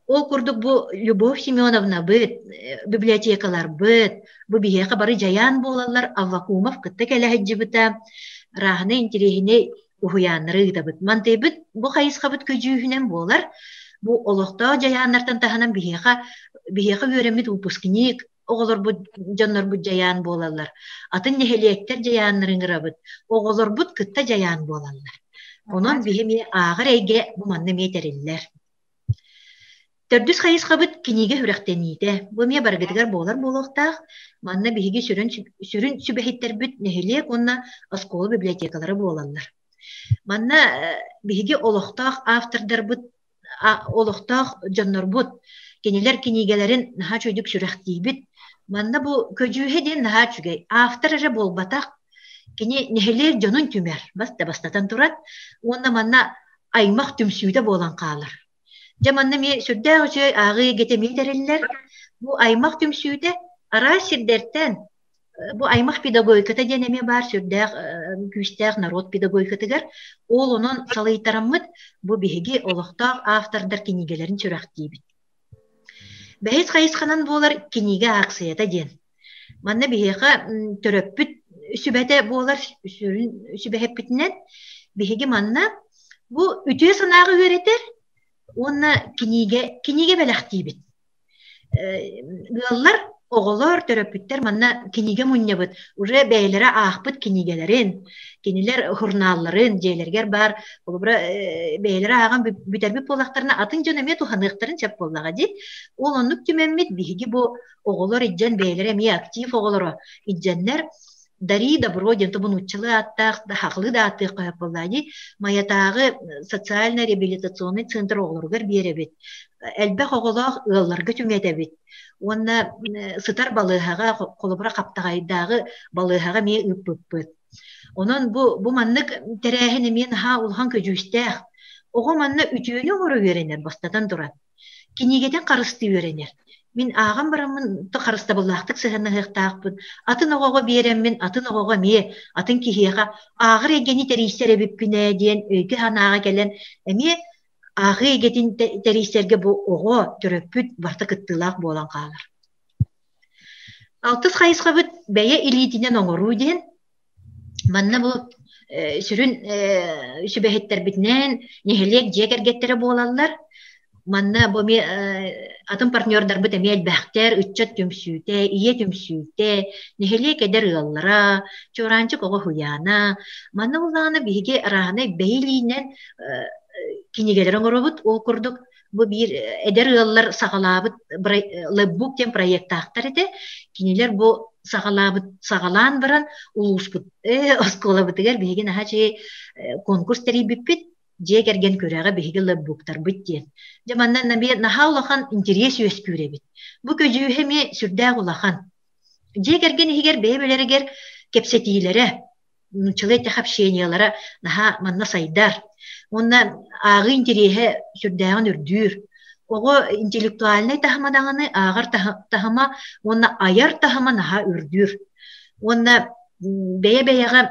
S11: Ол курдук бу Любовь Семеновнабыт, библиотекаларбыт, бу биһиэхэ бары дьайаан буолаллар Аввакумов кытта кэлэ сылдьыбыта, рааһынай интириэһинэй уһуйааннары ыытабыт. Мантыйбыт бу хайысхабыт көдьүүһүнэн буолар. Бу олохтоох дьайааннартан таһынан биһиэхэ биһиэхэ үөрэммит выпускник оҕолорбут дьоннорбут дьайаан буолаллар. Атын нэһилиэктэр дьайааннарын ыҥырабыт. Оҕолорбут кытта дьайаан буолаллар. Онон биһи эмиэ ааҕар эйгэ бу манна эмиэ тэриллэр. Төрдүс хайысхабыт кинигэ сүрэхтэниитэ. Бу эмиэ барыгытыгар буолар буолуохтаах. Манна биһиги сүрүн, сүрүн сүбэһиттэрбит нэһилиэк уонна оскуола библиотекалара буолаллар. Манна биһиги олохтоох автордарбыт олохтоох дьоннорбут кинилэр кинигэлэрин наһаа үчүгэйдик сүрэхтиибит. Манна бу көдьүүһэ диэн наһаа үчүгэй. Автор эрэ буолбатах, кини нэһилиэк дьонун түмэр, бас да бастатан туран, уонна манна аймах түмсүүтэ буолан хаалар. Дьэ манна эмиэ сүрдээх үчүгэй ааҕыы эйгэтэ эмиэ тэриллэр. Бу аймах түмсүүтэ араас сирдэртэн бу аймах педагогиката диэн эмиэ баар сүрдээх күүстээх норуот педагогикатыгар ол онон салайтараммыт бу биһиги олохтоох автордар кинигэлэрин сүрэхтиибит. Бэһис хайысханан буолар кинигэ ааксыйата диэн. Манна биһиэхэ төрөппүт сүбэтэ буолар сүрүн сүбэһиппитинэн биһиги манна бу үтүө санааҕы үөрэтэр уонна кинигэ кинигэ бэлэхтиибит. Ыаллар, оҕолор, төрөппүттэр манна кинигэ мунньабыт, уже бэйэлэрэ аахпыт кинигэлэрин, кинилэр журналларын дьиэлэригэр баар, холобура, бэйэлэрэ ааҕан бүтэрбит буоллахтарына, атын дьон эмиэ туһаныахтарын сөп буоллаҕа дии. Ол оннук түмэммит биһиги бу оҕолор илдьэн бэйэлэрэ эмиэ актив оҕолоро илдьэннэр Дари Добро диэн тобу нууччалыы ааттаах, хахлыы да ааттыахха сөп буоллаа дии. Майатааҕы социально-реабилитационный центр оҕолоругар биэрэбит. Элбэх оҕолоох ыалларга түҥэтэбит. Уонна сытар балыыһаҕа, холобура Хаптаҕайдааҕы балыыһаҕа эмиэ ыыппыппыт. Онон бу, бу маннык тэрээһин эмиэ наһаа улахан көдьүүстээх. Оҕо манна үтүөнү оҥоро үөрэнэр бастатан туран. Кинигэтин харыстыы үөрэнэр. Мин ааҕан бараммын харыстабыллаахтык сыһыаннаһыахтаахпын, атын оҕоҕо биэрэммин, атын оҕоҕо эмиэ, атын киһиэхэ ааҕар эйгэни тэрийсэр эбиппин ээ диэн өйгө-санааҕа кэлэн, эмиэ ааҕыы эйгэтин тэрийсэргэ бу оҕо, төрөппүт барыта кыттыылаах буолан хаалар. Алтыс хайысхабыт бэйэ илиитинэн оҥоруу диэн. Манна бу сүрүн сүбэһиттэрбитинэн нэһилиэк дьиэ кэргэттэрэ буолаллар. Манна бу эмиэ атын партнердарбыт эмиэ элбэхтэр, ыччат түмсүүтэ, ийэ түмсүүтэ, нэһилиэк эдэр ыаллара, Чуораанчык оҕо уһуйаана. Манна буоллаҕына биһиги арааһынай бэйэ илиинэн кинигэлэри оҥоробут. Ол курдук бу биир эдэр ыаллар саҕалаабыт лэпбук диэн проектаахтар этэ. Кинилэр бу саҕалаабыт саҕалаан баран улууспут оскуолабытыгар биһиги наһаа үчүгэй конкурс тэрийбиппит. Дьиэ кэргэн күрэҕэ биһиги лэпбуктарбыт диэн. Дьэ манна эмиэ наһаа улахан интэриэс үөскүүр эбит. Бу көдьүүһэ эмиэ сүрдээх улахан. Дьиэ кэргэн иһигэр бэйэ-бэйэлэригэр кэпсэтиилэрэ, нууччалыы этэх общениелара наһаа манна сайдар. Уонна ааҕыы интэриэһэ сүрдээҕин үрдүүр. Оҕо интеллектуальнай таһыма даҕаны ааҕар таһыма уонна айар таһыма наһаа үрдүүр. Уонна бэйэ-бэйэҕэ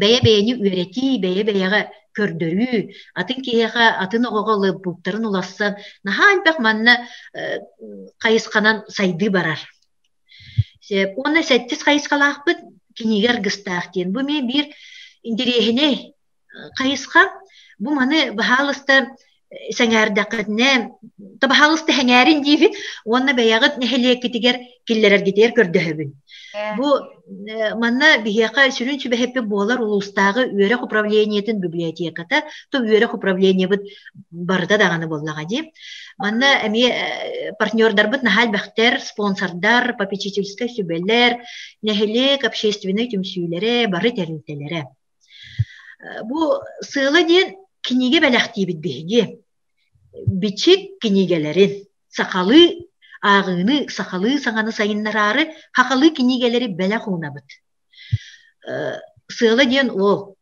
S11: Бэйэ-бэйэни үөрэтии, бэйэ-бэйэҕэ көрдөрүү, атын киһиэхэ, атын оҕоҕо лэпбуктарын уларсан, наһаа элбэх манна хайысханан сайдыы барар. Уонна сэттис хайысхалаахпыт кинигэ аргыстаах диэн. Бу эмиэ биир интэриэһинэй хайысха. Бу маны баһаалыста сэҥээрдэххитинэ, баһаалыста сэҥээрин диибит уонна бэйэҕит нэһилиэккитигэр киллэрэргитигэр көрдөһөбүн. Бу манна биһиэхэ сүрүн сүбэһиппит буолар улуустааҕы үөрэх управлениетын библиотеката, то үөрэх управлениебыт барыта даҕаны буоллаҕа дии. Манна эмиэ партнердарбыт наһаа элбэхтэр, спонсордар, попечительскай сүбэлэр, нэһилиэк общественнай түмсүүлэрэ, бары тэрилтэлэрэ. Бу сыала диэн кинигэ бэлэхтиибит биһиги. Бичик кинигэлэрин, сахалыы ааҕыыны, сахалыы саҥаны сайыннараары сахалыы кинигэлэри бэлэх уунабыт. Сыала диэн ол.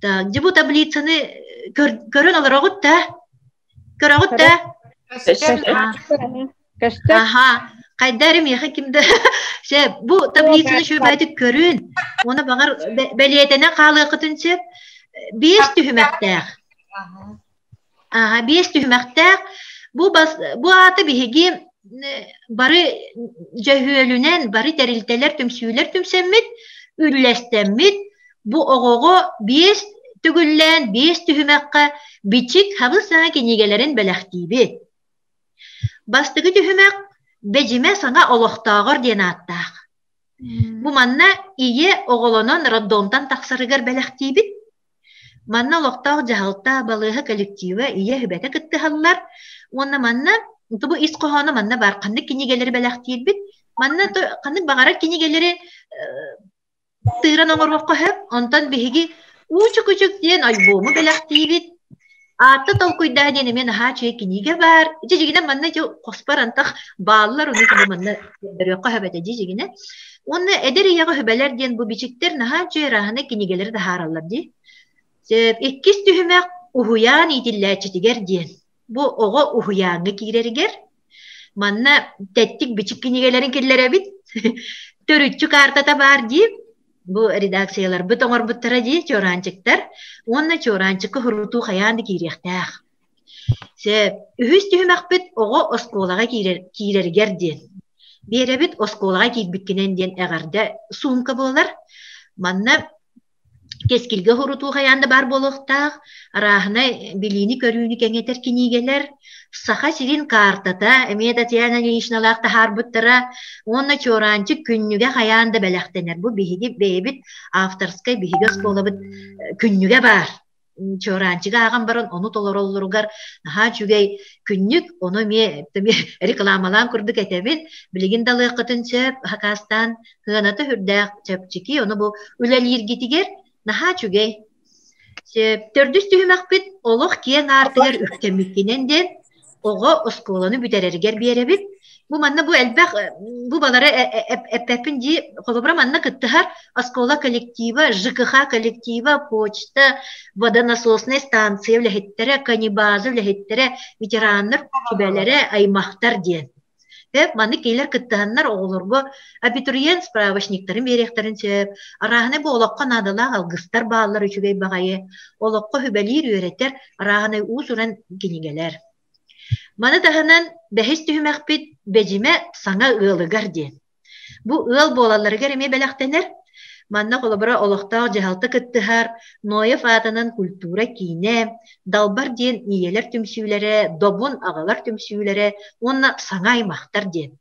S11: Так, дьэ бу таблицаны көрөн олороҕут да? Көрөҕүт да?
S5: Көстөр.
S11: Аха. Хайда эрэ миэхэ ким да Сөп, бу таблицаны үчүгэйдик көрүн. Уонна баҕар бэлиэтэнэн хаалыаххытын сөп. Биэс түһүмэхтээх. Аха, биэс түһүмэхтээх. Бу бас бу аата биһиги бары дьөһүөлүнэн, бары тэрилтэлэр, түмсүүлэр түмсэммит, үллэстэммит, бу оҕоҕо биэс төгүллээн биэс түһүмэххэ бичик хабыс саҥа кинигэлэрин бэлэхтиибит. Бастакы түһүмэх Бэдьимэ саҥа олохтооҕор диэн ааттаах. Бу манна ийэ оҕолонон роддомтан тахсарыгар бэлэхтиибит. Манна олохтоох дьаһалта, балыыһа коллектива, ийэ сүбэтэ кыттыһаллар. Уонна манна бу ис хоһооно манна баар ханнык кинигэлэри бэлэхтиирбит. Манна ханнык баҕарар кинигэлэри тыыран оҥоруохха сөп. Онтон биһиги Уучук-үчүк диэн альбому бэлэхтиибит. Аатта толкуйдаа диэн эмиэ наһаа үчүгэй кинигэ баар. Дьэ дьигинэн манна ити хоспор антах бааллар, ону ити манна көрдөрүөххэ сөп этэ дии дьигинэ. Уонна эдэр ийэҕэ сүбэлэр диэн бу бичиктэр наһаа үчүгэй ырааһынай кинигэлэри таһаараллар дии. Сөп. Иккис түһүмэх уһуйаан иитиллээччитигэр диэн. Бу оҕо уһуйааҥҥа киирэригэр манна тэттик бичик кинигэлэрин киллэрэбит. Төрүччү каартата баар дии. Бу редакцияларбыт оҥорбуттара дии чуораанчыктар. Уонна чуораанчыкка сурутуу хайаан да киириэхтээх. Сөп. Үһүс түһүмэхпит оҕо оскуолаҕа киирэр, киирэригэр диэн. Биэрэбит оскуолаҕа киирбиккинэн диэн эҕэрдэ суумка буолар. Манна Кэскилгэ уһурутуу хайаан да баар буолуохтаах, арааһынай билиини-көрүүнү кэҥэтэр кинигэлэр, Саха сирин каартата эмиэ Татьяна Ильиничналаах таһаарбыттара уонна Чуораанчык күннүгэ хайаан да бэлэхтэнэр. Бу биһиги бэйэбит авторскай биһиги оскуолабыт күннүгэ баар. Чуораанчыгы ааҕан баран ону толороллоругар наһаа үчүгэй күннүк, ону эмиэ рекламалаан курдук этэбин. Билигин да ылыаххытын сөп, хакаастаан сыаната сүрдээх чэпчэки, ону бу үлэлииргитигэр наһаа үчүгэй. Сөп. Төрдүс түһүмэхпит олох киэҥ аартыгар үктэммиккинэн диэн оҕо оскуоланы бүтэрэригэр биэрэбит. Бу манна бу элбэх бу балары эппэппин дии холобура манна кыттыһар оскуола коллектива, ЖКХ коллектива, почта, водонасосная станция үлэһиттэрэ, канибаза үлэһиттэрэ, ветераннар сүбэлэрэ, аймахтар диэн. Сөп, маннык кинилэр кыттыһаннар оҕолорго абитуриент справочниктарын биэриэхтэрин сөп. Арааһынай бу олоххо наадалаах алгыстар бааллар үчүгэй баҕайы. Олоххо сүбэлиир үөрэтэр арааһынай уус-уран кинигэлэр. Маны таһынан бэһис түһүмэхпит Бэдьимэ саҥа ыалыгар диэн. Бу ыал буолалларыгар эмиэ бэлэхтэнэр. Манна холобура олохтоох дьаһалта кыттыһар, Ноев аатынан культура киинэ, Далбар диэн ийэлэр түмсүүлэрэ, Добун аҕалар түмсүүлэрэ уонна Саҥа аймахтар диэн.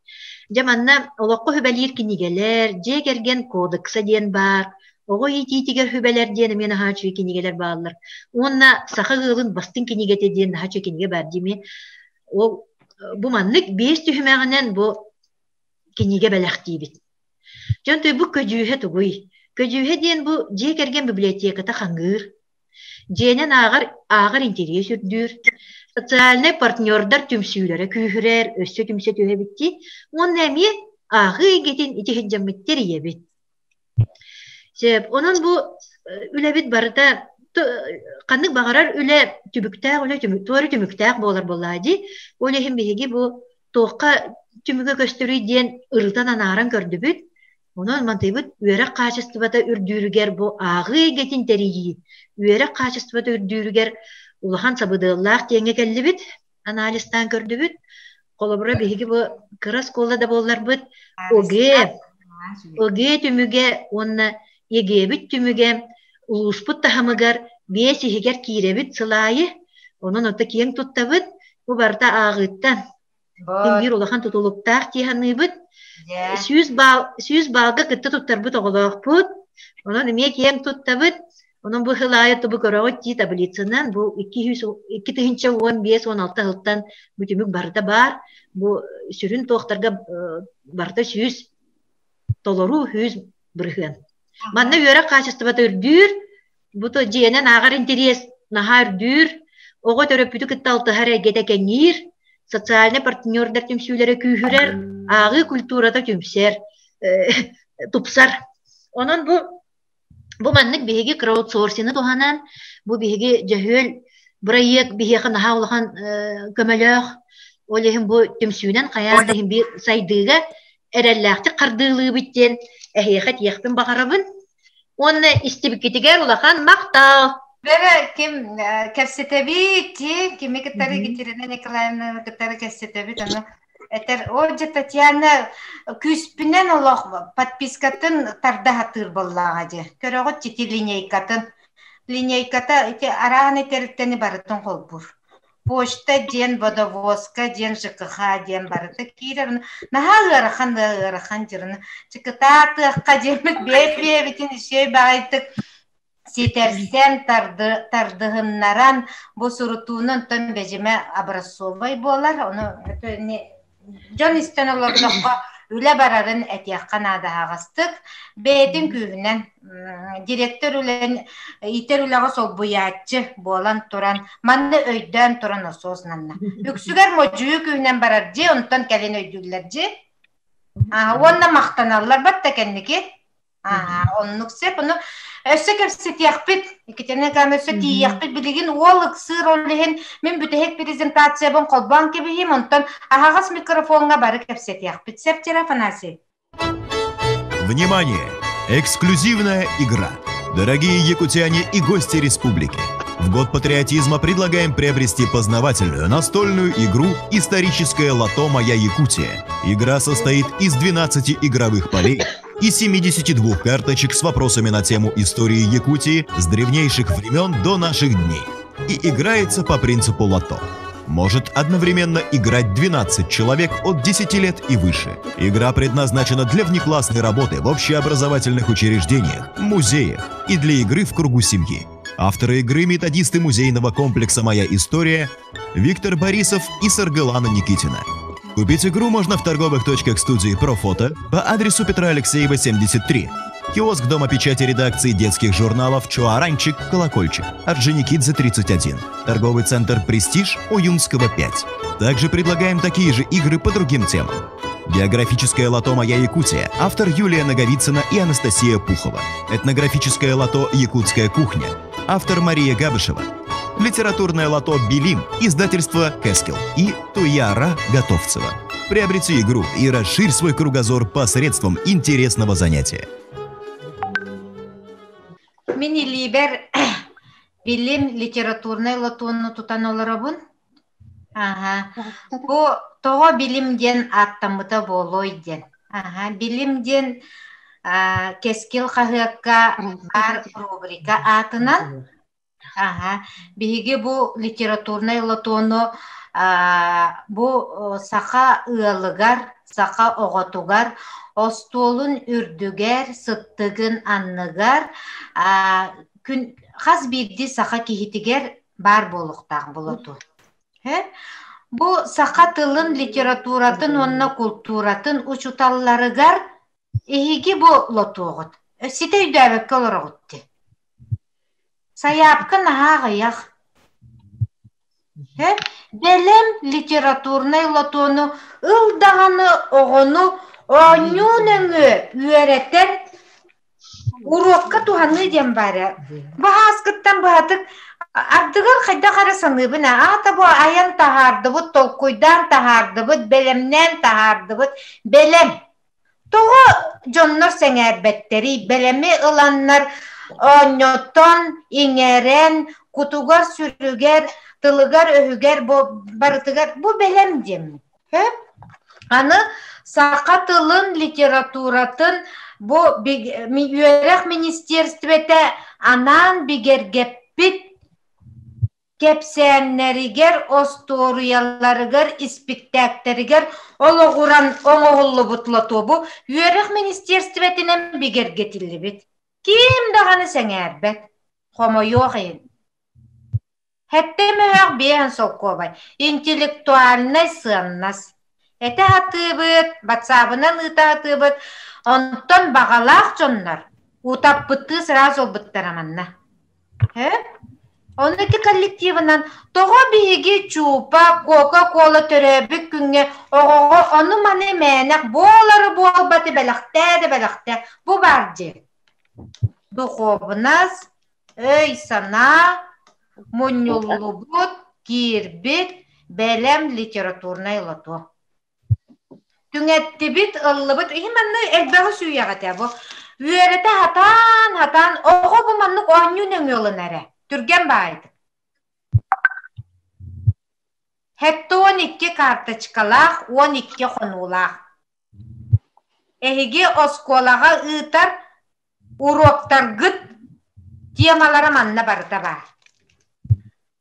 S11: Дьэ манна олоххо сүбэлиир кинигэлэр, дьиэ кэргэн кодекса диэн баар, оҕо иитиитигэр сүбэлэр диэн эмиэ наһаа үчүгэй кинигэлэр бааллар. Уонна саха ыалын бастыҥ кинигэтэ диэн наһаа үчүгэй кинигэ баар дии эмиэ. Ол бу маннык биэс түһүмэҕинэн бу кинигэ бэлэхтиибит. Дьон бу көдьүүһэ тугуй? Көдьүүһэ диэн бу дьиэ кэргэн библиотеката хаҥыыр, дьиэнэн ааҕар ааҕар интэриэс үрдүүр, социальнай партнердар түмсүүлэрэ күүһүрэр, өссө түмсэ түһэбит дии уонна эмиэ ааҕыы эйгэтин ити сылдьаммыт тэрийэбит. Сөп. Онон бу үлэбит барыта ханнык баҕарар үлэ түбүктээх үлэ туора түмүктээх буолар буоллаҕа дии. Ол иһин биһиги бу туохха түмүгэ көстөрүй диэн ырытан анааран көрдүбүт. Онон мантыйбыт үөрэх хаачыстыбата үрдүүрүгэр бу ааҕыы эйгэтин тэрийии үөрэх хаачыстыбата үрдүүрүгэр улахан сабыдыаллаах диэҥҥэ кэллибит, анализтаан көрдүбүт. Холобура, биһиги бу кыра оскуола да буолларбыт, ОГЭ, ОГЭ түмүгэ уонна ЕГЭбит түмүгэ улууспут таһымыгар биэс иһигэр киирэбит сыл аайы. Онон ото киэҥ туттабыт. Бу барыта ааҕыыттан. Мин биир улахан тутулуктаах дии саныыбыт. 100 баалга кытта туттарбыт оҕолоохпут. Онон эмиэ киэҥ туттабыт. Онон бу сыл аайы тубу көрөҕүт дии таблицанан бу 2015-16 сылтан бу түмүк барыта баар. Бу сүрүн туохтарга барыта 100 толору 100 бырыһыан. Манна үөрэх хаачыстыбата үрдүүр, бу дьиэнэн ааҕар интэриэс наһаа үрдүүр, оҕо төрөппүтү кытта алтыһар эйгэтэ кэҥиир, социальнай партнердар түмсүүлэрэ күүһүрэр, ааҕыы культурата түмсэр, тупсар. Онон бу маннык биһиги краудсорсины туһанан, бу биһиги дьөһүөл бырайыак биһиэхэ наһаа улахан көмөлөөх, ол иһин бу түмсүүнэн хайаан да иһин биир сайдыыга эрэллээхтик хардыылыыбыт диэн эһиэхэ этиэхпин баҕарабын. Уонна истибиккитигэр улахан махтал!
S1: Бэрэ ким кэпсэтэбит, кими кытары Екатерина Николаевна кытары кэпсэтэбит, аны этэр, о дьэ Татьяна күүспүнэн олох подпискатын тарда сатыыр буоллаҕа дьэ. Көрөҕүт ити линейкатын. Линейката ити араан этэриттэни барытын холбуур. Почта диэн, водовозка диэн, ЖКХ диэн барыта киирэр. Наһаа ыарахан да ыарахан дьырына. Чыкытаатыахха диэммит бэйэ-бэйэбитин үчүгэй баҕайытык ситэрсэн, тардыһыннаран бу сурутууну онтон бэдьимэ образцовай буолар. Ону дьон истэн олордоххо үлэ барарын этиэххэ наада аһаҕастык. Бэйэтин күүһүнэн директор үлэн иитэр үлэҕэ солбуйааччы буолан туран манна өйдөөн туран осознанно. Үксүгэр модьуйуу күүһүнэн барар дьиэ, онтон кэлин өйдүүллэр дьиэ. Уонна махтаналлар батта кэнники. Оннук сөп. Ону өссө кэпсэтиэхпит. Екатерина Николаевна өссө тиийиэхпит. Билигин уол ыксыыр ол иһин мин бүтэһик презентациябын холбоон кэбиһиим. Онтон аһаҕас микрофоҥҥа бары кэпсэтиэхпит. Сөп, Тира Афанасий?
S12: Внимание! Эксклюзивная игра. Дорогие якутяне и гости республики! В год патриотизма предлагаем приобрести познавательную настольную игру «Историческое лото «Моя Якутия». Игра состоит из 12 игровых полей и 72 карточек с вопросами на тему истории Якутии с древнейших времен до наших дней. И играется по принципу лото. Может одновременно играть 12 человек от 10 лет и выше. Игра предназначена для внеклассной работы в общеобразовательных учреждениях, музеях и для игры в кругу семьи. Авторы игры – методисты музейного комплекса «Моя история» Виктор Борисов и Саргалана Никитина. Купить игру можно в торговых точках студии «Профото» по адресу Петра Алексеева, 73. Киоск Дома печати редакции детских журналов «Чуаранчик», «Колокольчик», Орджоникидзе, 31. Торговый центр «Престиж», Уюнского, 5. Также предлагаем такие же игры по другим темам. Географическое лото «Моя Якутия», автор Юлия Наговицына и Анастасия Пухова. Этнографическое лото «Якутская кухня», автор Мария Габышева. Литературное лото «Билим», издательство «Кэскил» и Туяра Готовцева. Приобрети игру и расширь свой кругозор посредством интересного занятия.
S1: Мин илиибэр билим литературнай лотуонну тутан олоробун. Аха. Бу тоҕо билим диэн ааттаммыта буолуой диэн. Аха. Билим диэн Кэскил хаһыакка баар рубрика аатынан. Аха. Биһиги бу литературнай лотуону бу саха ыалыгар, саха оҕотугар остуолун үрдүгэр, сыттыгын анныгар күн хас биирдии саха киһитигэр баар буолуохтаах болоту. Бу саха тылын, литературатын уонна култууратын учуталларыгар эһиги бу лотуоҕут. Ситэ өйдөөбөккө олороҕут дии. Сайаапка наһаа аҕыйах. Бэлэм литературнай лотуону ыл даҕаны оҕону оонньуу нөҥүө үөрэтэр Уруокка туһаныы диэн баар ээ. Бу ааскыттан быһатык ардыгар хайдах эрэ саныыбын ээ, аата бу айан таһаардыбыт, толкуйдаан таһаардыбыт, бэлэмнээн таһаардыбыт, бэлэм. Тоҕо дьоннор сэҥээрбэттэрий, бэлэми ыланнар оонньотон, иҥэрэн, кутугар-сүрүгэр, тылыгар-өһүгэр бу барытыгар бу бэлэм диэммит. Аны саха тылын, литературатын бу үөрэх министиэристибэтэ анаан бигэргэппит кэпсээннэригэр, остуоруйаларыгар, испиктээктэригэр олоҕуран оҥоһуллубут лотуобу үөрэх министиэристибэтинэн бигэргэтиллибит. Ким даҕаны сэҥээрбэт, хомойуох иһин. Хэттэ мөһөөх биэһэн солкуобай, интеллектуальнай сыаннас. Этэ сатыыбыт, батсаабынан ыыта сатыыбыт, онтон баҕалаах дьоннор утаппыттыы сразу ылбыттара манна. Э? Ону ити коллективынан тоҕо биһиги чуупа, кока-кола төрөөбүт күҥҥэ оҕоҕо ону-маны мээнэх буолары буолбаты бэлэхтээ да бэлэхтээ бу баар дии. Духуобунас, өй-санаа, мунньуллубут, киирбит, бэлэм литературнай лото. Түҥэттибит, ыллыбыт. Иһи манна элбэҕи сүүйэҕит ээ бу. Үөрэтэ сатаан, сатаан оҕо бу маннык оонньуу нөҥүө ылына эрэ. Түргэн баайдык. 72 карточкалаах, 12 хонуулаах. Эһиги оскуолаҕа ыытар уруоктаргыт темалара манна барыта баар.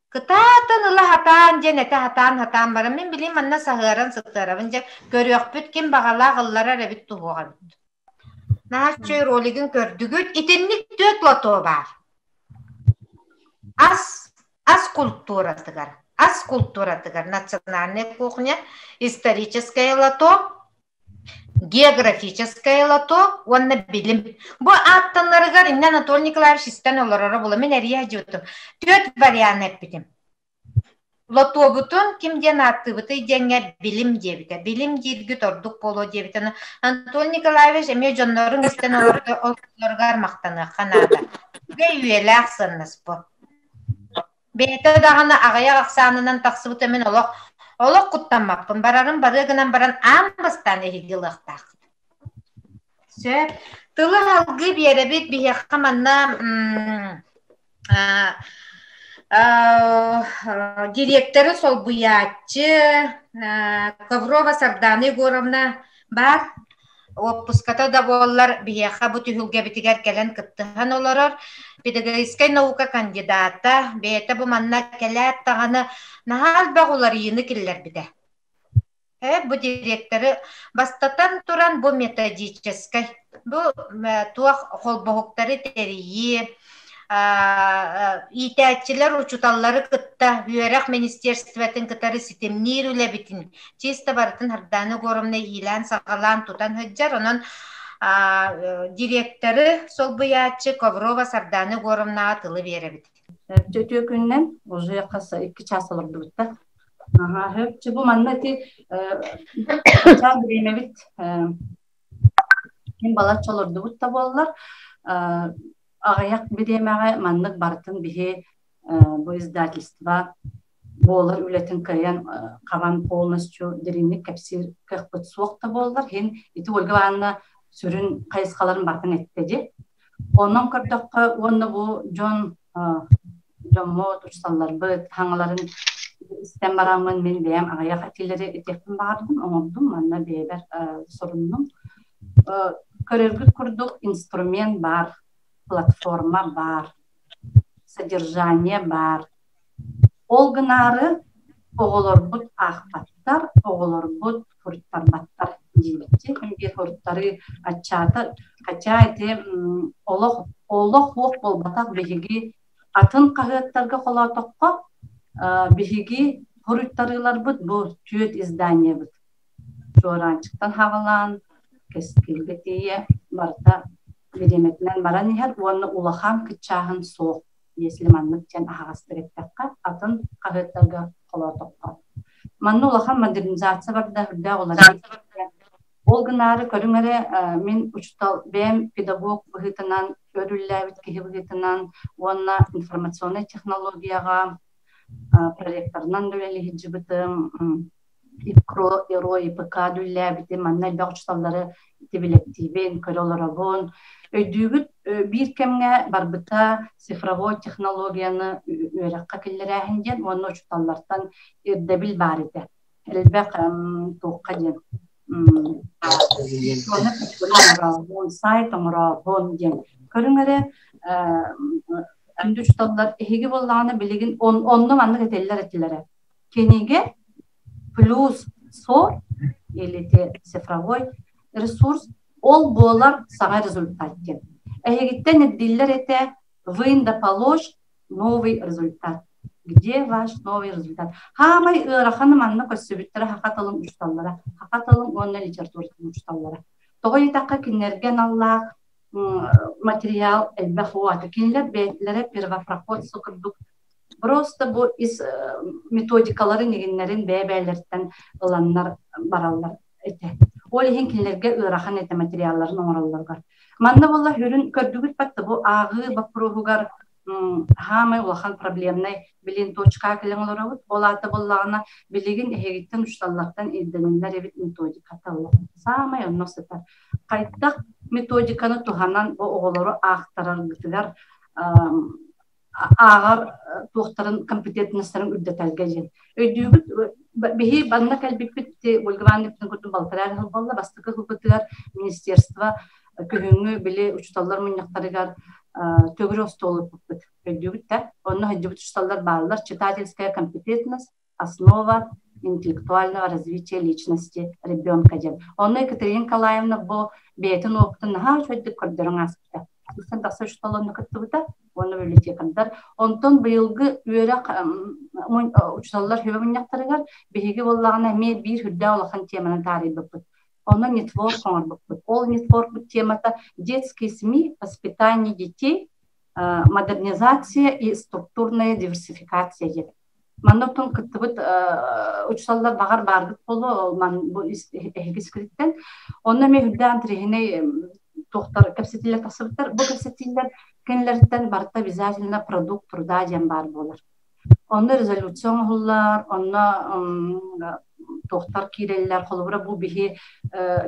S1: Кытаатан ыла сатаан диэн этэ сатаан-сатаан баран мин билим манна саһыаран сытыарабын дьэ көрүөхпүт ким баҕалаах ылларар эбит туһуох эбит. Наһаа үчүгэй ролигын көрдүгүт. Итинник түөрт лото баар. Ас ас культуратыгар ас культуратыгар национальная кухня, историческое лото, географическое лото уонна билим. Бу ааттанарыгар иннэ Анатолий Николаевич истэн олороро була мин эрийэ дьиутум. Түөрт вариант эппитим. Лотуобутун ким диэн ааттыыбытый диэҥҥэ билим диэбитэ. Билим дииргит ордук буолуо диэбитэ. Анатолий Николаевич эмиэ дьоннорун истэн олорторугар махтаныахха наада. Үчүгэй үйэлээх сыаннас бу. Бэйэтэ даҕаны аҕыйах ахсаанынан тахсыбыта мин олох олох куттаммаппын. Барарым барыа гынан баран аан бастаан эһиги ылыахтааххыт. Сөп. Тылы алгыы биэрэбит биһиэхэ манна директоры солбуйааччы Коврова Сардана Егоровна баар. Уоппуската да буоллар, биһиэхэ бу түһүлгэбитигэр кэлэн кыттыһан олорор педагогическай наука кандидата, бэйэтэ бу манна кэлээт даҕаны наһаа элбэх уларыйыыны киллэрбитэ. Бу директоры бастатан туран бу методическай, бу туох холбоһуктары тэрийии, иитээччилэр учууталлары кытта үөрэх министерствотын кытары ситимниир үлэбитин чисто барытын Сардаана Егоровна иилээн-саҕалаан тутан сылдьар. Онон директоры солбуйааччы Коврова Сардаана Егоровнаҕа тылы биэрэбит.
S13: Үтүө күннэн уже хас икки час олордубуттар. Ага, бу манна ити чаас бириэмэбит ким балачча олордубут да буоллар аҕыйах бириэмэҕэ маннык барытын биһи бу издательство буолар үлэтин кыайан хабан полностью дириҥник кэпсиир кыахпыт суох да буоллар иһин ити Ольга Ивановна сүрүн хайысхаларын барытын эттэ дии. Онон көрдөххө уонна бу дьон дьоммут, учууталларбыт хаҥаларын истэн бараммын мин бэйэм аҕыйах этиилэри этиэхпин баҕардым, оҥордум, манна бэйэбэр соруннум. Көрөргүт курдук инструмент баар, платформа баар, содержание баар. Ол гынаары оҕолорбут аахпаттар, оҕолорбут суруттарбаттар диэбиччи. Биир суруттарыы аччаата, хотя ити олох олох суох буолбатах биһиги атын хаһыаттарга холоотоххо биһиги суруйтарыыларбыт бу түөрт изданиебыт. Чуораанчыктан хаҕалаан Кэскилгэ тиийэ барыта бириэмэтинэн баран иһэр уонна улахан кыччааһын суох. Если маннык диэн аһаҕастык эттэххэ, атын хаһыаттарга холоотоххо. Манна улахан модернизация барда үрдээх уларыйыы. Ол гынаары көрүҥ эрэ мин учуутал бэйэм педагог быһыытынан, өрүллээбит киһи быһыытынан уонна информационнай технологияҕа проректорынан да үлэлии сылдьыбытым, ИПКРО, ИРО, ИПК үлэлээбитим, манна элбэх учууталлары Дьикти билэттиибин, көрө олоробун. Өйдүүгүт биир кэмҥэ барбыта цифровой технологияны үөрэххэ киллэрээһин диэн уонна учууталлартан ирдэбил баар этэ. Элбэх туохха диэн сайт оҥорообун диэн. Көрүҥ эрэ, күндү учууталлар, эһиги буоллаҕына билигин онно маннык этэллэр этилэрэ. Кинигэ плюс СОР или цифровой ресурс ол буолар саҥа результат диэн. Эһигиттэн ирдииллэр этэ вынь да положь новый результат. Где ваш новый результат? Хаамай ыараханы манна көссүбүттэрэ хаха тылын учууталлара, хаха тылын уонна литературатын учууталлара. Тоҕо диэтэххэ кинилэргэ аналлаах материал элбэх уоата. Кинилэр бэйэлэрэ первопроходцы курдук Просто бу ис методикаларын игиннэрин бэйэ-бэйэлэриттэн ыланнар бараллар этэ. Ол иһин кинилэргэ ыарахан этэ материалларын оҥороллоругар. Манна буолла хүрүн көрдүгүт батта бу ааҕыы боппуруоһугар хаамай улахан проблемнай билин точка кэлэн олоробут. Ол аата буоллаҕына билигин эһигиттэн учууталлартан ирдэниллэр эбит методиката Саамай онно сытар. Хайдах методиканы туһанан бу оҕолору аахтараргытыгар ааҕар туохтарын компетентностарын үрдэтэргэ диэн. Өйдүүгүт биһи банна кэлбиппит Ольга Ивановна курдук балтараа сыл буолла. Бастакы сылбытыгар министерство күһүҥҥү били учууталлар мунньахтарыгар төгүрүк остуол ыппыппыт. Өйдүүгүт да? Онно сылдьыбыт учууталлар бааллар. Читательская компетентность основа интеллектуального развития личности ребенка диэн. Онно Екатерина Николаевна бу бэйэтин опытын наһаа үчүгэйдик көрдөрөн ааспыта. Сүүстэн тахса учуутал онно кыттыбыта уонна библиотекардар. Онтон быйылгы үөрэх учууталлар сүбэ мунньахтарыгар биһиги буоллаҕына эмиэ биир үрдээх улахан теманы таарыйбыппыт. Онно нетворк оҥорбуппут. Ол нетворкпут темата детские СМИ, воспитание детей, модернизация и структурная диверсификация диэн. Манна оттон кыттыбыт учууталлар баҕар бааргыт буолуо, ман бу эһиги скриттэн. Онно эмиэ үрдээн интэриэһинэй туохтар кэпсэтиилэр тахсыбыттар. Бу кэпсэтиилэр кинилэртэн барыта обязательно продукт труда диэн баар буолар. Онно резолюция оҥоһуллар, онно туохтар киирэллэр, холобура бу биһи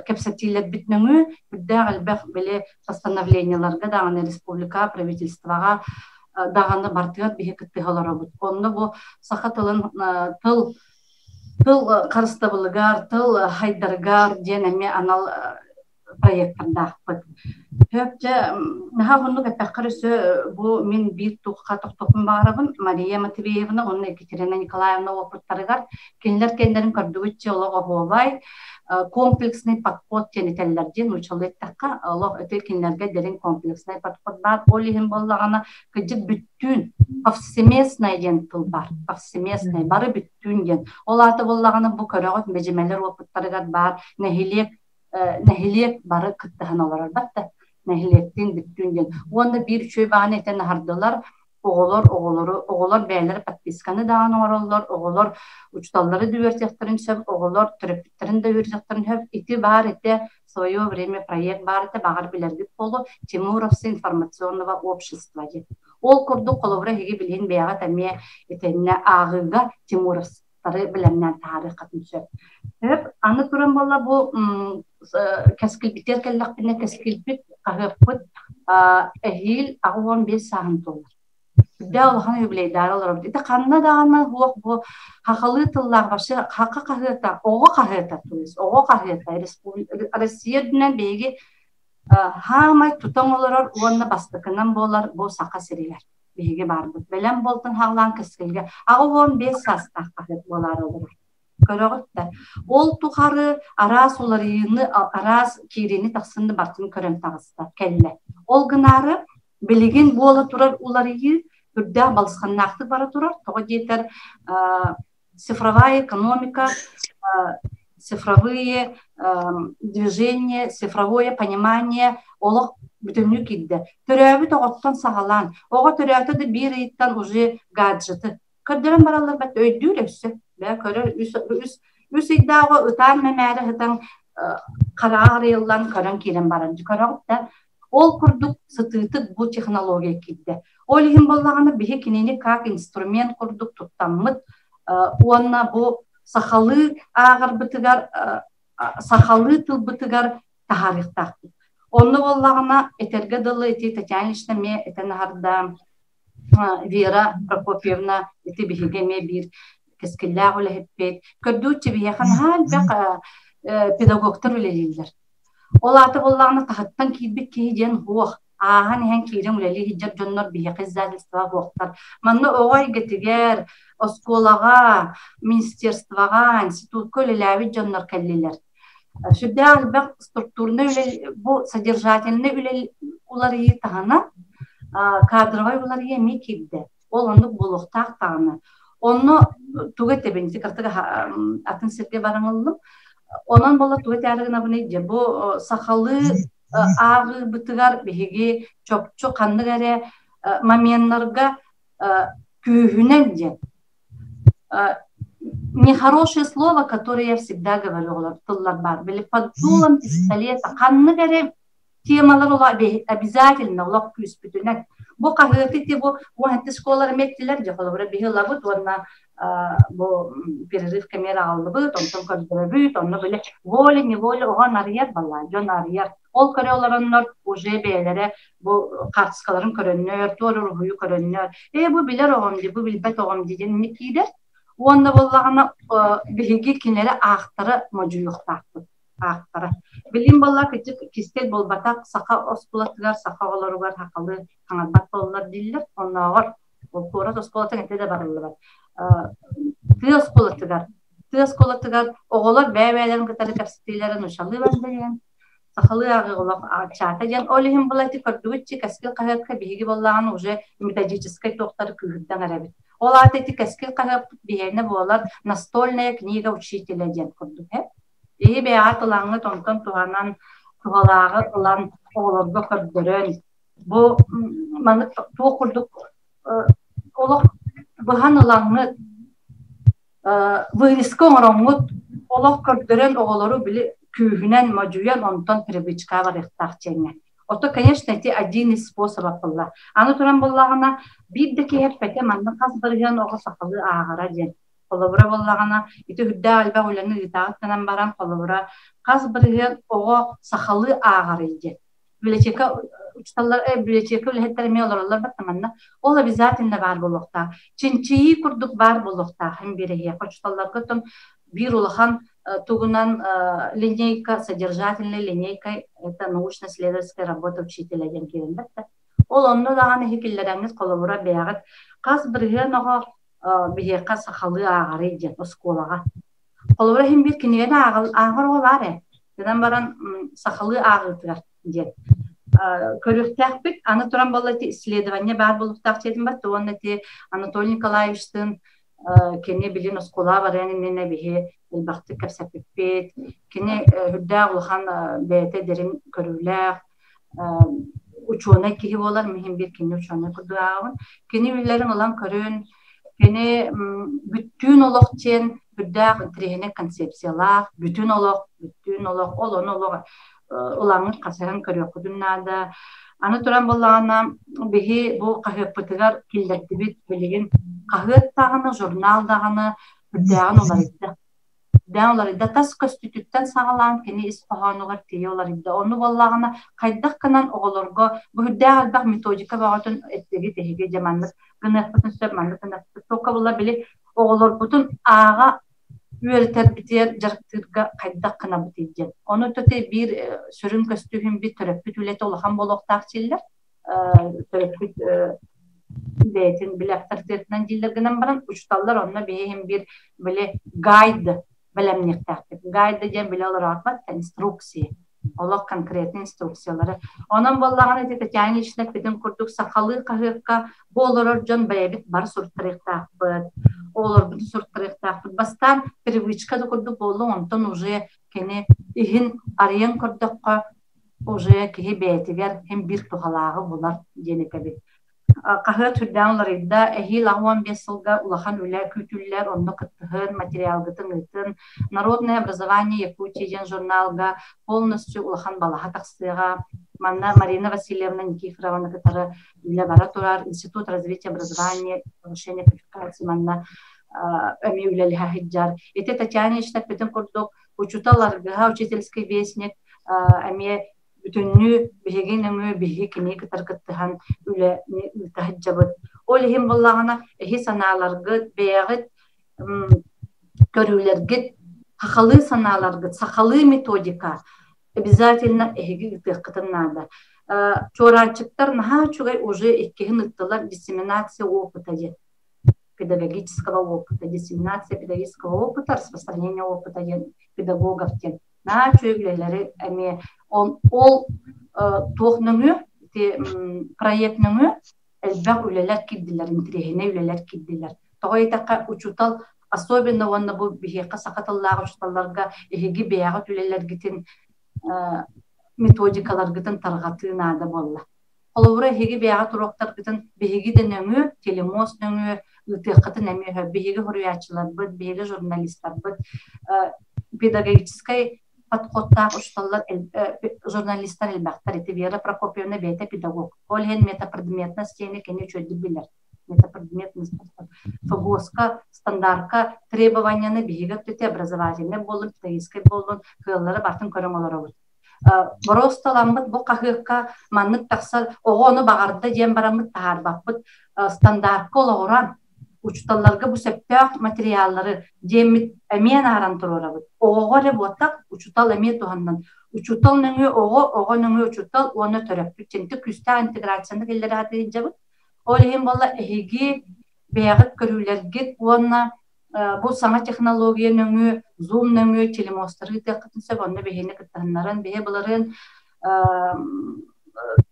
S13: кэпсэтиилэрбит нөҥүө үрдээх элбэх били постановлениеларга даҕаны республика правительствоҕа даҕаны бартыгар биһи кыттыһа олоробут. Онно бу саха тылын тыл тыл харыстабылыгар, тыл хайдарыгар диэн эмиэ анал проектордаахпыт. Хөпчө наһаа уһуннук эттэххэ өссө бу мин биир туохха тохтоппун баҕарабын Мария Матвеевна уонна Екатерина Николаевна опыттарыгар кинилэр кэннэрин көрдүгүччэ олох оһуобай комплексный подход диэн этэллэр диэн нууччалыы эттэххэ олох өтө кинилэргэ дириҥ комплекснай подход баар ол иһин буоллаҕына кырдьык бүттүүн повсеместный диэн тыл бар повсеместный бары бүттүүн диэн ол аата буоллаҕына бу көрөҕүт бэдьимэлэр опыттарыгар баар нэһилиэк нэһилиэк бары кыттыһан олорор батта нэһилиэктин бүттүүн диэн уонна биир үчүгэй баҕаны этэн аһардылар оҕолор оҕолору оҕолор бэйэлэрэ подписканы даҕаны оҥороллор оҕолор учууталлары да үөрэтиэхтэрин сөп оҕолор төрөппүттэрин да үөрэтиэхтэрин сөп ити баар этэ свое время проект баар этэ баҕар билэргит буолуо Тимуровцы информационного общества диэн ол курдук холобура эһиги билигин бэйэҕит эмиэ итиннэ ааҕыыга Тимуровтары бэлэмнээн таһаарыаххытын сөп. Сөп. Аны туран буолла бу кэскилбитигэр кэллэхпинэ кэскилбит хаһыаппыт эһиил 85 сааһын туолар. Үрдээх улахан юбилейдаары олоробут. Ити ханна даҕаны суох бу хахалыы тыллаах вообще хаха хаһыата, оҕо хаһыата, то есть оҕо хаһыата Россия үрдүнэн биһиги хаамай тутан олорор уонна бастакынан буолар бу Саха сиригэр биһиги баарбыт. Бэлэм буолтун хаалаан кэскилгэ 85 саастаах хаһыат буолаары олорор. Көрөҕүт да. Ол тухары араас уларыйыыны, араас киириини-тахсыыны барытын көрөн таҕыста, кэллэ. Ол гынаары билигин буола турар уларыйыы үрдээх балысханнаахтык бара турар. Тоҕо диэтэр цифровая экономика, цифровые движения, цифровое понимание олох бүтүннүү киирдэ. Төрөөбүт оҕоттон саҕалаан, оҕо төрөөтө да биир ыйыттан уже гаджеты Көрдөрөн бараллар бат өйдүүр өссө. Бээ көрөр үс үс үс ыйдааҕы ытаан мэмээри сытан хараҕа арыйыллан көрөн киирэн баран көрөҕүт да ол курдук сытыытык бу технология киирдэ. Ол иһин буоллаҕына биһи кинини как инструмент курдук туттаммыт уонна бу сахалыы ааҕарбытыгар сахалыы тылбытыгар таһаарыахтаахпыт. Онно буоллаҕына этэргэ дылы ити Татьяна Ильична эмиэ этэн аһарда Вера Прокопьевна ити биһиги эмиэ биир кэскиллээх үлэһиппит. Көрдүүччү биһиэхэ наһаа элбэх педагогтар үлэлииллэр. Ол аата буоллаҕына таһыттан киирбит киһи диэн суох. Ааһан иһэн киирэн үлэлии сылдьар дьоннор биһиэхэ издательствоҕа суохтар. Манна оҕо эйгэтигэр, оскуолаҕа, министерствоҕа, институтка үлэлээбит дьоннор кэллилэр. Сүрдээх элбэх структурнай үлэ бу содержательнай үлэ уларыйыы таһынан кадровай уларыйыы эмиэ киирдэ. Ол оннук буолуохтаах даҕаны. Онно тугу этэбин, ити кыртык атын сиргэ баран ыллым. Онон буолла тугу этээри гынабыный дьэ бу сахалыы ааҕыыбытыгар биһиги чопчу ханнык эрэ моменнарга күүһүнэн диэн нехорошее слово, которое я всегда говорю, тыллар бар. Били под дулом пистолета ханнык эрэ темалар ола обязательно олох күүспүтүнэн. Бу хаһыаты ти бу уонти школалар меттилер же холобура биһи ылабыт уонна бу перерыв кэмээр аҕаллыбыт, онтон көрдөрөбүт, онно били воля неволя оҕо арыйар балла, дьон арыйар. Ол көрө олороннор уже бэйэлэрэ бу хаартыскаларын көрөннөр, туор уруһуйу көрөннөр, ээ бу билэр оҕом дии, бу билбэт оҕом дии диэн киирэр. Уонна буоллаҕына биһиги кинилэри аахтара модьуйуохтаахпыт. Аахтара. Билим буолла кырдьык кистэл буолбатах саха оскуолатыгар, саха оҕолоругар сахалыы хаҥарбат буоллар дииллэр. Оннооҕор ол куорат оскуолатын этэ да барыллыбат. Тыа оскуолатыгар тыа оскуолатыгар оҕолор бэйэ-бэйэлэрин кытары кэпсэтиилэрин учалыы барда диэн сахалыы ааҕыы олох аччаата диэн ол иһин была ити көрдүгүт Кэскил хаһыакка биһиги буоллаҕына уже методическай туохтары күүһүрдэн эрэбит. Ол аата ити Кэскил хаһыаппыт биһиэнэ буолар настольная книга учителя диэн курдук э. Иһи бэйэҕэ тылаҥҥыт онтон туһанан туһалааҕы ылан оҕолорго көрдөрөн бу маннык туох курдук олох быһан ылаҥҥыт вырезка оҥороҥҥут олох көрдөрөн оҕолору били күүһүнэн модьуйан онтон привычка барыахтаах дьиэҥҥэ. Ото, конечно, ити один из способов буолла. Аны туран буоллаҕына, биир да киһи эппэтэ манна хас бырыһыан оҕо сахалыы ааҕара диэн. Холобура буоллаҕына, ити үрдээх элбэх үлэни ыытаҕыт гынан баран, холобура, хас бырыһыан оҕо сахалыы ааҕарый диэн. Библиотека учууталлар, библиотека үлэһиттэрэ эмиэ олороллор баттаманна. Ол обязательно баар буолуохтаах. Чинчийии курдук баар буолуохтаах им биэрэһиэхэ учууталларга оттон биир улахан тугунан линейка, содержательная линейка это научно-исследовательская работа учителя диэн киирэн бэртэ. Ол онно даҕаны иһикиллэрэҥҥит холобура бэйэҕит хас бырыһыан оҕо биһиэхэ сахалыы ааҕарый диэн оскуолаҕа. Холобура иһин биир кинигэни ааҕар оҕо баар ээ. Гынан баран сахалыы ааҕыытыгар диэн. Көрүөхтээхпит. Аны туран буолла ити исследование баар буолуохтаах диэтим бат уонна ити Анатолий Николаевичтыын кини билин оскуолаҕа барыан иннинэ биһи элбэхтик кэпсэппиппит. Кини үрдээх улахан бэйэтэ дириҥ көрүүлээх учуонай киһи буолар, мин биир кини учуонай курдук ааҕабын. Кини үлэлэрин ылан көрөн, кини бүттүүн олох диэн үрдээх интэриэһинэй концепциялаах, бүтүн олох, бүттүүн олох, ол ону олох ылаҥҥыт хасыһан көрүөххүтүн наада. Аны туран буоллаҕына, биһи бу хаһыаппытыгар киллэрдибит билигин хаһыат даҕаны, журнал даҕаны үрдээҕин уларыйда. Дээн уларыйда. Тас көстүүтүттэн саҕалаан кини ис хоһоонугар тиийэ уларыйда. Ону буоллаҕына хайдах гынан оҕолорго бу үрдээх элбэх методика бөҕөтүн эттигит эһиги дьэ маннык гыныахпытын сөп, маннык гыныахпытын Туохха була били оҕолорбутун ааҕа үөрэтэрбитигэр дьарыктыырга хайдах гынабытый диэн. Ону төтө биир сүрүн көстүүһүн бит төрөппүт үлэтэ улахан буолуохтаах дииллэр. Төрөппүт бэйэтин били авторитетынан дииллэр гынан баран учууталлар онно биһиһин биир били гайд бэлэмниэхтээхпит. Гайд диэн били олороохпат инструкции. Олох конкретный инструкциялары. Онон буоллаҕына ити Татьяна Ильична эппитин курдук сахалыы хаһыакка бу олорор дьон бэйэбит бары суруттарыахтаахпыт. Оҕолорбутун суруттарыахтаахпыт. Бастаан привычка да курдук буоллуҥ, онтон уже кини иһин арыйан көрдөххө уже киһи бэйэтигэр һин биир туһалааҕы булар диэн этэбит. Хаһыат сүрдээх уларыйда. Эһиил 15 сылга улахан үлэ күүтүллэр, онно кыттыһын, материалгытын ыытын. Народное образование Якутии диэн журналга полностью улахан балаһа тахсыаҕа. Манна Марина Васильевна Никифорованы кытары үлэ бара турар. Институт развития образования, повышения квалификации манна эмиэ үлэлэһэ сылдьар. Ити Татьяна Ильична эппитин курдук, учуутал аргыһа, учительский вестник. Эмиэ бүтүннүү биһиги нөҥүө биһиги кини кытары кыттыһан үлэни ыыта сылдьабыт. Ол иһин буоллаҕына эһи санааларгыт, бэйэҕит көрүүлэргит, сахалыы санааларгыт, сахалыы методика обязательно эһиги ыытыаххытын наада. Чуораанчыктар наһаа үчүгэй уже иккиһин ыттылар диссеминация опыта диэн педагогического опыта, диссеминация педагогического опыта, распространение опыта диэн педагогов диэн наһаа үчүгэй үлэлэри эмиэ ол туох нөҥүө ити проект нөҥүө элбэх үлэлэр киирдилэр, интэриэһинэй үлэлэр киирдилэр. Тоҕо диэтэххэ, учуутал особенно уонна бу биһиэхэ саха тыллаах учууталларга эһиги бэйэҕит үлэлэргитин методикаларгытын тарҕатыы наада буолла. Холобура, эһиги бэйэҕит уруоктаргытын биһиги да нөҥүө, телемост нөҥүө ыытыаххытын эмиэ сөп. Биһиги суруйааччыларбыт, биһиги журналистарбыт педагогическай подходтаах учууталлар, журналистар элбэхтэр. Ити Вера Прокопьевна бэйэтэ педагог. Ол иһин метапредметность диэни кини үчүгэйдик билэр. Метапредметность ФГОСка, стандартка требованияны биһиги өттүтэ образовательнай буоллун, педагогическай буоллун, кыаллары барытын көрөн олоробут. Боруосталаммыт бу хаһыакка маннык тахсар оҕо ону баҕарда диэн бараммыт таһаарбаппыт. Стандартка олоҕуран учууталларга бу сөптөөх материаллары диэммит эмиэ анааран туруорабыт. Оҕоҕо эрэ буотах, учуутал эмиэ туһаннан. Учуутал нөҥүө оҕо, оҕо нөҥүө учуутал уонна төрөппүт. Чинти күүстээх интеграцияны киллэрэ сатыырдьабыт. Ол иһин буолла эһиги бэйэҕит көрүүлэргит уонна бу саҥа технология нөҥүө, Zoom нөҥүө телемостары ыытыаххытын сөп, онно биһини кыттыһыннаран, биһи былырыын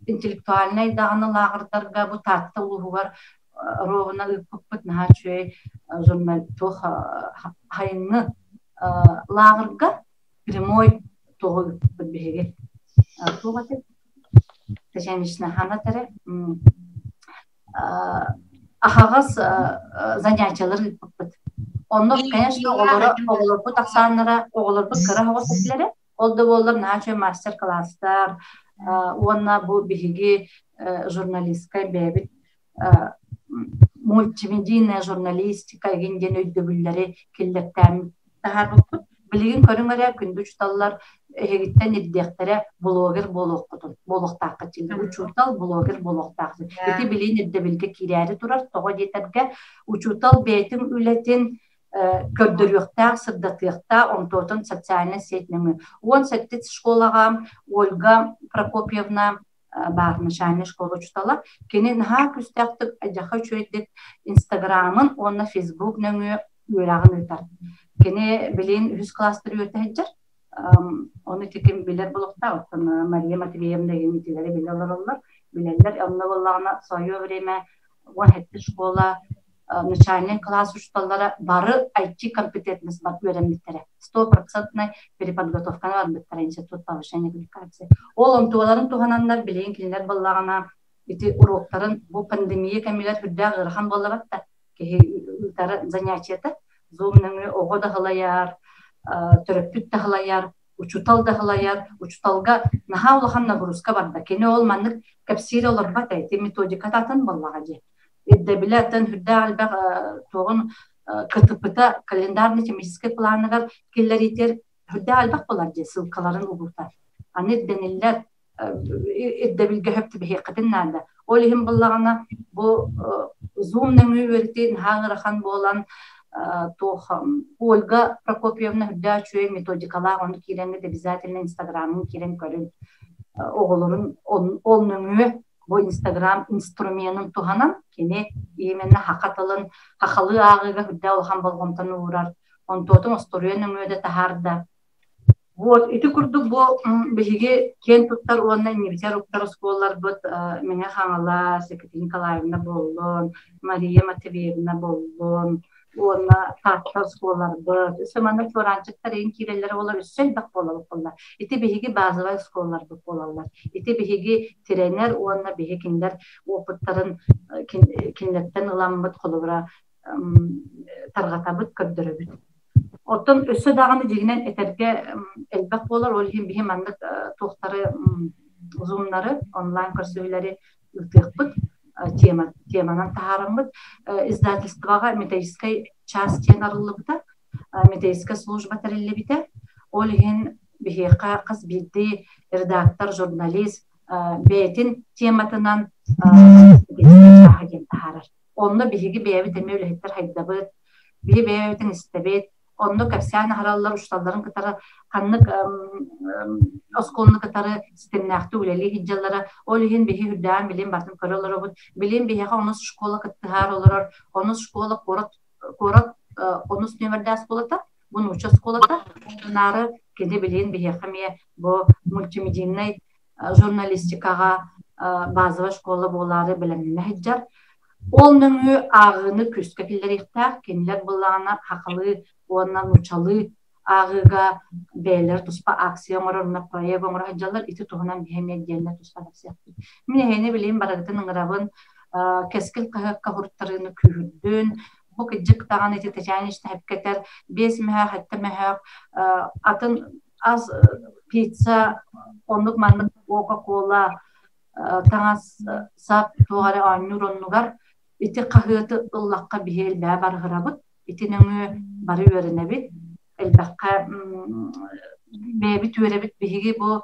S13: интеллектуальнай даҕаны лааҕырдарга бу Таатта улууһугар ровно ыыппыппыт наһаа үчүгэй журнал туох хайыҥҥы лааҕырга прямой туоҕу ыыппыппыт биһиги. Туох этэ? Татьяна Ханатары аһаҕас занятиялар ыыппыппыт. Онно, конечно, оҕолоро, оҕолорбут ахсааннара, оҕолорбут кыра оҕо сэтилэрэ, ол да буоллар наһаа үчүгэй мастер-класстар уонна бу биһиги журналистскай бэйэбит мультимедийная журналистика игин диэн өйдөбүллэри киллэртээн таһаарбыппыт. Билигин көрүҥ эрэ, күндү учууталлар эһигиттэн ирдиэхтэрэ блогер буолуоххутун, буолуохтааххыт дьиҥ. Учуутал блогер буолуохтаах. Ити билигин ирдэбилгэ киирээри турар. Тоҕо диэтэргэ, учуутал бэйэтин үлэтин көрдөрүөхтээх, сырдатыахтаах, онтуотун социальнай сеть нөҥүө. 17 школаҕа Ольга Прокопьевна баар начальнай школа учуутала. Кини наһаа күүстээхтик дьаха үчүгэйдик Инстаграмын уонна Фейсбук нөҥүө үөрэҕин ыытар. Кини билин үһүс класстар үөрэтэ сылдьар. Ону ити ким билэр булуохтаах. Оттон Мария Матвеевна деген итилэри билэ олороллор. Билэллэр. Онно буоллаҕына свое время 17 школа начальный класс учууталлара бары IT-компетентность бар үөрэммиттэрэ. Стопроцентная переподготовканы барбыттара институт повышения квалификации. Ол онтуоларын туһананнар билигин кинилэр буоллаҕына ити уроктарын бу пандемия кэмигэр үрдээх ыарахан буоллабат да киһи ыытар занятиета Zoom нөҥүө оҕо да һылайар, төрөппүт да һылайар, учуутал да һылайар, учууталга наһаа улахан нагрузка барда. Кини ол маннык кэпсиир олорбот ити методиката атын буоллаҕа дии. Ирдэбилэ атын үрдээх элбэх туоҕун КТП-та календарно-тематическай планыгар киллэриитигэр үрдээх элбэх буолар дии ссылкаларын угутар. Аны ирдэниллэр ирдэбилгэ сөп түбэһиэххитин наада. Ол иһин буллаҕына бу Zoom нөҥүө үөрэтии наһаа ыарахан буолан туох Ольга Прокопьевна үрдээх үчүгэй методикалаах ону киирэҥҥит обязательно Инстаграмын киирэн көрүн оҕолорун ол нөҥүө бу Инстаграм инструменын туһанан кини именно саха тылын сахалыы ааҕыыга үрдээх улахан болҕомтону уурар онтуотун остуоруйа нөҥүө да таһаарда. Вот ити курдук бу биһиги киэн туттар уонна иннибитигэр уктар оскуолаларбыт Мэҥэ Хаҥалас, Екатерина Николаевна буоллун, Мария Матвеевна буоллун уонна Таатта оскуолаларбыт. Өссө манна чуораанчыктар иһин киирэллэрэ буоллар өссө элбэх буолабыт буолла. Ити биһиги базовай оскуолаларбыт буолаллар. Ити биһиги тирэнэр уонна биһи кинилэр опыттарын кинилэртэн ыламмыт холобура тарҕатабыт, көрдөрөбүт. Оттон өссө даҕаны дьиҥинэн этэргэ элбэх буолар, ол иһин биһи маннык туохтары зумнары, онлайн көрсүһүүлэри ыытыахпыт, тема, теманан таһаараммыт. Издательствоҕа методическай час диэн арыллыбыта, методическай служба тэриллибитэ. Ол иһин биһиэхэ хас биирдии редактор, журналист бэйэтин тематынан диэн таһаарар. Онно биһиги бэйэбит эмиэ үлэһиттэр хайдабыт, биһи бэйэбитин истэбит, онно кэпсээн аһараллар учууталларын кытары ханнык оскуоланы кытары ситимнээхтик үлэлии сылдьаллара. Ол иһин биһи үрдээн билим батын көрө олоробут. Билим биһиэхэ онус школа кыттыһаар олорор. Онус школа куорат куорат онус нүөмэрдээх оскуолата, бу нуучча оскуолата. Наары кини билин биһиэхэ эмиэ бу мультимедийнай журналистикаҕа базовая школа буолаары бэлэмнэнэ сылдьар. Ол нөҥүө ааҕыыны күүскэ киллэриэхтээх, кинилэр былаана хахалыы уонна нууччалыы ааҕыыга бэйэлэрэ туспа акция оҥорор уонна проект оҥоро сылдьаллар. Ити туһунан биһи эмиэ диэннэ туспа кэпсиэхпит. Мин эһиэни билигин барыгытын ыҥырабын, Кэскил хаһыакка суруттарыыны күүһүрдүн, бу кыдьык даҕаны ити Татьяна Ильинична биэс мөһөөх, сэттэ мөһөөх атын ас пицца оннук маннык Кока-Кола таҥас сап туох эрэ оонньуур оннугар ити хаһыаты ыллахха биһи элбэҕи барыһырабыт, ити нөҥүө бары үөрэнэбит, элбэххэ бэйэбит үөрэбит. Биһиги бу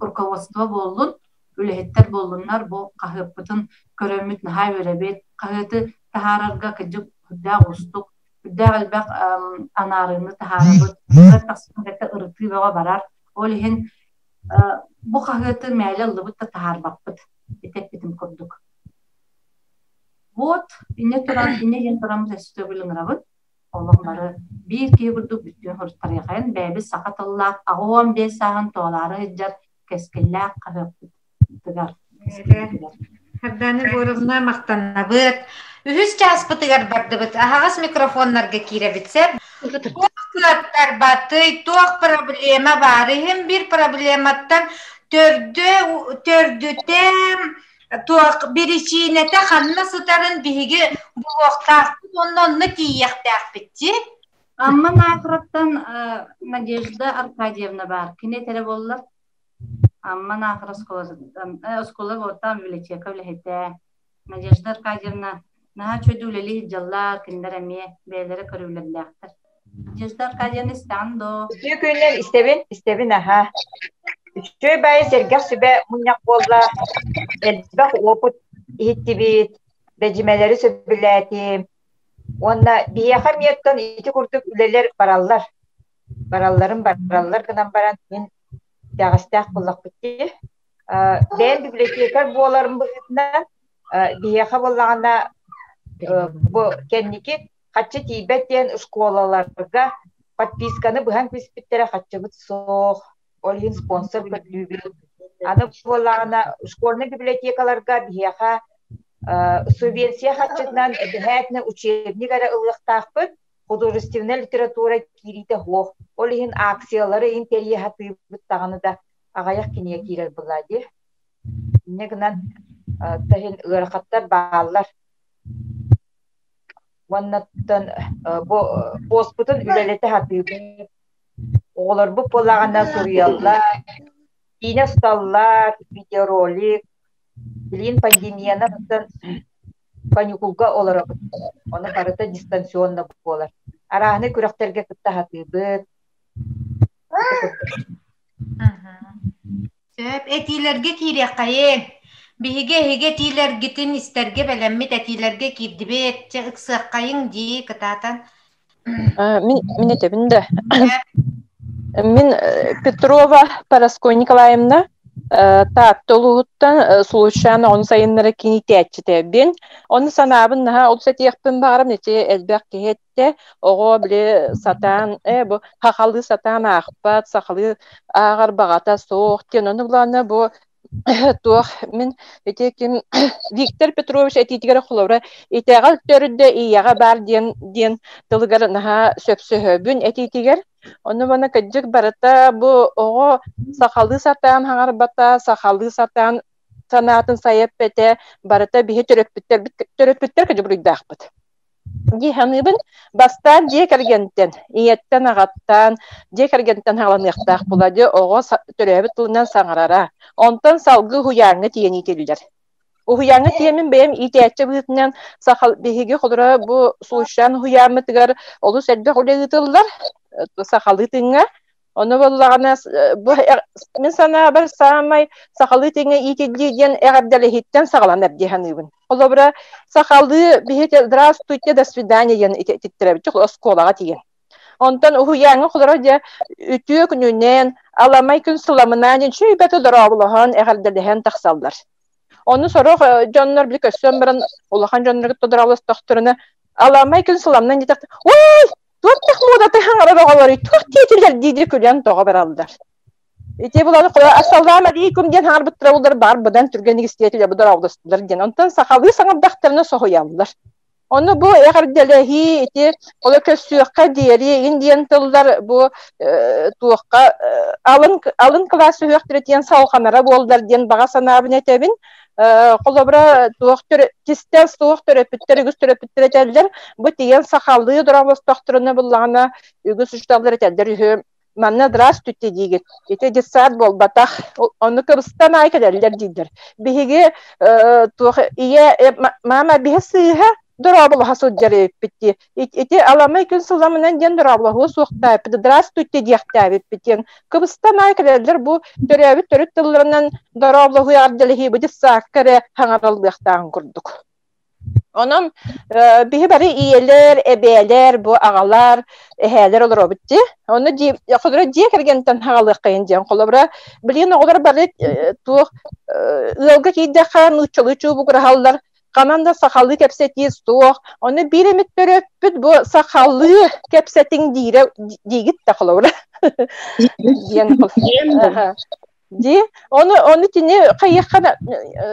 S13: руководство буоллун, үлэһиттэр буоллуннар бу хаһыаппытын көрөммүт наһаа үөрэбит. Хаһыаты таһаарарга кырдьык үрдээх уустук, үрдээх элбэх анаарыыны таһаарабыт, тахсыбыт ырытыы бөҕө барар. Ол иһин бу хаһыаты мээлэ ыллыбыт да таһаарбаппыт, ити эппитим курдук. Вот, инньэ туран, инньэ диэн туран өстөбүл ыҥырабыт. Олох бары биир киһи курдук бүттүүн хоруттарыахайын бэйэбит саха тыллаах 85 сааһын туолаары сылдьар кэскиллээх хаһыаппытыгар.
S1: Сардаана Егоровна махтанабыт. Үһүс чааспытыгар бардыбыт. Аһаҕас микрофоннарга киирэбит сэр. Туох кыаттарбатый, туох проблема баар? Иһин биир проблематтан төрдө төрдүтэ туох биричиинэтэ ханна сытарын биһиги булуохтаахпыт уонна онно тиийиэхтээхпит дии.
S13: Амма Наахараттан Надежда Аркадьевна баар. Кини этэрэ буоллар Амма Наахара оскуола оскуола библиотека үлэһитэ. Надежда Аркадьевна наһаа үчүгэй үлэлии сылдьаллар, кинилэр эмиэ бэйэлэрэ көрүүлэрдээхтэр. Надежда Аркадьевна истэҕин дуо?
S14: Үтүө күнүнэн истэбин, истэбин аһаа. Үчүгэй баайы сэргэх сүбэ мунньах буолла, элбэх опыт иһиттибит, бэдьимэлэри сөбүлээтим. Уонна биһиэхэ эмиэттэн ити курдук үлэлэр бараллар. Баралларын бараллар гынан баран мин итэҕэстээх буоллахпыт дии. Бэйэм библиотекарь буоларым быһыытынан биһиэхэ буоллаҕына бу кэнники хаччы тиийбэт диэн школаларга подписканы быһан түспүттэрэ хаччыбыт суох, ол иһин спонсор көрдүүбүт. Аны буоллаҕына школьнай библиотекаларга биһиэхэ субвенция хаччытынан эбэһээтинэ учебник эрэ ылыахтаахпыт, художественнай литература киириитэ суох. Ол иһин акциялары иһин тэрийэ сатыыбыт даҕаны да аҕыйах кинигэ киирэр буоллаа дии. Инньэ гынан иһин ыарахаттар бааллар. Уоннаттан бу постпутун үлэлэтэ сатыыбыт. Оҕолорбут буоллаҕына суруйаллар, киинэ усталлар, видеоролик. Билигин пандемияны каникулга олоробут. Ону барыта дистанционно буолар. Арааһынай күрэхтэргэ кытта сатыыбыт.
S1: Сөп, этиилэргэ киириэххэйин. Биһиги эһиги этиилэргитин истэргэ бэлэммит этиилэргэ киирдибит. Чэ, ыксыаххайыҥ дии кытаатан.
S3: Мин, мин этэбин да. Мин Петрова Параско Николаевна Таатта улууһуттан Сулусчаан оҕону сайыннара киинитээччитэбин. Ону санаабын наһаа олус этиэхпин баҕарам ити элбэх киһи эттэ. Оҕо били сатаан бу хахалыы сатаан аахпат, сахалыы ааҕар баҕата суох диэн. Ону булаана бу туох мин ити ким Виктор Петрович этиитигэр холобура итэҕэл төрдө ийэҕэ баар диэн диэн тылыгар наһаа сөпсөһөбүн этиитигэр. Ону маны кырдьык барыта бу оҕо сахалыы сатаан хаҥарбата, сахалыы сатаан санаатын сайаппэтэ барыта биһи төрөппүттэрбит төрөппүттэр кырдьык буруйдаахпыт. Дии саныыбын, бастаан дьиэ кэргэнтэн, ийэттэн, аҕаттан, дьиэ кэргэнтэн саҕаланыахтаах була дьэ оҕо төрөөбүт тылынан саҥарара. Онтон салгыы уһуйааҥҥа тиийэн иитиллэр. Уһуйааҥҥа тиийэммин бэйэм иитээччи быһыытынан саха биһиги холоро бу Сулусчаан уһуйааммытыгар олус элбэх үлэ ыытыллар сахалыы тыыҥҥа. Ону буоллаҕына бу мин санаабар саамай сахалыы тэҥэ иитиллии диэн эҕэрдэлэһииттэн саҕаланар дии саныыбын. Холобура, сахалыы биһи здравствуйте, до свидания диэн ититтэрэбит оскуолаҕа тиийэн. Онтон уһуйааҥҥа холоро дьэ үтүө күнүнэн, аламай күн сыламынан диэн сүүйбэтэ дорооболоһон, эҕэрдэлэһэн тахсаллар. Ону сорох дьоннор били көссөн баран улахан дьоннорго дорооболостохторуна аламай күн сыламнан диэтэхтэ ой туох муодаты хаҥарар оҕолору туох диэтилэр дии күлэн тоҕо бараллар. Ити буланы ассалам алейкум диэн хаҥарбыттара булдар бар быдан түргэнник истиэтилэр бу дорооболостулар диэн. Онтон сахалыы саҥардахтарына соһуйаллар. Ону бу эҕэрдэлэһии ити оло көссүөххэ диэри индиэн тыллар бу туохха алын алын кылаас сүһүөхтэрэ диэн салҕанара буоллар диэн баҕа санаабын этэбин. Холобура туох кистэл суох төрөппүттэр үгүс төрөппүттэр этэллэр бу тиийэн сахалыы дорооболостохторуна буллаҕына үгүс учууталлар этэллэр үһү манна здравствуйте диигит ити детсад буолбатах ону кыбыстан аай кэлэллэр дииллэр биһиги туох ийэ мама биһи сыыһа дорооболоһо сылдьар эбиппит дии ити аламай күн сыламынан диэн дорооболоһуо суохтаабыт здравствуйте диэхтээбиппит диэн кыбыстан аай кэлэллэр бу төрөөбүт төрүт тылларынан дорооболоһуу эҕэрдэлэһии бу детсадка эрэ хаҥараллыахтааҕын курдук. Онон биһи бары ийэлэр, эбээлэр, бу аҕалар, эһээлэр олоробут дии. Ону холобура дьиэ кэргэнтэн хаҕалыаххайын диэн. Холобура билигин оҕолор бары туох ыалга киирдэххэ нууччалыы чуубугураһаллар, ханан да сахалыы кэпсэтии суох. Ону биир эмит төрөппүт бу сахалыы кэпсэтиҥ диирэ диигит да холобура. Диэн Дии, ону ону тини хайыахха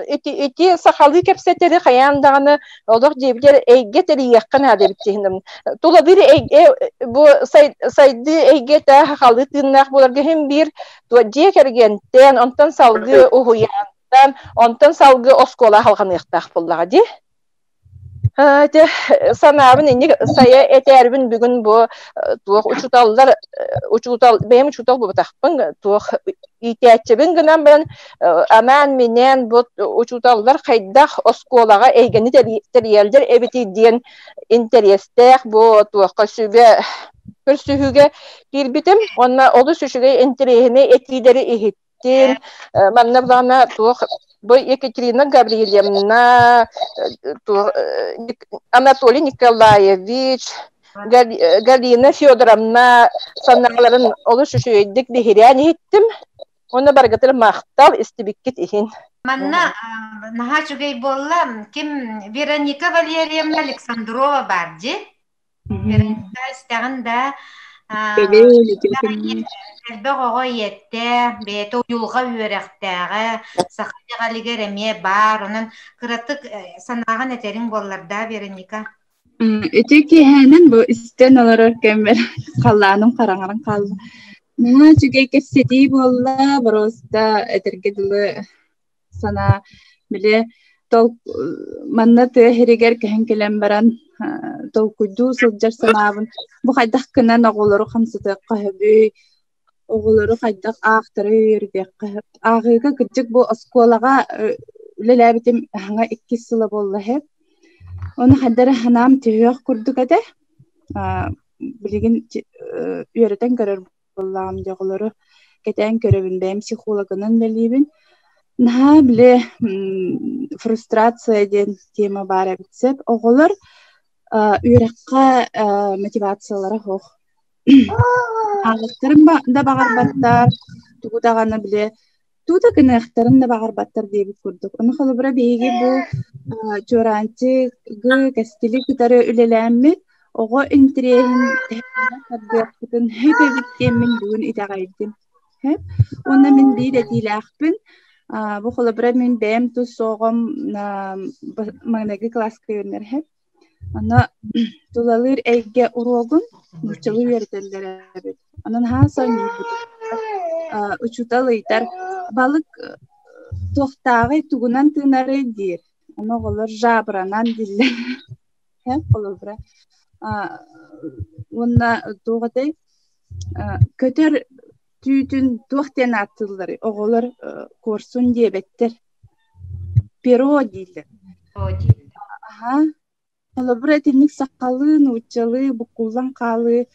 S3: ити ити сахалыы кэпсэтэри хайаан даҕаны олох диэбитэр эйгэ тэрийиэххэ наада эбит диһиним. Тула бир эйгэ бу сайдыы эйгэтэ сахалыы тыыннаах буоларга иһин биир дьиэ кэргэнтэн, онтон салгыы уһуйаантан, онтон салгыы оскуола халҕаныахтаах буоллаҕа дии. Ити санаабын инник сайа этээрбин бүгүн бу туох учууталлар учуутал бэйэм учуутал буолбатахпын туох иитээччибин гынан баран анаан-минээн бу учууталлар хайдах оскуолаҕа эйгэни тэрийэллэр эбитий диэн интэриэстээх бу туохха сүбэ көрсүһүүгэ киирбитим уонна олус үчүгэй интэриэһинэй этиилэри иһиттим. Манна былаана туох бу Екатерина Гаврильевна, Анатолий Николаевич, Галина Федоровна санааларын олус үчүгэйдик биһирээн иһиттим. Уонна барыгытыр махтал истибиккит иһин.
S1: Манна наһаа үчүгэй буолла. Ким Вероника Валерьевна Александрова баар дии. Вероника истэҕин да элбэх оҕо ийэттэ, бэйэтэ уйулҕа үөрэхтээҕэ, саха итэҕэлигэр эмиэ баар. Онон кыратык санааҕын этэриҥ буоллар да, Вероника?
S15: Ити киэһээнэн бу истэн олорор кэммэр халлааным хараҥаран хаалла. Наһаа үчүгэй кэпсэтии буолла, боруоста этэргэ дылы санаа били тол манна тыа иһигэр кэһэн кэлэн баран толкуйдуу сылдьар санаабын бу хайдах гынан оҕолору хамсатыахха сөбүй, оҕолору хайдах аахтара үөрэтиэххэ сөп. Ааҕыыга кырдьык бу оскуолаҕа үлэлээбитим хаҥа иккис сыла буолла үһү. Ону хайдах эрэ санаам түһүөх курдук этэ. Билигин үөрэтэн көрөр буоллаҕым дьэ оҕолору кэтээн көрөбүн, бэйэм психологынан үлэлиибин. Наһаа били фрустрация диэн тема баар эбит сөп. Оҕолор үөрэххэ мотивациялара суох. Ааҕыахтарын да баҕарбаттар, тугу даҕаны били тугу да гыныахтарын да баҕарбаттар диэбит курдук. Ону холобура биһиги бу Чуораанчыгы, Кэскили кытары үлэлээммит оҕо интириэһин тардыахпытын сөп эбит диэммин бүгүн итэҕэйдим. Сөп. Уонна мин биир этиилээхпин. Бу холобура мин бэйэм тус оҕом маҥнайгы кылааска үөрэнэр сөп. Аны тулалыыр эйгэ уруогун нууччалыы үөрэтэллэр эбит. Онон наһаа сонньуйбутум. Учуутал ыйытар: «Балык туохтааҕый, тугунан тыынарый?» диир. Ону оҕолор жабранан дииллэр. Холобура уонна туох этэй көтөр түүтүн туох диэн ааттыылларый? Оҕолор куорсун диэбэттэр. Перо дииллэр. Аһа. Холобура итинник сахалыы, нууччалыы буккуллан хаалыы.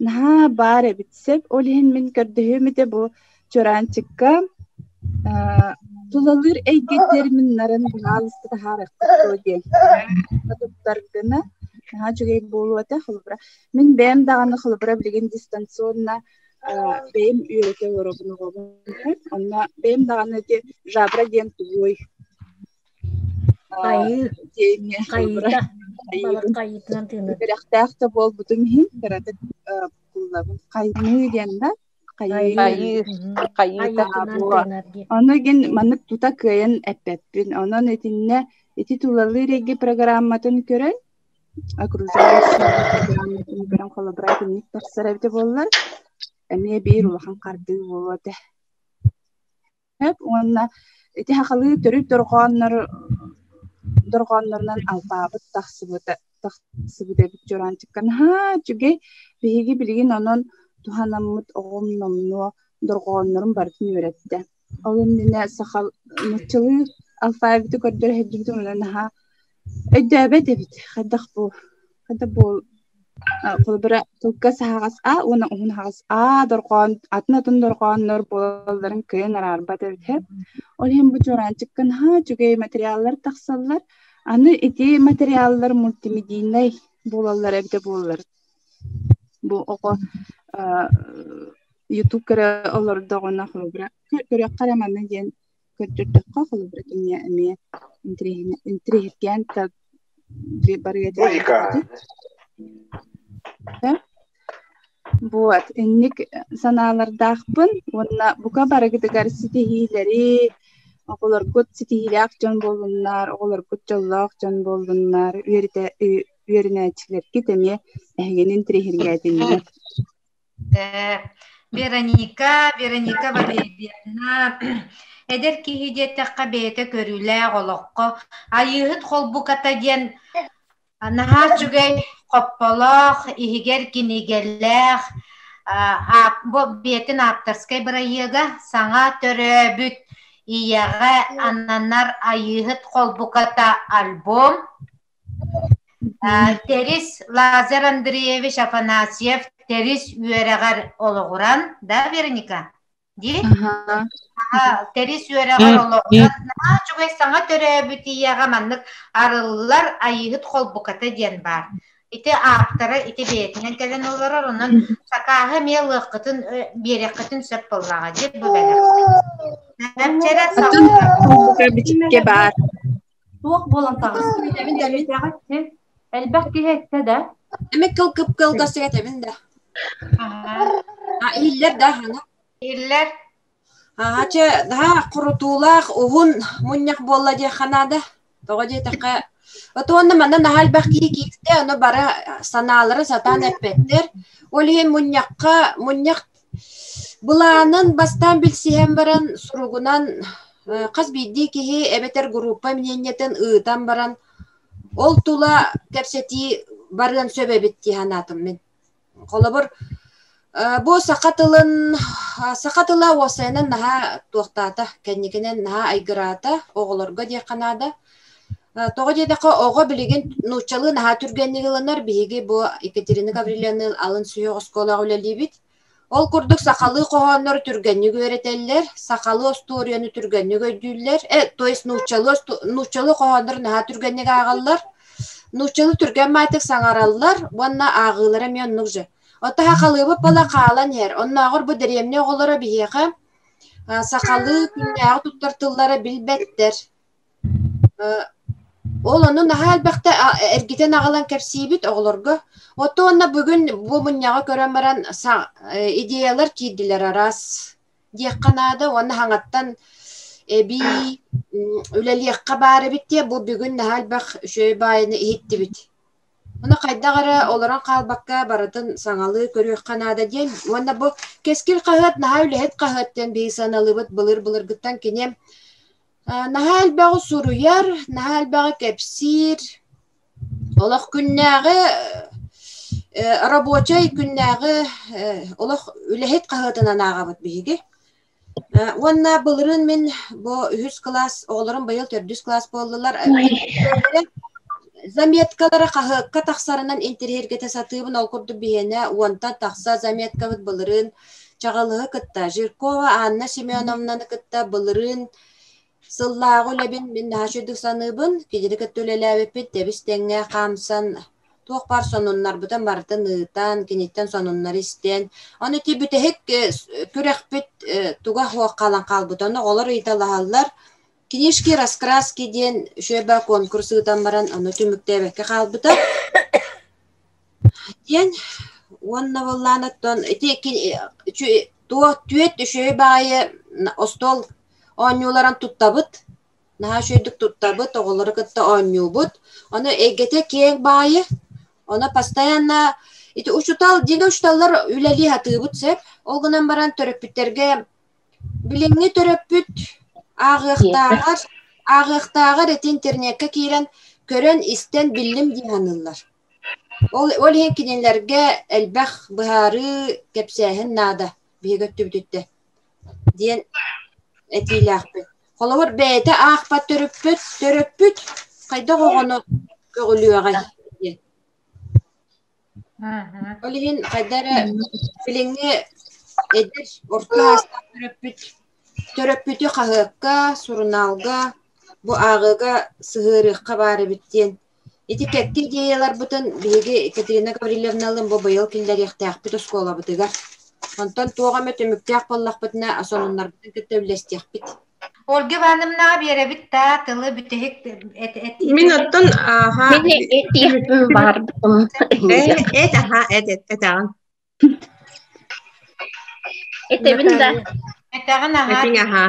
S15: Наһаа баар эбит сөп. Ол иһин мин көрдөһүөм этэ бу Чуораанчыкка тулалыыр эйгэ терминнарын баһаалыста таһаарыахпыт дуо диэн туттаргына наһаа үчүгэй буолуо этэ. Холобура, мин бэйэм даҕаны холобура билигин дистанционно бэйэм үөрэтэ олоробун оҕобун. Онно бэйэм даҕаны ити жабра диэн тугуй
S16: Хайыы,
S15: диэҥҥэ холобура
S16: хайыыта, балык хайыытынан тыынар.
S15: үөрэхтээх да буолбутум иһин кыратык буллабын. Хайныы диэн да хайыы
S14: Хайыы, хайыыта.
S16: Хайыытынан тыынар диэн.
S15: Ону гин маннык тута кыайан эппэппин. Онон итиннэ ити тулалыыр эйгэ программатын көрөн, окружающий программатын көрөн холобура итинник тахсар эбитэ буоллар, эмиэ биир улахан хардыы буолуо этэ. Уонна ити сахалыы төрүт дорҕооннор дорҕооннорунан алпаабыт тахсыбыта тахсыбыт эбит Чуораанчыкка наһаа үчүгэй. Биһиги билигин онон туһанаммыт оҕом номнуо дорҕооннорун барытын үөрэттэ. Ол иннинэ саха нууччалыы алфавиты көрдөрө сылдьыбытым онон наһаа өйдөөбөт эбит. Хайдах бу хайдах бу Холобура, тылга саһаҕас А уонна уһун аһаҕас А дорҕоон атын-атын дорҕооннор буолалларын кыайан араарбат эбит Ол иһин бу чуораанчыкка наһаа үчүгэй материаллар тахсаллар. Аны ити материаллар мультимедийнай буолаллар эбитэ буоллар. Бу оҕо YouTube көрө олордоҕуна холобура көрүөххэ эрэ манна диэн көрдөрдөххө холобура киниэ эмиэ интириэһиргээн барыа Вот, инник санаалардаахпын уонна бука барыгытыгар ситиһиилэри, оҕолоргут ситиһиилээх дьон буоллуннар, оҕолоргут дьоллоох дьон буоллуннар, үөрэтэ үөрэнээччилэргит эмиэ эһигини интириэһиргээтиннэр.
S1: Вероника, Вероника Валерьевна, эдэр киһи диэтэххэ бэйэтэ көрүүлээх олоххо Айыыһыт холбуката диэн наһаа үчүгэй хопполоох, иһигэр кинигэлээх, бу бэйэтин ааптарскай бырайыага саҥа төрөөбүт ийэҕэ ананар Айыыһыт холбуката альбом Тэрис Лазарь Андреевич Афанасьев Тэрис үөрэҕэр олоҕуран, да, Вероника? Дии? Тэрис үөрэҕэр олоҕуран, наһаа үчүгэй саҥа төрөөбүт ийэҕэ маннык арыллар Айыыһыт холбуката диэн баар. Ити ааптара ити бэйэтинэн кэлэн олорор, онон сакааһы эмиэ ылыаххытын, биэриэххитин сөп буоллаҕа дии бу бэлэх. Чэрэ
S15: Атын холбука бичиккэ баар.
S13: Туох буолан таҕыста? Элбэх киһи эттэ да?
S17: Эми кыл кып кылгастык этэбин да. А иһиллэр да хана?
S1: Иһиллэр.
S17: Аха чэ наһаа хорутуулаах уһун мунньах буолла диэххэ наада. Тоҕо диэтэххэ отуонна манна наһаа элбэх киһи киирдэ, ону бары санааларын сатаан эппэттэр. Ол иһин мунньахха мунньах Былаанын бастаан билсиһэн баран суругунан хас биирдии киһи эбэтэр группа мнениетын ыытан баран ол тула кэпсэтии барыан сөп эбит дии санаатым мин. Холобур, бу саха тылын саха тыла уопсайынан наһаа туохтаата, кэнникинэн наһаа айгыраата, оҕолорго диэххэ наада. Тоҕо диэтэххэ, оҕо билигин нууччалыы наһаа түргэнник ылынар. Биһиги бу Екатерина Гаврильевна алын сүһүөх оскуолаҕа үлэлиибит. Ол курдук сахалыы хоһооннору түргэнник үөрэтэллэр, сахалыы остуоруйаны түргэнник өйдүүллэр, то есть нууччалыы, нууччалыы хоһооннору наһаа түргэнник ааҕаллар, нууччалыы түргэн маайтык саҥараллар уонна ааҕыылара эмиэ оннук же. Оттон сахалыыбыт буола хаалан иһэр. Оннооҕор бу дэриэбинэ оҕолоро биһиэхэ сахалыы күннээҕи туттар тыллара билбэттэр. Ол ону наһаа элбэхтэ эргитэн аҕалан кэпсиибит оҕолорго. Оттон уонна бүгүн бу мунньаҕы көрөн баран идеялар киирдилэр араас диэххэ наада уонна хаҥаттан эбии үлэлиэххэ баар эбит диye бу бүгүн наһаа элбэх үчүгэй баайыны иһиттибит. Ону хайдах эрэ олорон хаалбакка барытын саҥалыы көрүөххэ наада диэн уонна бу Кэскил хаһыат наһаа үлэһит хаһыат диэн биһиги сыаналыыбыт былыр-былыргыттан кини Наһаа элбэҕи суруйар, наһаа элбэҕи кэпсиир. Олох күннээҕи рабочай күннээҕи олох үлэһит хаһыатынан ааҕабыт биһиги. Уонна былырыын мин бу үһүс кылаас оҕолорум быйыл төрдүс кылаас буоллулар. Заметкалара хаһыакка тахсарынан интэриэһиргэтэ сатыыбын. Ол курдук биһиэнэ уонтан тахса заметкабыт былырыын Чаҕылыһы кытта, Жиркова Анна Семеновнаны кытта былырыын сыллааҕы үлэбин мин наһаа үчүгдүк саныыбын. Кинини кытта үлэлээбиппит тэбис-тэҥҥэ хаамсан туох баар сонуннарбытын барытын ыытан, киниттэн сонуннары истэн. Аны ити бүтэһик күрэхпит туга суох хаалан хаалбыта. Ону оҕолор ыйыталаһаллар. Книжки раскраски диэн үчүгэй конкурс ыытан баран ону түмүктээбэккэ хаалбыта. Диэн уонна буоллаан оттон ити туох түөт үчүгэй баҕайы остуол оонньууларын туттабыт. Наһаа үчүгэйдик туттабыт, оҕолору кытта оонньуубут. Ону эйгэтэ киэҥ баайы. Ону постоянно ити учутал, дьиҥэ учуталлар үлэлии сатыыбыт сөп. Ол гынан баран төрөппүттэргэ билиҥҥи төрөппүт ааҕыахтааҕар, ааҕыахтааҕар ити интернеккэ киирэн көрөн, истэн биллим дии саныыллар. Ол, ол иһин кинилэргэ элбэх быһаарыы, кэпсээһин наада биһиги өттүбүтүттэн диэн этиилээхпин. Холобур, бэйэтэ аахпат төрөппүт, төрөппүт хайдах оҕону көҕүлүөҕэй диэн. Ол иһин хайда эрэ билиҥҥи эдэр орто саастаах төрөппүт төрөппүтү хаһыакка, сурунаалга бу ааҕыыга сыһыарыахха баар эбит диэн. Ити кэккэ идеяларбытын биһиги Екатерина Гаврильевналыын бу быйыл киллэриэхтээхпит оскуолабытыгар. Онтон туох эмэ түмүктээх буоллахпытына сонуннарбытын кытта үллэстиэхпит.
S1: Ольга Ивановнаҕа биэрэбит да тылы бүтэһик
S3: Мин оттон ааха
S18: Мин этиэхпин баҕарбытым.
S3: Эт аха эт эт этэҕин.
S18: Этэбин да.
S1: Этэҕин аха.
S3: Этиҥ аха.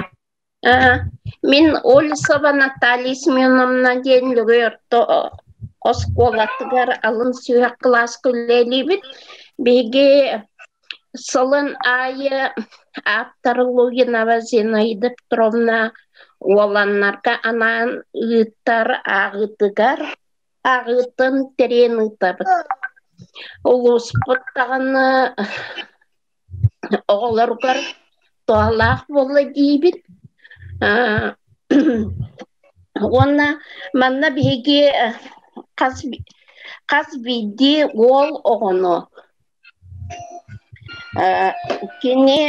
S18: Мин Олесова Наталья Семеновна диэн Лөгөй орто оскуолатыгар алын сүһүөх кылааска үлэлиибит. Биһиги сылын аайы ааптар Лугинова Зинаида Петровна уоланнарга анаан ыытар ааҕыытыгар ааҕыытын тэрийэн ыытабыт. Улууспут даҕаны оҕолоругар туһалаах буолла диибин. Уонна манна биһиги хас хас биирдии уол оҕону кини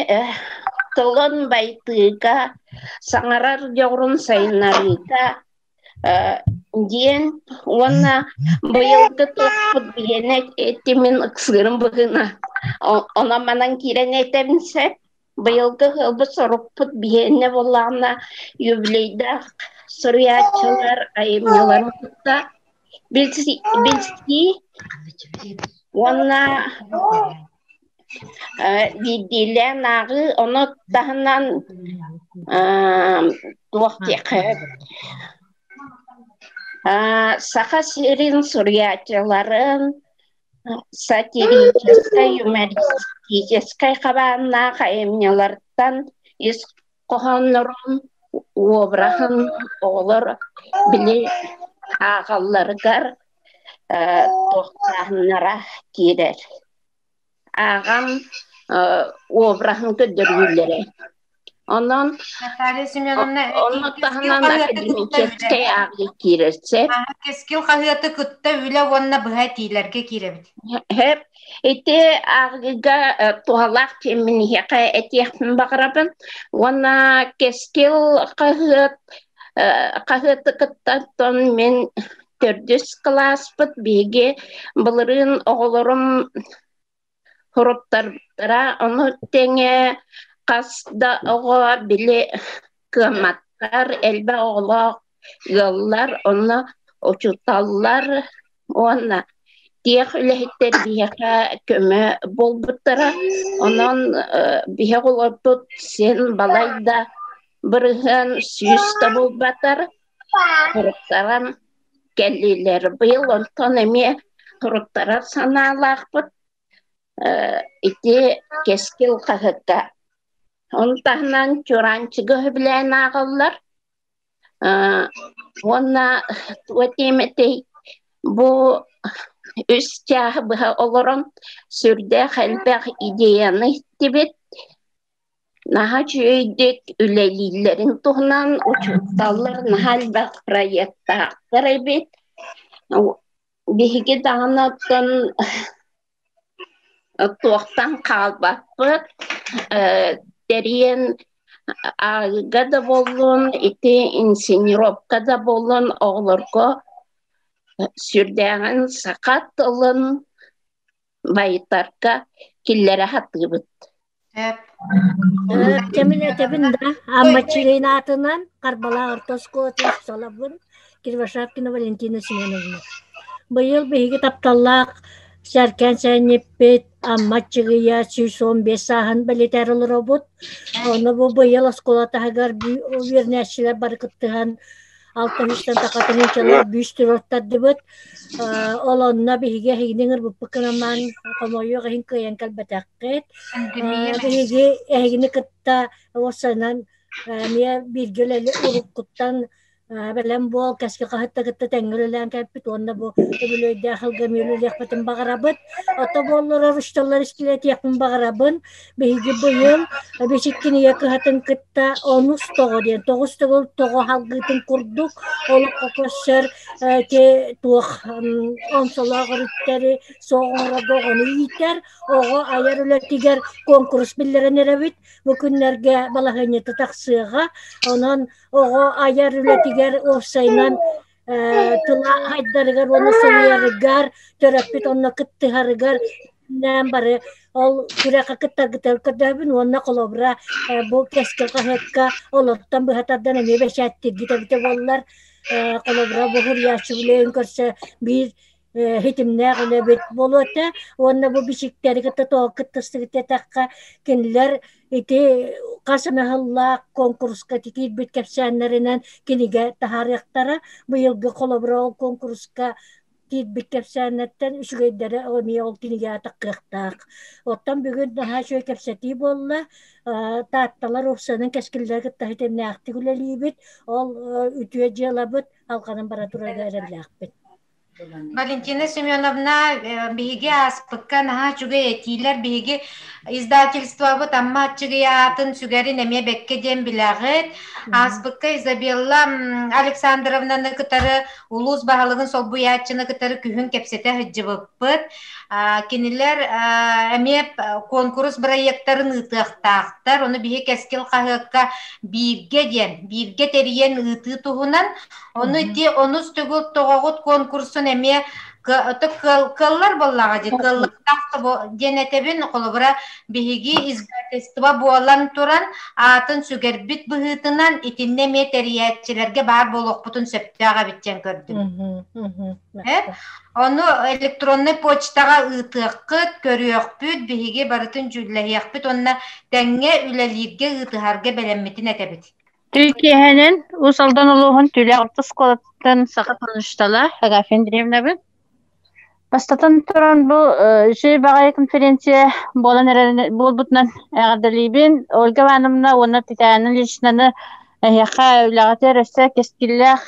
S18: тылын байтыыга, саҥарар дьоҕурун сайыннарыыга диэн уонна быйылгы туохпут биһиэнэ этимин ыксыырым быһыына онон манан киирэн этэбин сөп. Быйылгы ыалбыт сорукпут биһиэнэ буоллаҕына юбилейдаах суруйааччылар айымньыларын кытта билсии уонна биирдиилээн ааҕыы, ону таһынан туох диэххэ Саха сирин суруйааччыларын сатирическай, юмористическай хабааннаах айымньылартан ис хоһооннорун, уобараһын оҕолор били ааҕалларыгар туохтааһыннара киирэр. Ааҕан уобараһын көрдөрүүлэрэ. Онон
S1: Наталья Семеновна
S18: онно таһынан академическай ааҕыы киирэр сөп.
S1: Кэскил хаһыаты кытта үлэ уонна быһа этиилэргэ киирэбит.
S18: Сөп. Ити ааҕыыга туһалаах диэммин эһиэхэ этиэхпин баҕарабын. Уонна Кэскил хаһыат хаһыаты кытта оттон мин төрдүс кылааспыт биһиги былырыын оҕолорум Хоруптарбыттара, ону тэҥэ хас да оҕо били кыамматтар, элбэх оҕолоох ыаллар, онно учууталлар уонна тиэх үлэһиттэр биһиэхэ көмө буолбуттара. Онон биһиги оҕолорбут син балайда бырыһыан 100 да буолбатар, хоруптаран кэллилэр. Быйыл онтон эмиэ хоруптарар санаалаахпыт. Ити Кэскил хаһыакка. Ону таһынан Чураанчыгы сөбүлээн ааҕаллар. Уонна туох этиэм этэй, бу үс чааһы быһа олорон сүрдээх элбэх идеяны иһиттибит. Наһаа үчүгэйдик үлэлииллэрин туһунан учууталлар наһаа элбэх проектаахтар эбит. Биһиги даҕаны оттон туохтан хаалбаппыт, тэрийэн ааҕыыга да буоллун, ити инсценировка да буоллун оҕолорго сүрдээҕин саха тылын байытарга киллэрэ сатыыбыт.
S16: Кэмин этэбин да, Аммаччыгын аатынан Харбалаах орто оскуолатын учууталабын Кривошапкина Валентина Семеновна. Быйыл биһиги тапталлаах Сэркээн сээнньиппит Амма Аччыгыйа 115 сааһын бэлиэтээр олоробут. Ону бу быйыл оскуола таһыгар үөрэнээччилэр бары кыттыһан алтан такатыҥычалар бүүс туруортардыбыт. Ол онно биһиги эһигини ыҥырбыппыт кынамаан хомойуох иһин кыайан кэлбэтэххит. Биһиги эһигини кытта уопсайынан эмиэ бииргэ уруккуттан бэлэм буол кэскил хаһыатта кытта тэҥҥэ үлэлээн кэлбит уонна бу үбүлүөйдээх сылга эмиэ үлэлиэхпитин баҕарабыт. Ото буоллар учууталлар истилэтиэхпин баҕарабын. Биһиги быйыл Бичик кинигэ кыһатын кытта онус тоҕо диэн тоҕус төгүл тоҕо халгыытын курдук олоххо көрсөр ити туох омсолоох өрүттэри суох оҥорорго оҕону иитэр, оҕо айар үлэтигэр куонкурус биллэрэн эрэбит. Бу күннэргэ балаһыанньата тахсыаҕа. Онон оҕо айар үлэтигэр уопсайынан тыла айдарыгар уонна суруйарыгар, төрөппүт онно кыттыһарыгар нээн бары ол күрэххэ кыттаргытыгар көрдөһөбүн уонна холобура бу Кэскил хаһыакка олортон быһа тардан эмиэ бэчээттииргит эбитэ буоллар, холобура бу суруйааччы үлэйин көрсө биир хитимнээх үлэбит буолуо этэ уонна бу бичиктэри кытта тоҕо кыттыстыгыт диэтэххэ, кинилэр ити хас эмэ сыллаах куонкуруска киирбит кэпсээннэринэн кинигэ таһаарыахтара. Быйылгы холобура ол куонкуруска киирбит кэпсээннэртэн үчүгэйдэрэ эмиэ ол кинигэҕэ таххыахтаах. Оттон бүгүн наһаа үчүгэй кэпсэтии буолла. Таатталар уопсайынан кэскиллэри кытта ситимнээхтик үлэлиибит. Ол үтүө дьыалабыт алҕанан бара турарга эрэллээхпит.
S1: Валентина Семеновна, биһиги ааспыкка наһаа үчүгэй этиилэр. Биһиги издательствобыт Амма Аччыгый аатын сүгэрин эмиэ бэккэ диэн билэҕит. Ааспыкка Изабелла Александровнаны кытары улуус баһылыгын солбуйааччыны кытары күһүн кэпсэтэ сылдьыбыппыт. Кинилэр эмиэ куонкурус бырайыактарын ыытыахтаахтар. Ону биһи Кэскил хаһыакка бииргэ диэн, бииргэ тэрийэн ыытыы туһунан Ону ити онус төгүл тоҕоҕут конкурсун эмиэ кыаллар буоллаҕа дии, кыаллыктаах диэн этэбин. Холобура, биһиги издательство буолан туран аатын сүгэрбит быһыытынан итиннэ эмиэ тэрийээччилэргэ баар буолуохпутун сөптөөх эбит диэн көрдүм. Ону электроннай почтаҕа ыытыаххыт, көрүөхпүт, биһиги барытын дьүүллэһиэхпит уонна тэҥҥэ үлэлииргэ ыытыһарга бэлэммитин этэбит.
S19: Түй киэһэнэн Уус Алдан улууһун Түлэ орто оскуолатыттан саха тылын Агафья Андреевнабын. Бастатан туран бу үчүгэй баҕайы конференция буолан эрэр буолбутунан эҕэрдэлиибин. Ольга Ивановна уонна Татьяна Ильиничнаны эһиэхэ үлэҕитигэр өссө кэскиллээх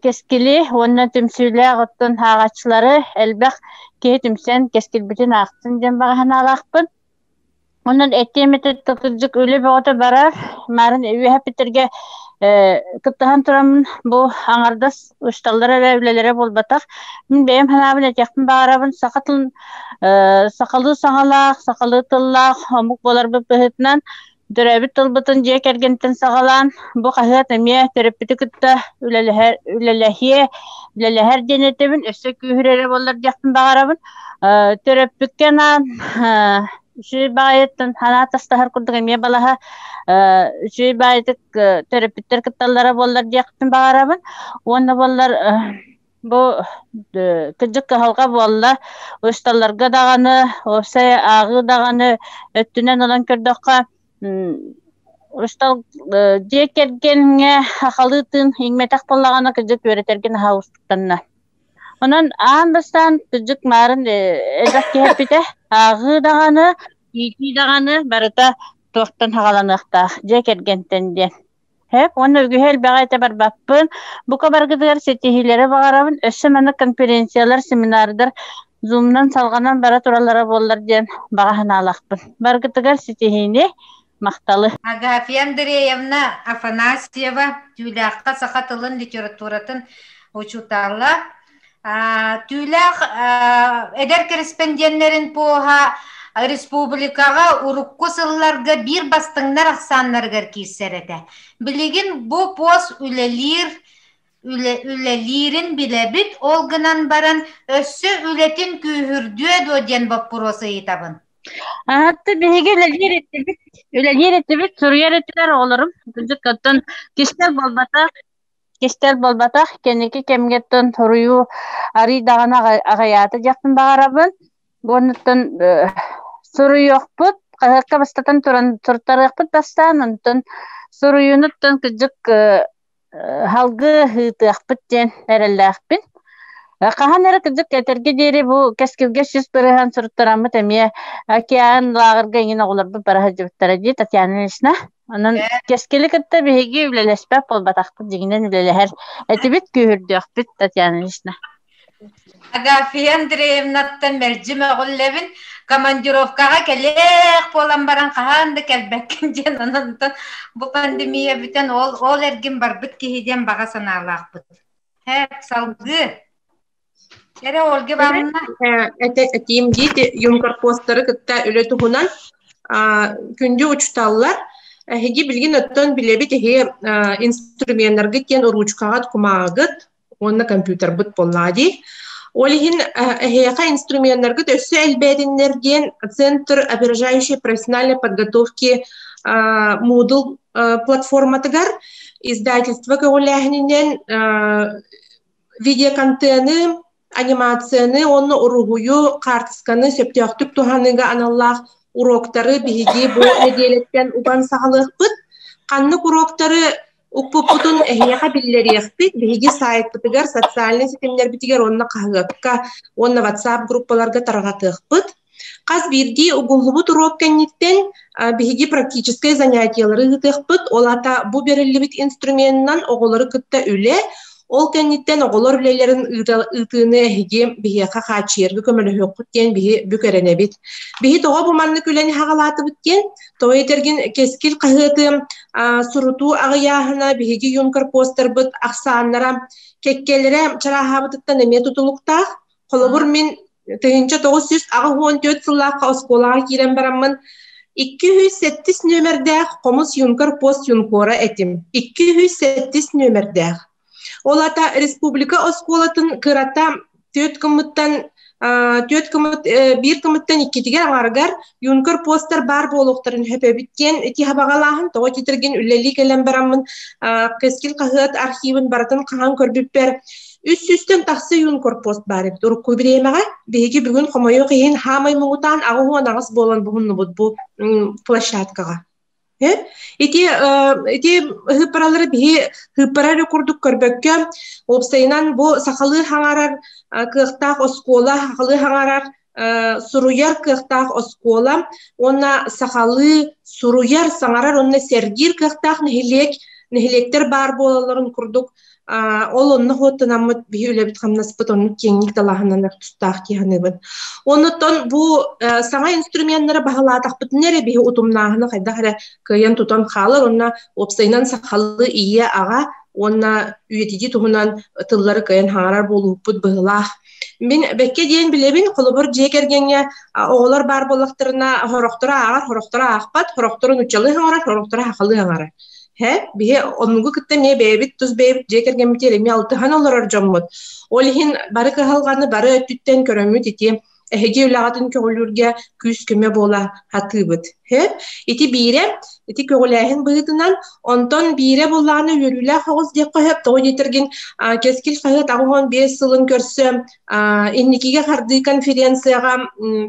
S19: кэскили уонна түмсүүлээх оттон ааҕааччылары элбэх киһи түмсэн кэскилбитин аахтын диэн баҕа санаалаахпын. Онон этиэм этэ кырдьык үлэ бөҕөтө барар. Маарын үөһэппиттэргэ кыттыһан тураммын бу аҥардас учууталлар эрэ үлэлэрэ буолбатах. Мин бэйэм санаабын этиэхпин баҕарабын. Саха тылын сахалыы саҥалаах, сахалыы тыллаах омук буоларбыт быһыытынан төрөөбүт тылбытын дьиэ кэргэнтэн саҕалаан бу хаһыат эмиэ төрөппүтү кытта үлэлэһэр үлэлэһиэ үлэлэһэр диэн этэбин өссө күүһүрэрэ буоллар диэхпин баҕарабын. Төрөппүккэ анаан үчүгэй баҕайыттан санаа тастаһар курдук эмиэ балаһа үчүгэй баҕайытык төрөппүттэр кытталлара буоллар диэхпин баҕарабын. Уонна буоллар бу кырдьык кыһалҕа буолла. Усталларга даҕаны, уопсай ааҕыы даҕаны өттүнэн ылан көрдөххө, устал дьиэ кэргэҥҥэ сахалыы тыын иҥмэтэх буоллаҕына кырдьык үөрэтэргэ наһаа уустуктанна. Онон аан бастаан кырдьык маарын элбэх киһи эппитэ, ааҕыы даҕаны, иитии даҕаны барыта туохтан саҕаланыахтаах дьиэ кэргэнтэн диэн. Һэп уонна үгүһү элбэҕи этэ барбаппын. Бука баргытыгар ситиһиилэри баҕарабын. Өссө маннык конференциялар, семинардар зумнан салҕанан бара тураллара буоллар диэн баҕа санаалаахпын. Баргытыгар ситиһиини, махталы.
S1: Агафья Андреевна Афанасьева Түүлээххэ саха тылын, литературатын учуутала. Түүлээх эдэр кэрэспэндиэннэрин поһа республикаҕа урукку сылларга биир бастыҥнар ахсааннарыгар киирсэр этэ. Билигин бу пост үлэлиир үлэлиирин билэбит, ол гынан баран өссө үлэтин күүһүрдүө дуо диэн боппуруос ыйытабын.
S19: Аһатты биһиги үлэлиир этибит, үлэлиир этибит, суруйар этилэр оҕолорум. Кырдьык оттон кистэл буолбатах, кистэл буолбатах, кэнники кэмҥэ суруйуу арыый даҕаны аҕыйаата диэхпин баҕарабын. Уонуттан суруйуохпут, хаһыакка бастатан туран суруттарыахпыт бастаан, онтон суруйуунуттан кырдьык Салгыы ыытыахпыт диэн эрэллээхпин. Хаһан эрэ кырдьык этэргэ диэри бу кэскилгэ 100% суруттараммыт эмиэ океан лааҕырга эҥин оҕолорбут бара сылдьыбыттара дии Татьяна Ильинична. Онон кэскили кытта биһиги үлэлэспэт буолбатахпыт, дьиҥинэн үлэлэһэр этибит, күүһүрдүөхпүт Татьяна Ильинична.
S1: Агафья Андреевнаттан мэлдьи мөҕүллэбин, командировкаҕа кэлээх буолан баран хаһан да кэлбэккин диэн онон бу пандемия бүтэн ол ол эргин барбыт киһи диэн баҕа санаалаахпыт. Һэ, салгыы. Эрэ Ольга Ивановна.
S3: Этиим дии юнкорпостары кытта үлэ туһунан күндү учуталлар эһиги билигин оттон билэбит эһи инструменнаргыт диэн уруучукаҕыт кумааҕыгыт уонна компьютербыт буоллаҕа дии. Ол иһин эһиэхэ инструменнаргыт өссө элбээтиннэр диэн Центр опережающей профессиональной подготовки Moodle платформатыгар издательство көҕүлээһининэн видеоконтены, анимацияны уонна уруһуйу, хаартысканы сөптөөхтүк туһаныыга аналлаах уроктары биһиги бу нэдиэлэттэн уган саҕалыахпыт. Ханнык уроктары Укпуппутун эһиэхэ биллэриэхпит, биһиги сайтпытыгар, социальнай ситимнэрбитигэр уонна хаһыакка уонна WhatsApp группаларга тарҕатыахпыт. Хас биирдии угуллубут уруок кэнниттэн биһиги практическай занятиелары ыытыахпыт. Ол аата бу бэриллибит инструменынан оҕолору кытта үлэ, ол кэнниттэн оҕолор үлэлэрин ыытыыны эһиги биһиэхэ хааччыйарга көмөлөһүөххүт диэн биһи бүк эрэнэбит. Биһи тоҕо бу маннык үлэни хаҕалаатыбыт диэн, тоҕо этэргин Кэскил хаһыаты сурутуу аҕыйааһына биһиги юнкер постарбыт ахсааннара кэккэлэрэ чарааһаабытыттан эмиэ тутулуктаах. Холобур, мин 1984 сыллаахха оскуолаҕа киирэн бараммын 207 нүөмэрдээх хомус юнкер пост юнкора этим. 207 нүөмэрдээх. Ол ата республика оскуолатын кырата түөрт кымыттан түөрт кымыт биир кымыттан иккитигэр аҥарыгар юнкер постар баар буолуохтарын сөп эбит диэн ити хабаҕалааһын тоҕо титиргин үлэлии кэлэн бараммын Кэскил хаһыат архивын барытын хаһан көрбүппэр үс сүүстэн тахса юнкор пост баар эбит урукку бириэмэҕэ биһиги бүгүн хомойуох иһин хаамай муҥутаан 88 буолан буһуннубут бу площадкаҕа. Ити ити ыһыппаралары биһи ыһыппара эрэ курдук көрбөккө, уопсайынан бу сахалыы хаҥарар кыахтаах оскуола, сахалыы хаҥарар суруйар кыахтаах оскуола уонна сахалыы суруйар, саҥарар уонна сэргиир кыахтаах нэһилиэк нэһилиэктэр баар буолалларын курдук ол онно хуоттанаммыт биһи үлэбит хамнаспыт оннук киэҥник далааһыннанар тустаах дии саныыбын. Оннуттан бу саҥа инструменнары баһылаатахпытына эрэ биһи утумнааһыны хайдах эрэ кыайан тутан хаалар уонна уопсайынан сахалыы ийэ аҕа уонна үйэтитии туһунан тыллары кыайан хаҥарар буолууппут быһыылаах. Мин бэккэ диэн билэбин, холобур дьиэ кэргэҥҥэ оҕолор баар буоллахтарына сорохторо ааҕар, сорохторо аахпат, сорохторо нууччалыы хаҥарар, сорохторо сахалыы хаҥарар. Һэ, биһи оннугу кытта эмиэ бэйэбит тус бэйэбит дьиэ кэргэммитигэр эмиэ алтыһан олорор дьоммут. Ол иһин бары кыһалҕаны бары өттүттэн көрөммүт ити эһиги үлэҕитин көҕүлүүргэ күүс-көмө буола сатыыбыт. Һэ, ити биирэ, ити көҕүлээһин быһыытынан, онтон биирэ буоллаҕына үөрүүлээх оҕус диэххэ сөп, тоҕо диэтэргин Кэскил хаһыат 85 сылын көрсө инникигэ хардыы конференцияҕа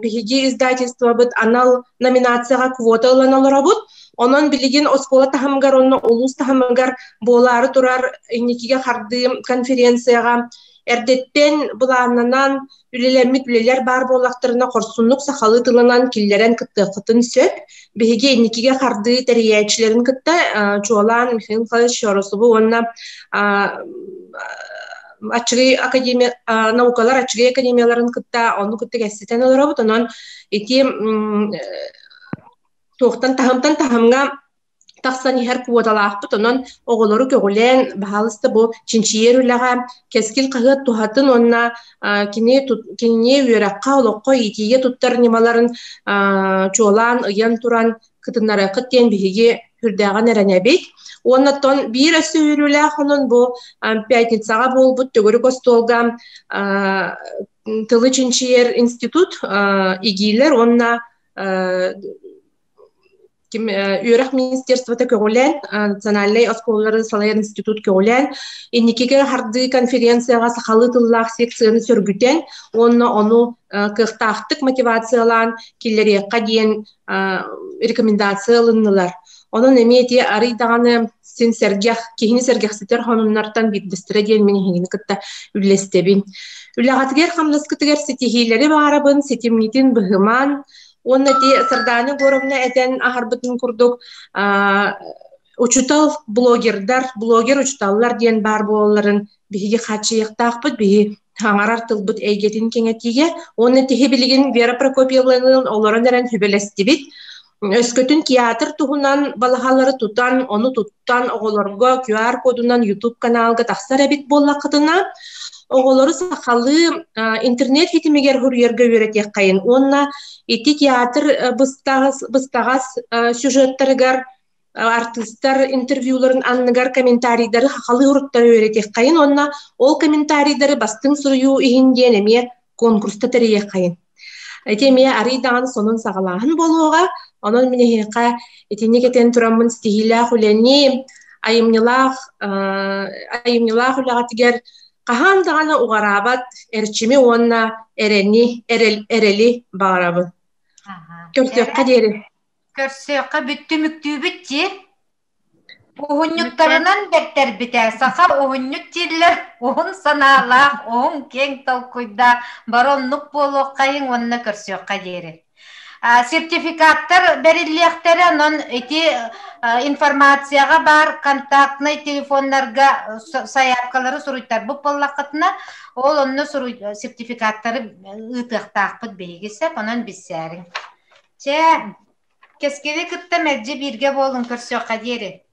S3: биһиги издательствобыт анал номинацияҕа квота ылан олоробут. Онон билигин оскуола таһымыгар уонна улуус таһымыгар буолаары турар инникигэ хардыы конференцияҕа эрдэттэн былааннанан үлэлэммит үлэлэр баар буоллахтарына хорсуннук сахалыы тылынан киллэрэн кыттыаххытын сөп. Биһиги инникигэ хардыы тэрийээччилэрин кытта чуолаан Михаил Михайлович Щоросову уонна аччыгый академия наукалар аччыгый академияларын кытта ону кытта кэпсэтэн олоробут. Онон ити туохтан таһымтан таһымҥа тахсан иһэр квоталаахпыт. Онон оҕолору көҕүлээн, баһаалыста бу чинчийэр үлэҕэ Кэскил хаһыат туһатын уонна кини кинини үөрэххэ, олоххо иитиигэ туттар ньымаларын чуолаан ыйан туран кытыннарыаххыт диэн биһиги сүрдээҕин эрэнэбит. Уонна оттон биир өссө үөрүүлээх онон бу пятницаҕа буолбут төгүрүк остуолга тылы чинчийэр институт ИГИлэр уонна ким үөрэх министерствота көҕүлээн национальнай оскуолалары салайар институт көҕүлээн инникигэ хардыы конференцияҕа сахалыы тыллаах секцияны сөргүтэн уонна ону кыахтаахтык мотивациялаан киллэриэххэ диэн рекомендация ылыннылар. Онон эмиэ ити арый даҕаны син сэргэх, киһини сэргэхситэр хонуннартан биирдэстэрэ диэн мин эһигини кытта үллэстэбин. Үлэҕитигэр хамнаскытыгар ситиһиилэри баарабын, ситимҥитин быһымаан, Уонна ити Сардаана Егоровна этэн аһарбытын курдук, учутал блогердар, блогер учуталлар диэн баар буолалларын биһиги хааччыйыахтаахпыт, биһи хаҥарар тылбыт эйгэтин кэҥэтиигэ. Уонна тиһи билигин Вера Прокопьевналыын олорон эрэн сүбэлэстибит. Өскөтүн театр туһунан балаһалары тутан, ону туттан оҕолорго QR-кодунан YouTube каналга тахсар эбит буоллаххытына, оҕолору сахалыы интернет ситимигэр суруйарга үөрэтиэххэйин уонна ити театр быстаҕас, быстаҕас сюжеттарыгар артыыстар интервьюларын анныгар комментарийдары сахалыы уруттара үөрэтиэххэйин уонна ол комментарийдары бастыҥ суруйуу иһин диэн эмиэ конкурста тэрийиэххэйин. Ити эмиэ арый даҕаны сонун саҕалааһын буолуоҕа. Онон мин эһиэхэ итинник этэн тураммын ситиһиилээх үлэни, айымньылаах айымньылаах үлэҕитигэр хаһан даҕаны уҕараабат эрчими уонна эрэни, эрэл, эрэли баҕарабын. Көрсүөххэ диэри.
S1: Көрсүөххэ бүттүмүктүүбүт дии. Уһунньуктарынан бэртэрбитэ саха уһунньук дииллэр, уһун санаалаах, уһун киэҥ толкуйдаах, бары оннук буолуоххайыҥ уонна көрсүөххэ диэри. Сертификаттар бэриллиэхтэрэ, онон ити информацияҕа баар контактнай телефоннарга сайаапкалары суруйтарбыт буоллаххытына, ол онно сертификаттары ыытыахтаахпыт биһиги сөп, онон билсээриҥ. Чэ, Кэскили кытта мэлдьи бииргэ буолуҥ, көрсүөххэ диэри.